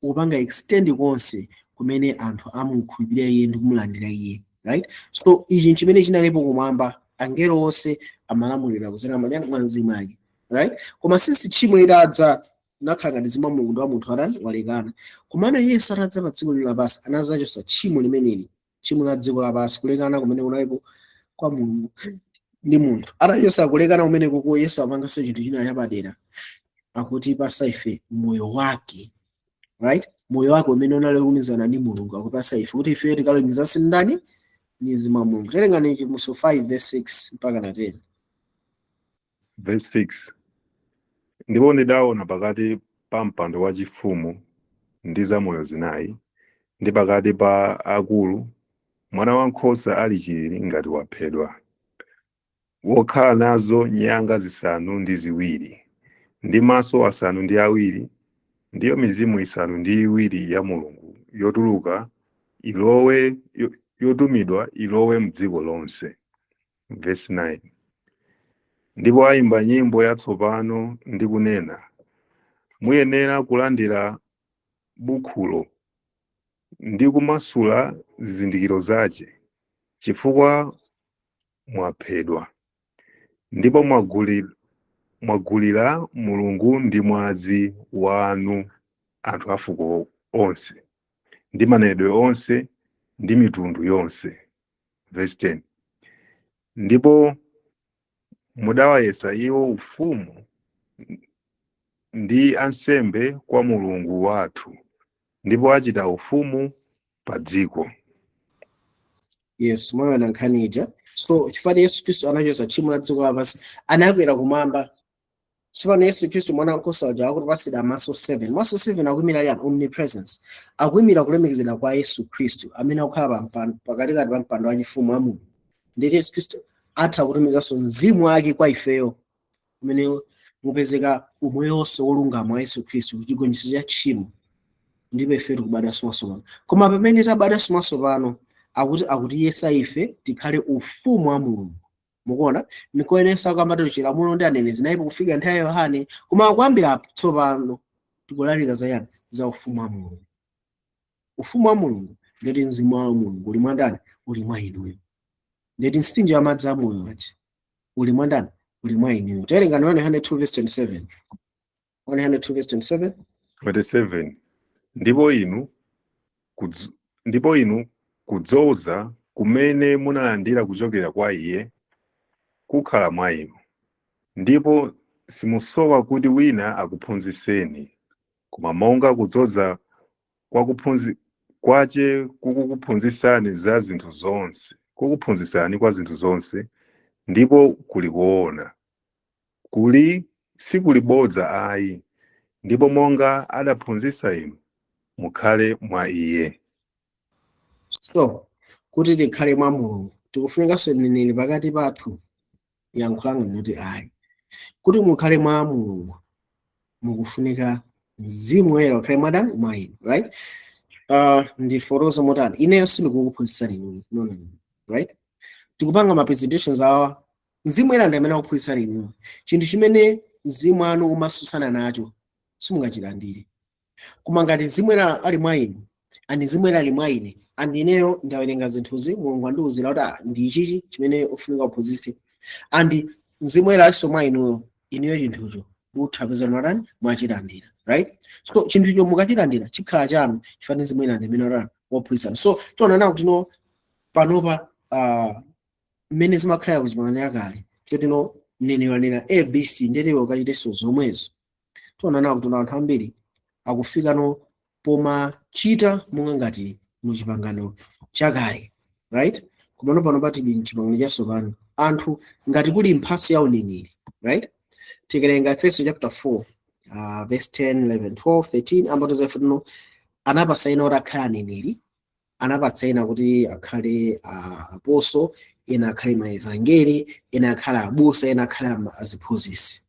upanga extend konse kumene anthu amukhulupirira iye ndi kumulandira iye, right? So ichi nchimene chinalipo kumwamba. Angelo onse amalamulira kudzera mwachani? Mwa mzimu wake, right? Koma since tchimo litadza, Unakhala ngati mzimu wa Mulungu ndi wa munthu atani? Walekana. Komano Yesu atadza pa dziko lino lapansi, anadzachosa tchimo limeneli, tchimo la dziko lapansi, kulekana kumene kunalipo kwa Mulungu ndi munthu. Atachosa kulekana kumene kuko, Yesu apanganso chinthu china chapadera, akutipasa ife moyo wake, right? Moyo wake umene unali kulumikizana ndi Mulungu akupasa ife kuti ife tikalumikizanso ndani? Ndi mzimu wa Mulungu. Tawerengani Chivumbulutso 5 verse 6 mpaka na 10. Verse 6: Ndipo ndidaona pakati pa mpando wachifumu ndi zamoyo zinayi ndi pakati pa akulu mwana wankhosa ali chilili ngati waphedwa, wokhala nazo nyanga 7 ndi maso 7, ndiyo mizimu 7 ya Mulungu yotuluka ilowe yotumidwa ilowe mdziko lonse. Verse 9: Ndipo ayimba nyimbo yatsopano ndi kunena, "Muyenera kulandira bukhulo ndi kumasula zizindikiro zace, chifukwa mwaphedwa, ndipo mwagulira Mulungu ndi mwazi wanu anthu a fuko onse ndi manenedwe onse ndi mitundu yonse." Verse 10: Ndipo mudawayesa iwo ufumu ndi ansembe kwa Mulungu wathu, ndipo achita ufumu pa dziko. Yes, mwaona nkhani ija? So chifukwa Yesu Khristu anachosa tchimo la dziko lapansi, anakwera kumwamba. Tsopano Yesu Khristu mwana wankhosa uja akutipasira maso 7. Maso 7 akuyimira yani? Omnipresence, akuyimira kulemekezedwa kwa Yesu Khristu amene akukhala pa mpando, pakatikati pa mpando wachifumu wa Mulungu. Ndeti Yesu Khristu atha kutumizanso mzimu wake kwa ifeyo, umene mupezeka umoyonso wolungama wa Yesu Khristu, chigonjetso cha tchimo, ndipo ife tikubadwanso mwatsopano. Koma pamene tabadwanso mwatsopano, akuti akutiyesa ife tikhale ufumu wa Mulungu. Mukuona, nikoyenesa kwambati chilamulo ndi aneneri zinalipo kufika nthawi ya Yohane, koma kuyambira tsopano tikulalika za yani? Za ufumu wa Mulungu. Ufumu wa Mulungu ndeti mzimu wa Mulungu uli mwa ndani? Uli mwa inuyo. Ndeti mtsinje wa madzi amoyo aja uli mwa ndani? Uli mwa inuyo. Tawerengani 102 verse 27, 102 verse 27. 27 Ndipo inu kudzoza kumene munalandira kuchokera kwa iye kukhala mwa inu, ndipo simusowa kuti wina akuphunzitseni, koma monga kudzoza kwace kukukuphunzitsani za zinthu zonse, kukuphunzitsani kwa zinthu zonse, ndipo kuli kuona, kuli sikulibodza ayi, ndipo monga adaphunzitsa inu, mukhale mwa iye. So kuti tikhale mwa Mulungu, tikufunikanso mneneri pakati pathu? Yankhulanga ndikuti ayi. Kuti mukhale mwa Mulungu, mukufunika mzimu woyera ukhale mwadani? Mwa inu, right? Ndifotokoza motani? Ineyo sindikukuphunzitsani inu, no, no, no, right? Tikupanga ma presentations awa, mzimu woyera ndi amene akuphunzitsani inu. Chinthu chimene mzimu wanu umasusana nacho simungachilandire. Koma ngati mzimu woyera ali mwa inu, and mzimu woyera ali mwa ine, and ineyo ndawerenga zinthuzi, Mulungu andiwuzira kuti, ah, ndi ichichi chimene ufunika uphunzitse, and mzimu woyera alinso mwa inuyo, inuyo chinthucho mutha kupeza mwatani? Mwachilandira, right? So chinthucho mukachilandira chikhala chanu, chifukwa mzimu woyera ndi amene watani? Waphunzitsa. So tionana kuti no, panopa mmene zimakhalira ku Chipangano Chakale, chotino mneneri wanena ABC, ndeti ukachitenso zomwezo. Tionana kuti anthu ambiri akufikano pomachita monga ngati mu Chipangano Chakale, right? Komano pano patili mchipangano chatsopano. Anthu ngati kuli mphatso ya uneneri, right? Tikawerenga Efeso chapter 4 verse 10, 11, 12, 13, amatoza ifutino anapasa ena kuti akhale aneneri, anapatsa ena kuti akhale apostle, ena akhale maevangeli, ena akhale abusa, ena akhale aziphunzitsi.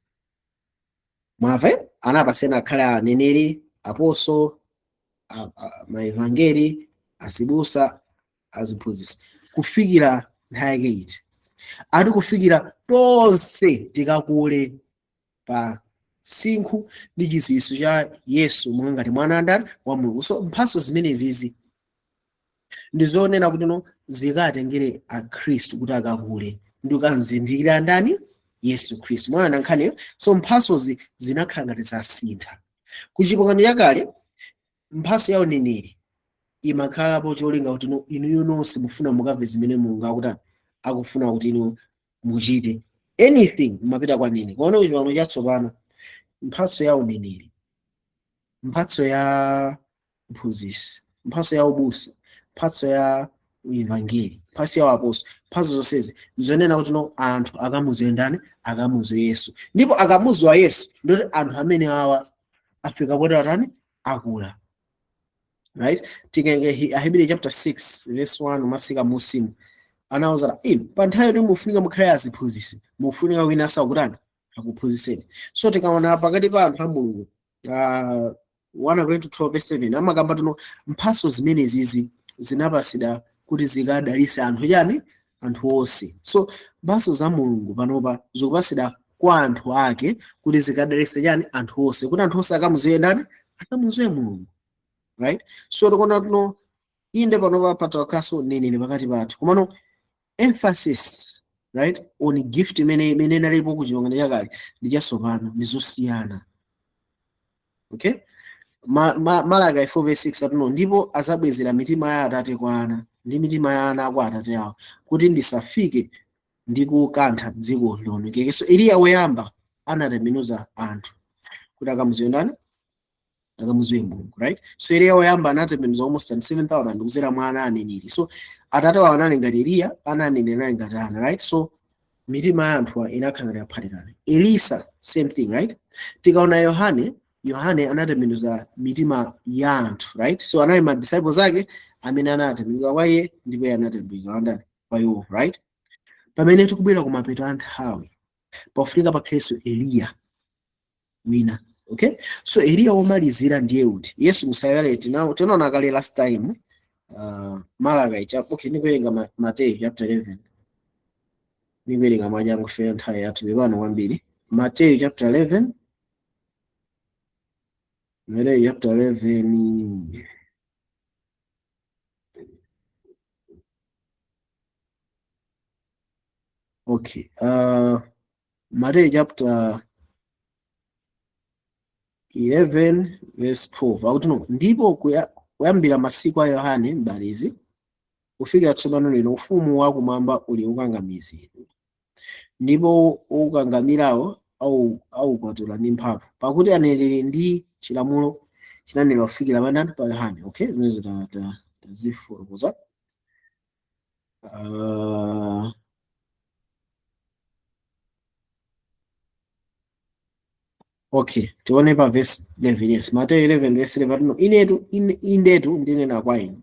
Mwamva? Anapatsa ena akhale aneneri, apostle, maevangeli, azibusa, aziphunzitsi, kufikira nthawi yake iti? Ati kufikira tonse tikakule pa msinkhu ndi chidziwitso cha Yesu monga ngati mwana andani? Wa Mulungu. So mphatso zimenezizi ndi zonena kuti no, zikatengere Akhristu kuti akakule ndi kukamzindikira ndani? Yesu Khristu. Mwana nkhaniyo. So mphatsozi zinakhala ngati zasintha. Ku Chipangano Chakale mphatso ya uneneri imakhalapo cholinga kuti inuyo nonse mufuna mukamve zimene Mulungu akutani, akufuna kuti inu muchite. Anything mumapita kwa nini. Kuona ku Chipangano Chatsopano mphatso ya uneneri, mphatso ya mphunzitsi, mphatso ya ubusa, mphatso ya uevangeli, mphatso ya uapostoli, mphatso zonsezi nzonena kuti no anthu akamuziwe ndani? Akamuziwe Yesu. Ndipo akamuziwa Yesu ndoti anthu amene awa afika poti atani? Akula, right? Tikenge Aheberi chapter 6 verse 1 masika musimu anawuza inu pa nthawi yoti mufunika mukhale aziphunzitsi, mufunika wina asakutani, akuphunzitseni. So tikaona pakati pa anthu a Mulungu, 1 Korinto 12 verse 7 amakamba tuno mphatso zimenezizi zinapasidwa kuti zikadalise anthu chani? Anthu onse. So mphatso za Mulungu panopa zikupasidwa kwa anthu ake kuti zikadalise chani? Anthu onse, kuti anthu onse akamuziwe ndani? Akamuziwe Mulungu, right? So tikuona tuno inde panopa patakaso nenene pakati pathu, komano emphasis, right, on gift imene inalipo ku Chipangano Chakale ndi chatsopano ndi zosiyana. Okay, Malaki 4 verse 6 atuno ndipo azabwezera mitima ya atate kwa ana ndi mitima ya ana kwa atate awo, kuti ndisafike ndi kukantha dziko lionekeke. So Eliya woyamba anatembenuza anthu kuti akamuziwe ndani? Akamuziwe Mulungu, right? So Eliya woyamba anatembenuza almost 7000 kuzera mwa ana aneneri. So atate wawo anali ngati Eliya, ana aneneri anali ngati ana, right? So mitima ya anthu inakhala ngati yaphatikana. Elisa same thing, right? Tikaona Yohane, Yohane anatembenuza mitima ya anthu, right? So anali ma disciples ake amene anatembenuka kwa iye, ndipo iye anatembenuka ndani? Kwa iwo, right? Pamene tikubwera kumapeto a nthawi, pafunika pakhalenso Eliya wina. Okay, so Eliya womalizira ndiye uti? Yesu musayale tinaona kale last time, Malaki chapter, okay, ndikuwerenga Mateyu chapter 11, ndikuwerenga mwachangu fera nthawi yathu pepano kwambiri. Mateyu chapter 11, Mateyu chapter 11. Okay, Mateyu chapter 11 verse 12 akuti no ndipo kuyambira masiku a Yohane Mbatizi kufikira tsopano lino ufumu wakumwamba uli ukangamizidwa, ndipo ukangamirawo aukwatula ndi mphamvu, pakuti aneneri ndi chilamulo chinanena kufikira pandani? Pa Yohane. Okay, zimenezo tazifotokoza. Okay, tione pa verse 11. Yes, Mateyu 11 verse 11 no inetu indetu ndinena kwa inu,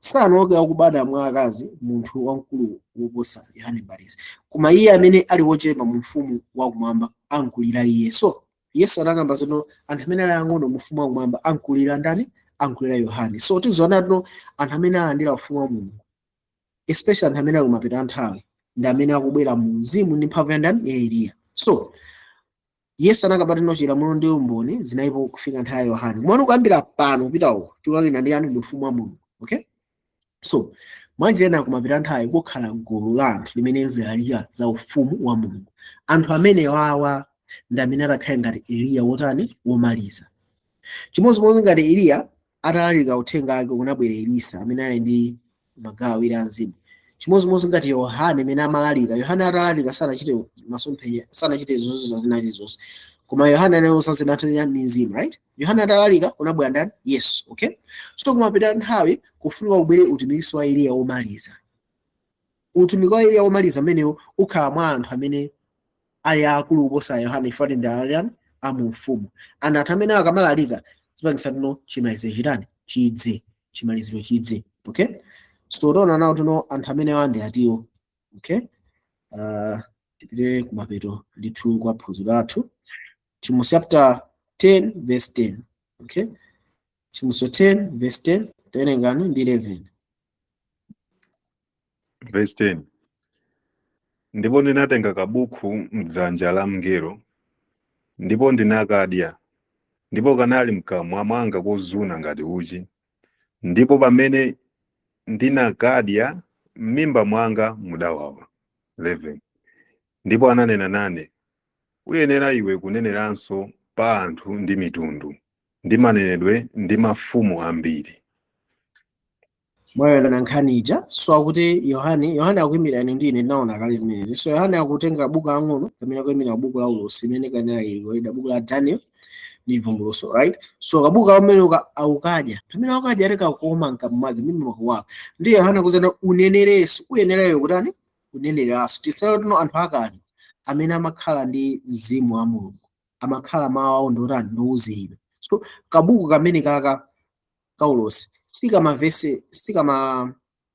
sanauke akubadwa mwa akazi munthu wamkulu woposa Yohane Mbatizi, koma iye amene ali wochepa mu ufumu wakumwamba ankulira iye. So Yesu anakamba zino anthu amene ali ang'ono mu ufumu wakumwamba ankulira ndani? Ankulira Yohane. So tizoona tuno anthu amene alandira ufumu wa Mulungu, especially anthu amene ali kumapeto a nthawi, ndi amene akubwera mu mzimu ndi mphamvu ya ndani? Ya Eliya. So Yesu anakamba tino chilamulo ndi umboni zinalipo kufika nthawi ya Yohane, komano kuyambira pano kupita uko tikulalira ndi anthu ndi ufumu wa Mulungu. Okay, so mwanjira ina kumapeto a nthawi kukhala gulu la anthu limene zilalira za ufumu wa Mulungu. Anthu amene wawa ndi amene atakhale ngati Eliya wotani? Womaliza. Chimodzimodzi ngati Eliya atalalika uthenga ake kunabwera Elisa amene ali ndi magawo awiri a mzimu. Chimodzimodzi ngati Yohane amene amalalika, Yohane atalalika sanachite masomphenya, sanachite zonse zina zonse, koma Yohane anayonsa zinathu ndi mzimu, right? Yohane atalalika kunabwera ndani? Yesu. Okay, so kumapeto nthawi kufunika kubwere utumiki wa Eliya womaliza. Utumiki wa Eliya womaliza amenewo ukhala mwa anthu amene ali akulu kuposa Yohane, ifati ndi ali amu ufumu. Anthu amene akamalalika zipangisa tino chimaliziro chitani? Chidze, chimaliziro chidze. Okay, so tiona nawo tino anthu amene awa ndi atiwo. Okay, tipite kumapeto ndithu kwa phunziro lathu, Chivumbulutso chapter 10 verse 10. Okay, Chivumbulutso 10 verse 10, tawerengani ndi 11. Verse 10. Ndipo ndinatenga kabukhu mdzanja la mngelo, ndipo ndinakadya, ndipo kanali mkamwa mwanga kozuna ngati uchi, ndipo pamene ndinakadya m'mimba mwanga mudawawa. 11. Ndipo ananena nane, uyenera iwe kuneneranso pa anthu ndi mitundu. Ndi manenedwe ndi mafumu ambiri. Mwayona nkhani ija. So akuti Yohane akuyimira ine ndi ine, ndinaona kale zimenezi. So Yohane akutenga buku ang'ono kamene akuyimira buku la ulosi imene kanena ili buku la Daniel ndi Vumbulutso, right? So kabuku kamene akukadya, pamene akukadya ali kakoma mkamwa mwake, mimba makuwawa. Ndi Yohane akuzana unenerenso, uyenereyo kutani? Kuneneranso. Tisalo tino anthu akale amene amakhala ndi mzimu wa Mulungu amakhala mawu awo ndotani? Ndowuziridwa. So kabuku kamene kaka kaulosi sikamavese,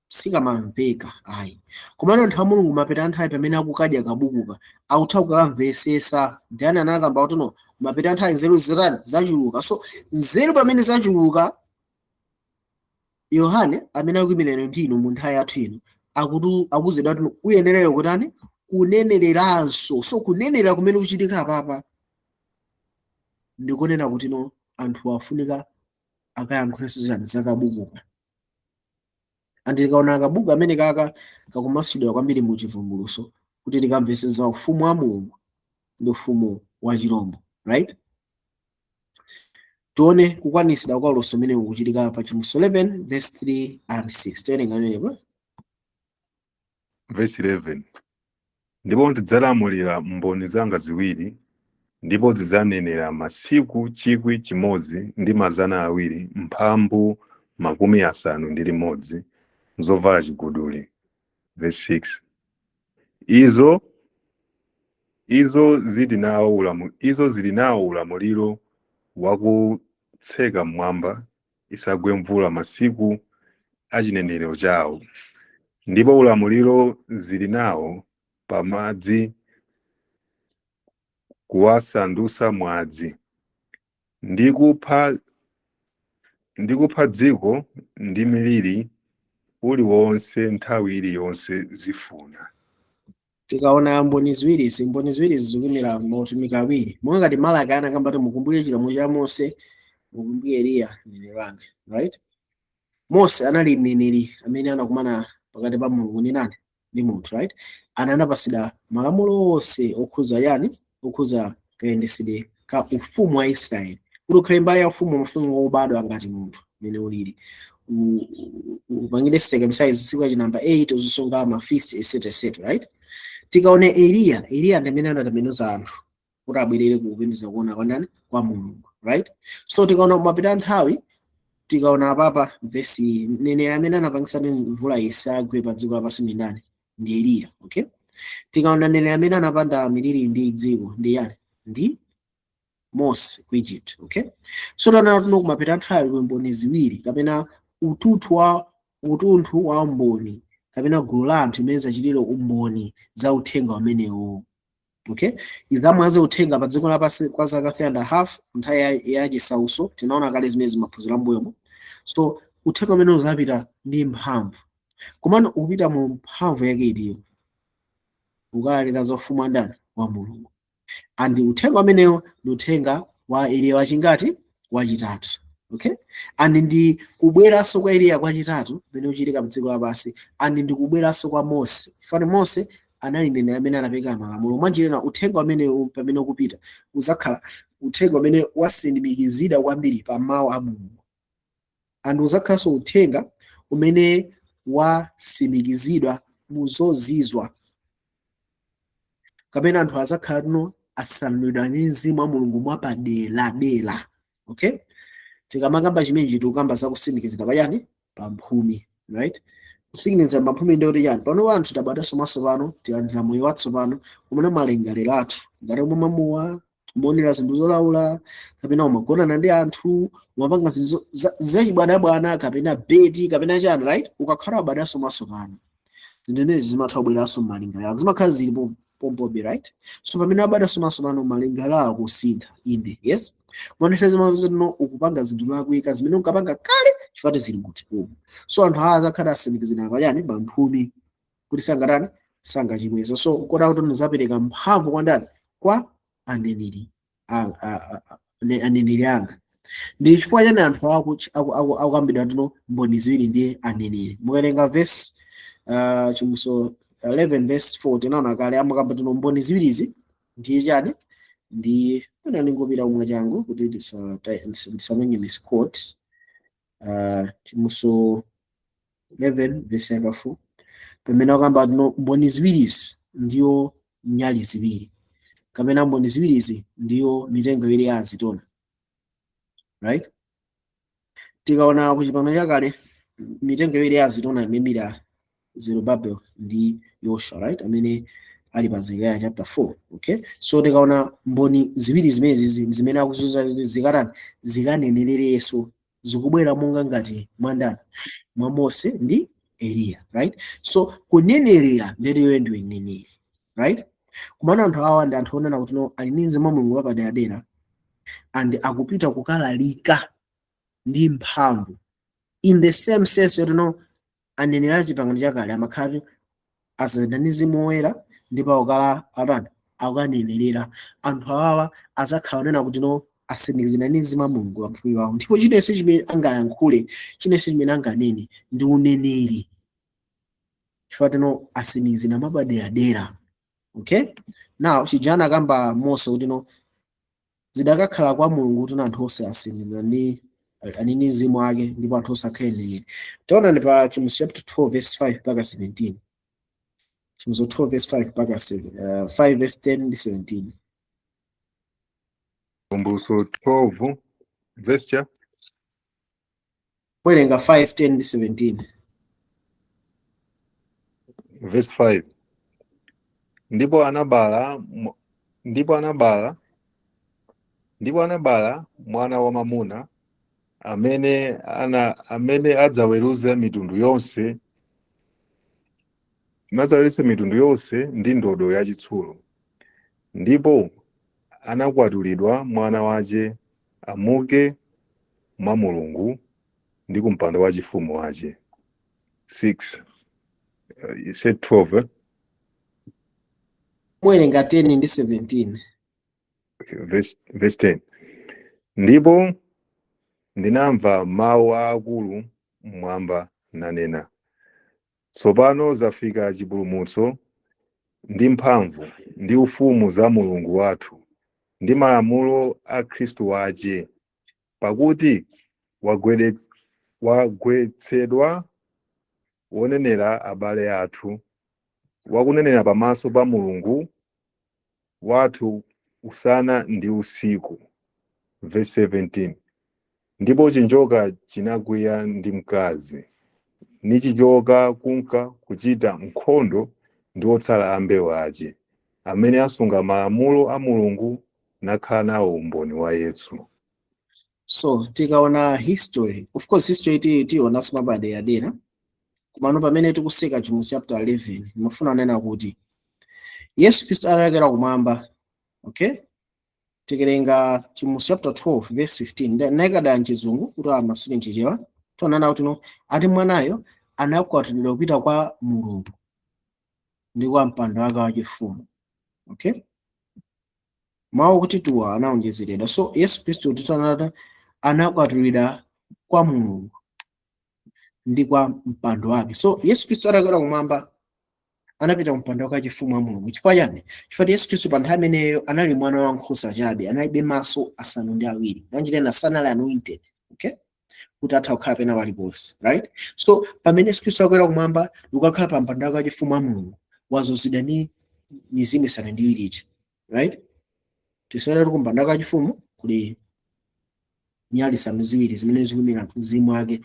sikamamveka ayi, komano anthu a Mulungu mapeta nthawi pamene akukadya kabukuka akutha kukamvesesa. Daniel anakamba kuti no, mapeta nthawi nzeru zitani? Zachuluka. So nzeru pamene zachuluka, Yohane amene akuyimirira ndinu mu nthawi yathu ino akuti akuzedwa kuti uyenereyo kutani? Kunenereranso. So kunenera kumene kuchitika apapa ndikunena kuti no, anthu afunika akayankhulenso zani? Zakabukuka. Andi tikaona akabuku amene kaka kakumasulidwa kwambiri mu Chivumbulutso kuti tikamvese za ufumu wa Mulungu ndi ufumu wa chirombo, right? Tione kukwanisidwa kwa ulosi umene ukuchitika pa Chivumbulutso 11 verse 3 and 6. Tiwerenga amenepo. Verse 11: Ndipo ndidzalamulira mboni zanga ziwiri, ndipo zidzanenera masiku 1261 zovala chiguduli. Verse 6: Izo zili nawo ulamuliro wakutseka mmwamba isagwe mvula masiku a chinenero chawo, ndipo ulamuliro zili nawo pamadzi kuwasandutsa mwazi, ndi kupha dziko ndi miliri uliwonse nthawi iliyonse zifuna. Tikaona mboni ziwirizi, mboni ziwirizi zikuyimira mautumiki awiri, monga ngati Malaki anakamba kuti mukumbukire chilamulo cha Mose, mukumbukire Eliya mneneri wanga, right? Mose anali mneneri amene anakumana pakati pa Mulungu ndi nani? Ndi munthu, right? Ana anapasidwa malamulo onse okhuza yani? Okhuza kayendesedwe ka ufumu wa Israeli. Kuti ukhale mbali ya ufumu, mafumu wobadwa ngati munthu mmene ulili, upangire circumcise tsiku la namba 8, uzisunga ma feast, etc etc, right? Tikaone Eliya, Eliya ndi amene anatembenuza anthu kuti abwerere kupembedza kuona kwa ndani? Kwa Mulungu, right? So tikaona mapita nthawi, tikaona apapa vesi, mneneri amene anapangisa kuti mvula isagwe pa dziko lapansi ndi ndani? Ndi Eliya, okay? Tikaona mneneri amene anapanda miliri ndi dziko ndi yani? Ndi Mose ku Egypt, okay? So tanaona tuno kumapita nthawi mboni ziwiri kapena utunthu wa mboni kapena gulu la anthu imene zachitire umboni za uthenga umenewo, okay? Izamwaze uthenga pa dziko lapansi kwa zaka 3 and a half nthawi ya chisauso. Tinaona kale zimene zimaphunzira mbuyomo. So uthenga umene uzapita ndi mphamvu, komano ukupita mu mphamvu yake itiyo? Ukalalika za ufumu wa ndani? Wa Mulungu. And uthenga umenewo ndi uthenga wa Eliya wachingati? Wachitatu, okay? And ndi kubweranso kwa Eliya kwachitatu kumene kuchitika mdziko lapansi, and ndi kubweranso kwa Mose. Fani Mose anali mneneri amene anapereka malamulo. Mwanjira uthenga umenewu pamene ukupita uzakhala uthenga umene wasindikizidwa kwambiri pa mawu a Mulungu, and uzakhalanso uthenga umene wasimikizidwa mu zozizwa, kapena anthu azakhala tuno asanulidwa ndi mzimu wa Mulungu mwapaderadera, okay? Tikamakamba chimenechi tikukamba zakusindikizira pachani? Pa mphumi, right? Kusindikizira pa mphumi ndi kuti chani? Pano anthu tabadwanso mwatsopano, tilandira moyo watsopano, kumene malingaliro athu ngati omwe mamuwa umaonera zinthu zolaula kapena umagonana ndi anthu, umapanga zinthu zachibwanabwana kapena beti kapena chani, right? Ukakhala wabadwanso mwatsopano, zinthu izi zimatha kubweranso mmalingaliro ako, zimakhala zili pompobe, right? So pamene wabadwanso mwatsopano, malingaliro ako kusintha, inde, yes. Kumanetha zimazino ukupanga zinthu zolakwika zimene unkapanga kale chifukwa zili kuti umu. So anthu awa azakhala asindikizira pachani? Pamphumi, kuti sangatani? Sangachimwezo. So kota kuti ndizapereka mphamvu kwa ndani? Kwa aneneri aneneri anga. Ndi chifukwa chani anthu akukambidwa tuno mboni ziwiri ndi aneneri? Mukawerenga verse Chivumbulutso 11 verse 4, tinaona kale amakamba tuno mboni ziwirizi ndiye chani? Ndi pena ndingopita kumwe changu kuti ndisamenge misquote. Chivumbulutso 11 verse 4, pamene akamba no mboni ziwirizi ndiyo nyali ziwiri, kapena mboni ziwirizi ndiyo mitengo iwiri ya azitona, right? Tikaona ku Chipangano Chakale, mitengo iwiri ya azitona imemira Zerubbabel ndi Yoshua, right, amene ali pa Zekariya chapter 4, okay? So tikaona mboni ziwiri zimenezi zimene akuzuza zikatani, zikanenererenso, zikubwera monga ngati mwandani, mwa Mose ndi Eliya, right? So kunenerera ndetiyo ndiwe mneneri, right? Kumana anthu awa ndi anthu onena kuti no, ali ndi mzimu wa Mulungu wapaderadera and akupita kukalalika ndi mphamvu, in the same sense yoti no, aneneri a Chipangano Chakale amakhala azenda ndi Mzimu Woyera ndipo akukala atani, akukanenerera. Anthu awawa azakhala onena kuti no, asindikizana ndi mzimu wa Mulungu pamphumi pawo, ndipo chilichonse chimene angayankhule, chilichonse chimene anganene ndi uneneri, chifukwa tino asindikizana mwapaderadera, okay? Now chijana akamba Mose kuti no, zidakakhala kwa Mulungu kuti anthu onse asindikizana ndi ali ndi mzimu wake ndipo anthu onse akhale mneneri. Taona ndi pa Chivumbulutso chapter 12 verse 5 mpaka 17, Chivumbulutso 12 verse 5 mpaka 7, 5 verse 10 ndi 17. Chivumbulutso 12 verse cha Werenga 5, 10 ndi 17. Verse 5: Ndipo anabala mwana wamwamuna amene adzaweruza mitundu yonse, adzaweruza mitundu yonse ndi ndodo yachitsulo. Ndipo anakwatulidwa mwana wace amuke mwa Mulungu ndi kumpando wachifumu wace. 6, you said 12, eh? Muwerenga 10 ndi 17. Okay, verse 10: Ndipo ndinamva mawu aakulu mmwamba nanena, "Tsopano zafika chipulumutso ndi mphamvu ndi ufumu za Mulungu wathu ndi malamulo a Khristu wace, pakuti wagwetsedwa wonenera abale athu, wakunenera pamaso pa Mulungu wathu usana ndi usiku." Verse 17: Ndipo chinjoka chinakwiya ndi mkazi, nichichoka kunka kuchita nkhondo ndi otsala a mbewu ace, amene asunga malamulo a Mulungu nakhala nawo umboni wa Yesu. So tikaona history, of course history tionanso mapaderadera, komano pamene tikuseka Chivumbulutso chapter 11, ndimafuna kunena kuti Yesu Khristu atalekera kumwamba, okay, tikerenga Chivumbulutso chapter 12 verse 15, naikada mchizungu kuti amasule mchichewa, tionana kuti no, ati mwanayo anakwatulidwa kupita kwa Mulungu ndi kwa mpando wake wachifumu, okay? Mawu kuti tuwa anaonjezeredwa. So Yesu Khristu titanata anakwatulidwa kwa Mulungu ndi kwa mpando wake. So Yesu Khristu atakwera kumwamba anapita kumpando wake wachifumu wa Mulungu. Chifukwa chani? Chifukwa Yesu Khristu pa nthawi imeneyo anali mwana wankhosa chabe, analibe maso asanu ndi awiri, mwanjirena sanali anointed, okay, kuti atha kukhala pena paliponse, right? So pamene Yesu Khristu akwera kumwamba ndikukakhala pa mpando wake wachifumu wa Mulungu, wazozedwa ndi mizimu isanu ndi iwiri ija, right? Tisanati kumpando wake wachifumu kuli nyali isanu ziwiri zimene zikuyimira mzimu wake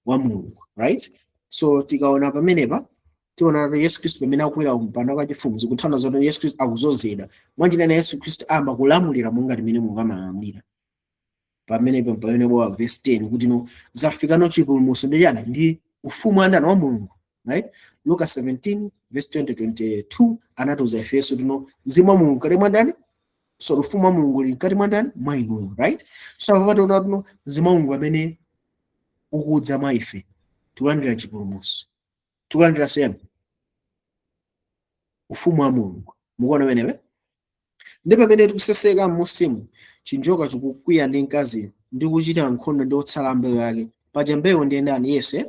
wa Mulungu, right? So tikaona pamenepa, tiona kuti Yesu Khristu pamene akwera kumpando wake wachifumu, zikutanthauza kuti Yesu Khristu akuzozedwa. Mwanjira Yesu Khristu amba kulamulira monga timene Mulungu amalamulira. Pamenepo pamene bwa verse 10 kuti no, zafikano chipulumutso ndi chani, ndi ufumu andani, wa Mulungu, right? Luka 17 verse 20 22 anatiuza ifeso tino mzimu wa Mulungu mkati mwa ndani? So ufumu wa Mulungu uli mkati mwa ndani? Mwa inuyo, right? So apa tiona tino mzimu wa Mulungu amene ukudza mwa ife, tikulandira chipulumutso, tikulandira siyani, ufumu wa Mulungu. Mukuona pamenepe? Ndi pamene tikuseseka m'munsimu, chinjoka chikukwiya ndi mkazi ndi kuchita nkhondo ndi otsala mbewu yake. Paja mbewu ndiye ndani? Yesu, eh?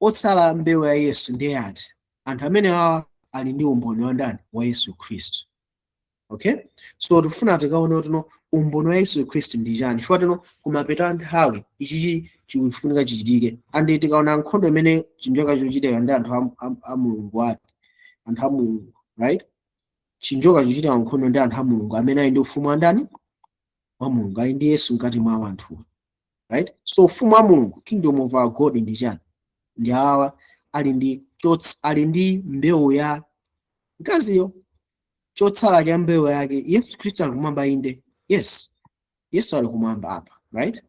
Otsala mbewu ya Yesu ndiye ati? Anthu amene awa ali ndi umboni wa ndani? Wa Yesu Khristu. Okay, so tifuna tikaone kuti no, umboni wa Yesu Khristu ndi chani, chifukwa tino kumapeto a nthawi ichichi chikufunika chichitike. And tikaona nkhondo imene chinjoka chikuchitika ndi anthu a Mulungu ake, anthu a Mulungu, right? Chinjoka chikuchitika nkhondo ndi anthu a Mulungu amene ali ndi ufumu wa ndani? Wa Mulungu, ali ndi Yesu mkati mwa anthuwo, right? So ufumu wa Mulungu, kingdom of our God, ndi chani? Ndi awa ali ndi ali ndi mbewu ya mkaziyo, chotsala cha mbewu yake. Yesu Khristu ali kumwamba, inde. Yes, Yesu ali kumwamba apa, right?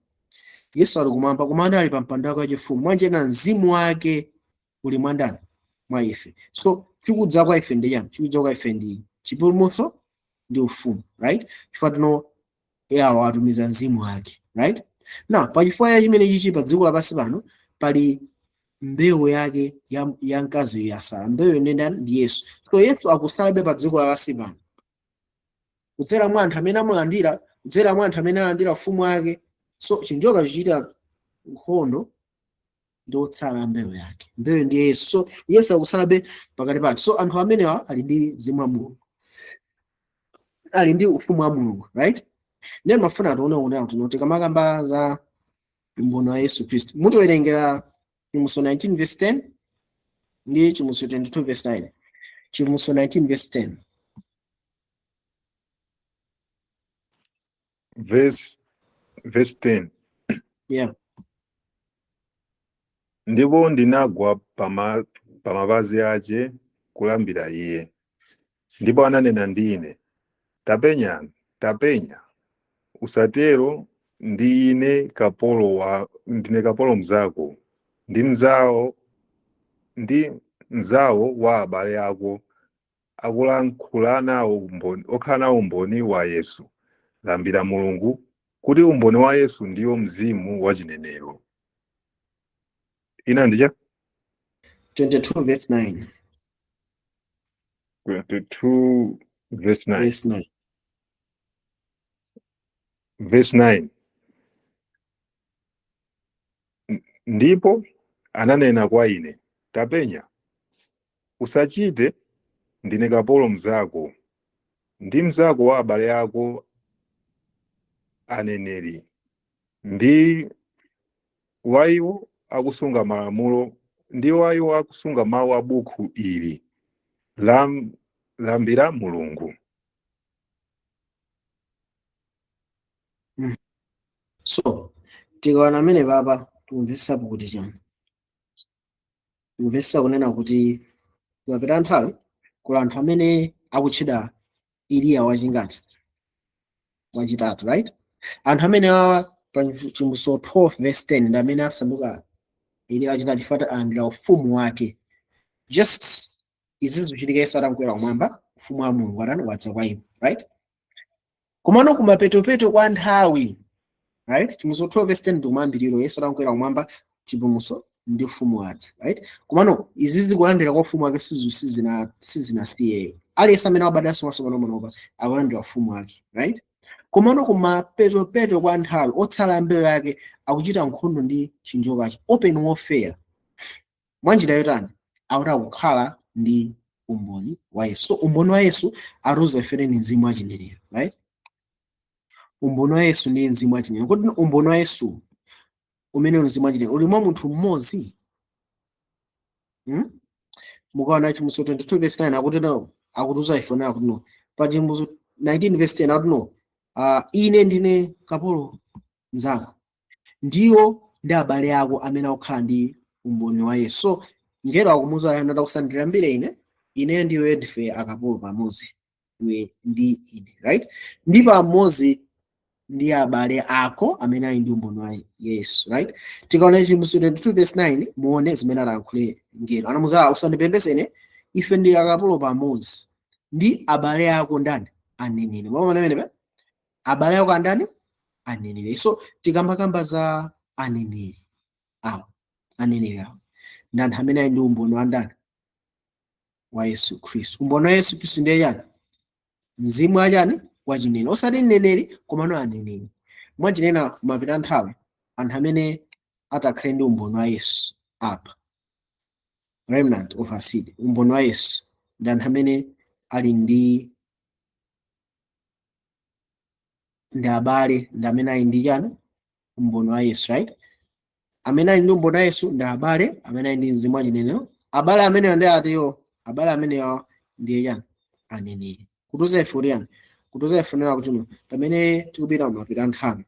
Yesu ali kumwamba, kumene ali pa mpando wake wachifumu. Mwanjena mzimu wake uli mwandani? Mwa ife. So chikudza kwa ife ndi chani? Chikudza kwa ife ndi chipulumutso ndi ufumu, right? Chifukwa tino yawo atumiza mzimu wake, right? Now, pachifukwa chimene chichi, pa dziko lapansi pano pali mbewu yake ya mkazi yasala. Mbewu ndi ndani? Ndi Yesu. So Yesu akusalabe pa dziko lapansi pano kudzera mwa anthu amene amulandira, kudzera mwa anthu amene alandira ufumu wake. So chinjoka chichita nkhondo ndi otsala mbewu yake. Mbewu ndi Yesu. So Yesu akusalabe pakati pake. So anthu amenewa ali ndi mzimu wa Mulungu, ali ndi ufumu wa Mulungu, right? Ndiye mafuna tione kuti tikamakamba za umboni wa Yesu Khristu, mutowerengera Chivumbulutso 19 verse 10 ndi Chivumbulutso 22 verse 9. Chivumbulutso 19 verse 10. Verse 10. Yeah. Ndipo ndinagwa pa mapazi ace kulambira iye. Ndipo ananena ndi ine, Tapenya, tapenya, usatero, ndi ine kapolo wa ndine kapolo mzako, ndi mzawo wa abale ako akulankhula nawo umboni, okhala nawo umboni wa Yesu. Lambira Mulungu, kuti umboni wa Yesu ndiwo mzimu wa chinenero. Ina ndicha 22 verse 9. 22 verse 9. Verse 9. Verse 9. Ndipo ananena kwa ine, Tapenya, usachite, ndine kapolo mzako, ndi mzako wa abale ako aneneri, ndi wa iwo akusunga malamulo, ndi wa iwo akusunga mawu a buku ili. Lambira Mulungu. So tikaona amene papa, tikumvetsapo kuti chani? Tikumvetsa kunena kuti kumapita nthawi kula anthu amene akutchedwa Eliya wachingati? Wachitatu, right? Anthu amene awa pa Chivumbulutso 12 verse 10 ndi amene asanduka Eliya wachitatu, chifukwa alandira ufumu wake. Just izi zikuchitika Yesu atakwera kumwamba, ufumu wa Mulungu atani? Wadza kwa iwo, right? Komano kumapetopeto kwa nthawi, right, Chivumbulutso 12 verse 10 ndi kumayambiriro, Yesu atakwera kumwamba, chipulumutso ndi ufumu wadza, right? Komano izi zikulandira kwa ufumu wake sizinasiye. Aliyense amene wabadwanso mwatsopano panopa akulandira ufumu wake, right? Komano kumapetopeto kwa nthawi, otsala mbewu yake akuchita nkhondo ndi chinjokachi, open warfare. Mwanjira yotani? Akuti akukhala ndi umboni wa Yesu. So umboni wa Yesu atiuza ife ndi mzimu wachinenero, right? Umboni wa Yesu ndi mzimu wachinenero. Kodi umboni wa Yesu umene uli mzimu wachinenero uli mwa munthu mmodzi? Mukaona Chivumbulutso 22 verse 9 akuti no, akutiuza ife nayo akuti no, pa Chivumbulutso 19 verse 10 akuti no, ine ndine kapolo mnzako, ndiwo ndi abale ako amene akukhala ndi umboni wa Yesu. So ngelo akumuuza Yohana kuti usandilambire ine, ine ndiwe ndife akapolo pamodzi, iwe ndi ine, right? Ndi pamodzi ndi abale ako amene ali ndi umboni wa Yesu, right? Tikaona Chivumbulutso 22 verse 9, muone zimene analankhule ngelo. Anamuuza, usandipembeze ine, ife ndi akapolo pamodzi ndi abale ako ndani? Aneneri. Mwaona pamene pa? Abale ako andani? Aneneri. So tikambakamba za aneneri awo, aneneri awo ndi anthu amene ali ndi umboni wa ndani? Wa Yesu Khristu. Umboni wa Yesu Khristu ndiye chani? Mzimu wachani? Wachineneri. Osati mneneri, komano aneneri. Mwachinena kumapita nthawi, anthu amene atakhale ndi umboni wa Yesu apa, remnant of a seed, umboni wa Yesu ndi anthu amene ali ndi Ndi abale, ndi amene ali ndi chani? Umboni wa Yesu, right? Amene ali ndi umboni wa Yesu ndi abale amene ali ndi mzimu wachinenero. Abale amenewa ndi atiyo? Abale amenewa ndiye chani? Aneneri. Kutuza ife kuti yani? Kutuza ife nena kuti no, pamene tikupita kumapita nthawi,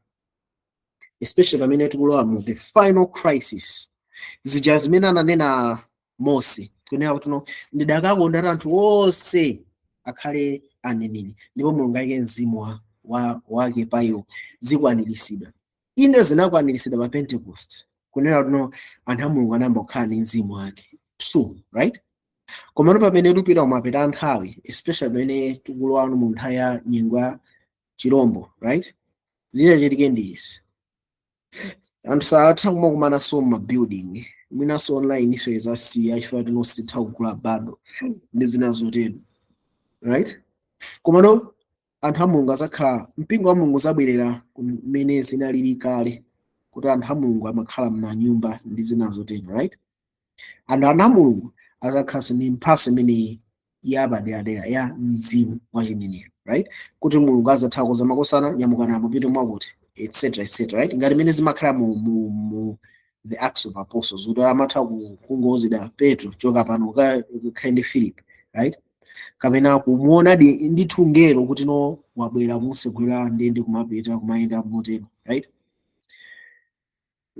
especially pamene tikulowa mu the final crisis, zija zimene ananena Mose kunena kuti no, ndidakakonda kuti anthu onse akhale aneneri ndipo Mulungu ayike mzimu wake pa iwo, zikwaniritsidwa. Inde, zinakwaniritsidwa pa Pentecost, kunena kuti no, anthu a Mulungu anayamba kukhala ndi mzimu wake, true, right? Komano pamene tikupita kumapita nthawi, especially pamene tikulowa mu nthawi ya nyengo ya chirombo, right, zitachitike ndi izi: anthu satha kumakumananso ma building, mwinanso online iso izasiya chifukwa tinositha kugula bundle ndi zina zotero, right? Komano anthu a Mulungu azakhala, mpingo wa Mulungu uzabwerera kumene zinalili kale, kuti anthu a Mulungu amakhala m'manyumba ndi zina zotero, right? Anthu a Mulungu azakhalanso ndi mphatso imeneyi yapaderadera ya mzimu wachinenero, right? Kuti Mulungu azatha kuza, "Makosana, nyamukani, mupite mwakuti," etc etc, right? Ngati imene zimakhala mu the Acts of Apostles, kuti amatha kungozida Petro, "Choka pano, ukakhale ndi Philip," right? Kapena kumuona ndithu ngelo kuti no, wabwera kumusegulira ndende, kumapita kumayenda motero, right?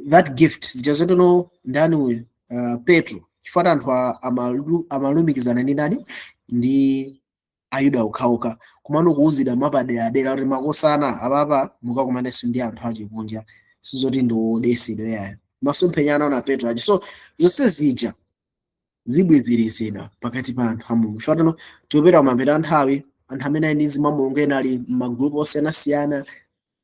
That gift zija no, ndani uyu? Petro, chifukwa anthu amalumikizana ndi ndani? Ndi Ayuda okhaokha. Komano kuwuzidwa mwapaderadera kuti, "Makosana, apapa mukakumanenso ndi anthu achikunja, sizoti ndi odesedwa yayo," masomphenya anaona Petro achi. So zonse zija zibwezeresedwa pakati pa anthu a Mulungu, chifukwa tino tikupita kumapeto a nthawi. Anthu amene ali ndi mzimu wa Mulungu ena ali m'magrupu osiyanasiyana,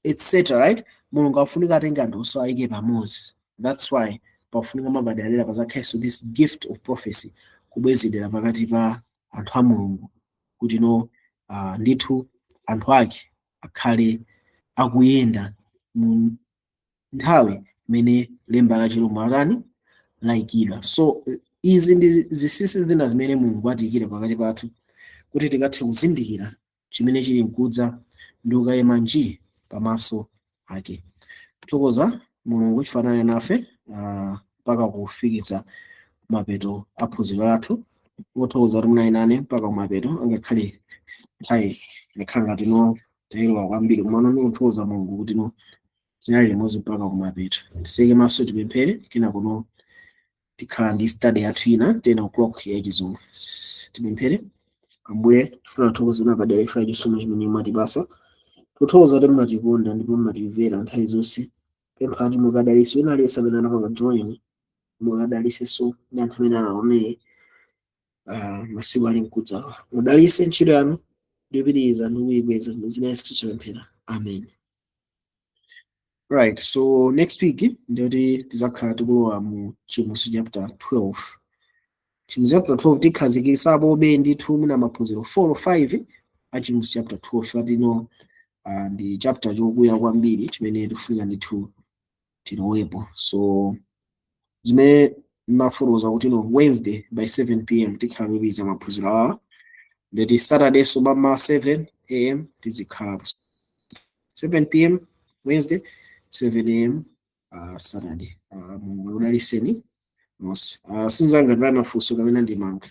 etc, right? Mulungu afunika atenge anthu onse ayike pamodzi. That's why pafunika mapaderadera pazakhalenso this gift of prophecy kubwezedera pakati pa anthu a Mulungu, kuti no, ndithu anthu ake akhale akuyenda mu nthawi imene lemba la chilombo latani? Layikidwa. So izi ndi zinsinsi zina zimene Mulungu atiyikire pakati pathu kuti tikathe kuzindikira chimene chili mkudza ndi kukayima nji pamaso ake. Kuthokoza Mulungu chifanane nafe mpaka kufikitsa mapeto a phunziro lathu. Kuthokoza kuti munali nane mpaka kumapeto, angakhale nthawi ikhala ngati no, tayilowa kwambiri, komano ndikuthokoza Mulungu kuti no, zinali limodzi mpaka kumapeto. Tiseke maso, tipemphere, kena kuno tikhala ndi study yathu ina 10 o'clock ya Chizungu. Tipemphere. Ambuye, tifuna kuthokoza padera ife chisomo chimene mwatipasa. Kuthokoza kuti mumatikonda ndipo mumatimvera nthawi zonse. Pempha kuti mukadalitse wina aliyense amene anapanga join, mukadalitsenso ndi anthu amene anaonere masiku ali mkudzawa. Mudalitse ntchito yanu ndiyopitiriza ndi kuyikweza. Mu dzina la Yesu Khristu pemphera, amen. Right, so next week ndiyoti tizakhala tikulowa mu Chivumbulutso chapter 12. Chivumbulutso chapter 12 tikhazikisapo be ndithu muna maphunziro 4 or 5 a Chivumbulutso chapter 12 atino. Ndi chapter chokuya kwambiri chimene tikufunika ndithu tilowepo. So zimene mafotokoza kuti no, Wednesday by 7 p.m. tikhala kupitiriza maphunziro awa, ndeti Saturday so mama 7 a.m. tizikhalapo. 7 p.m. Wednesday, 7 a.m. Saturday. Mulungu akudalitseni nonse. Sinzanga ndipali mafunso kapena ndimanga.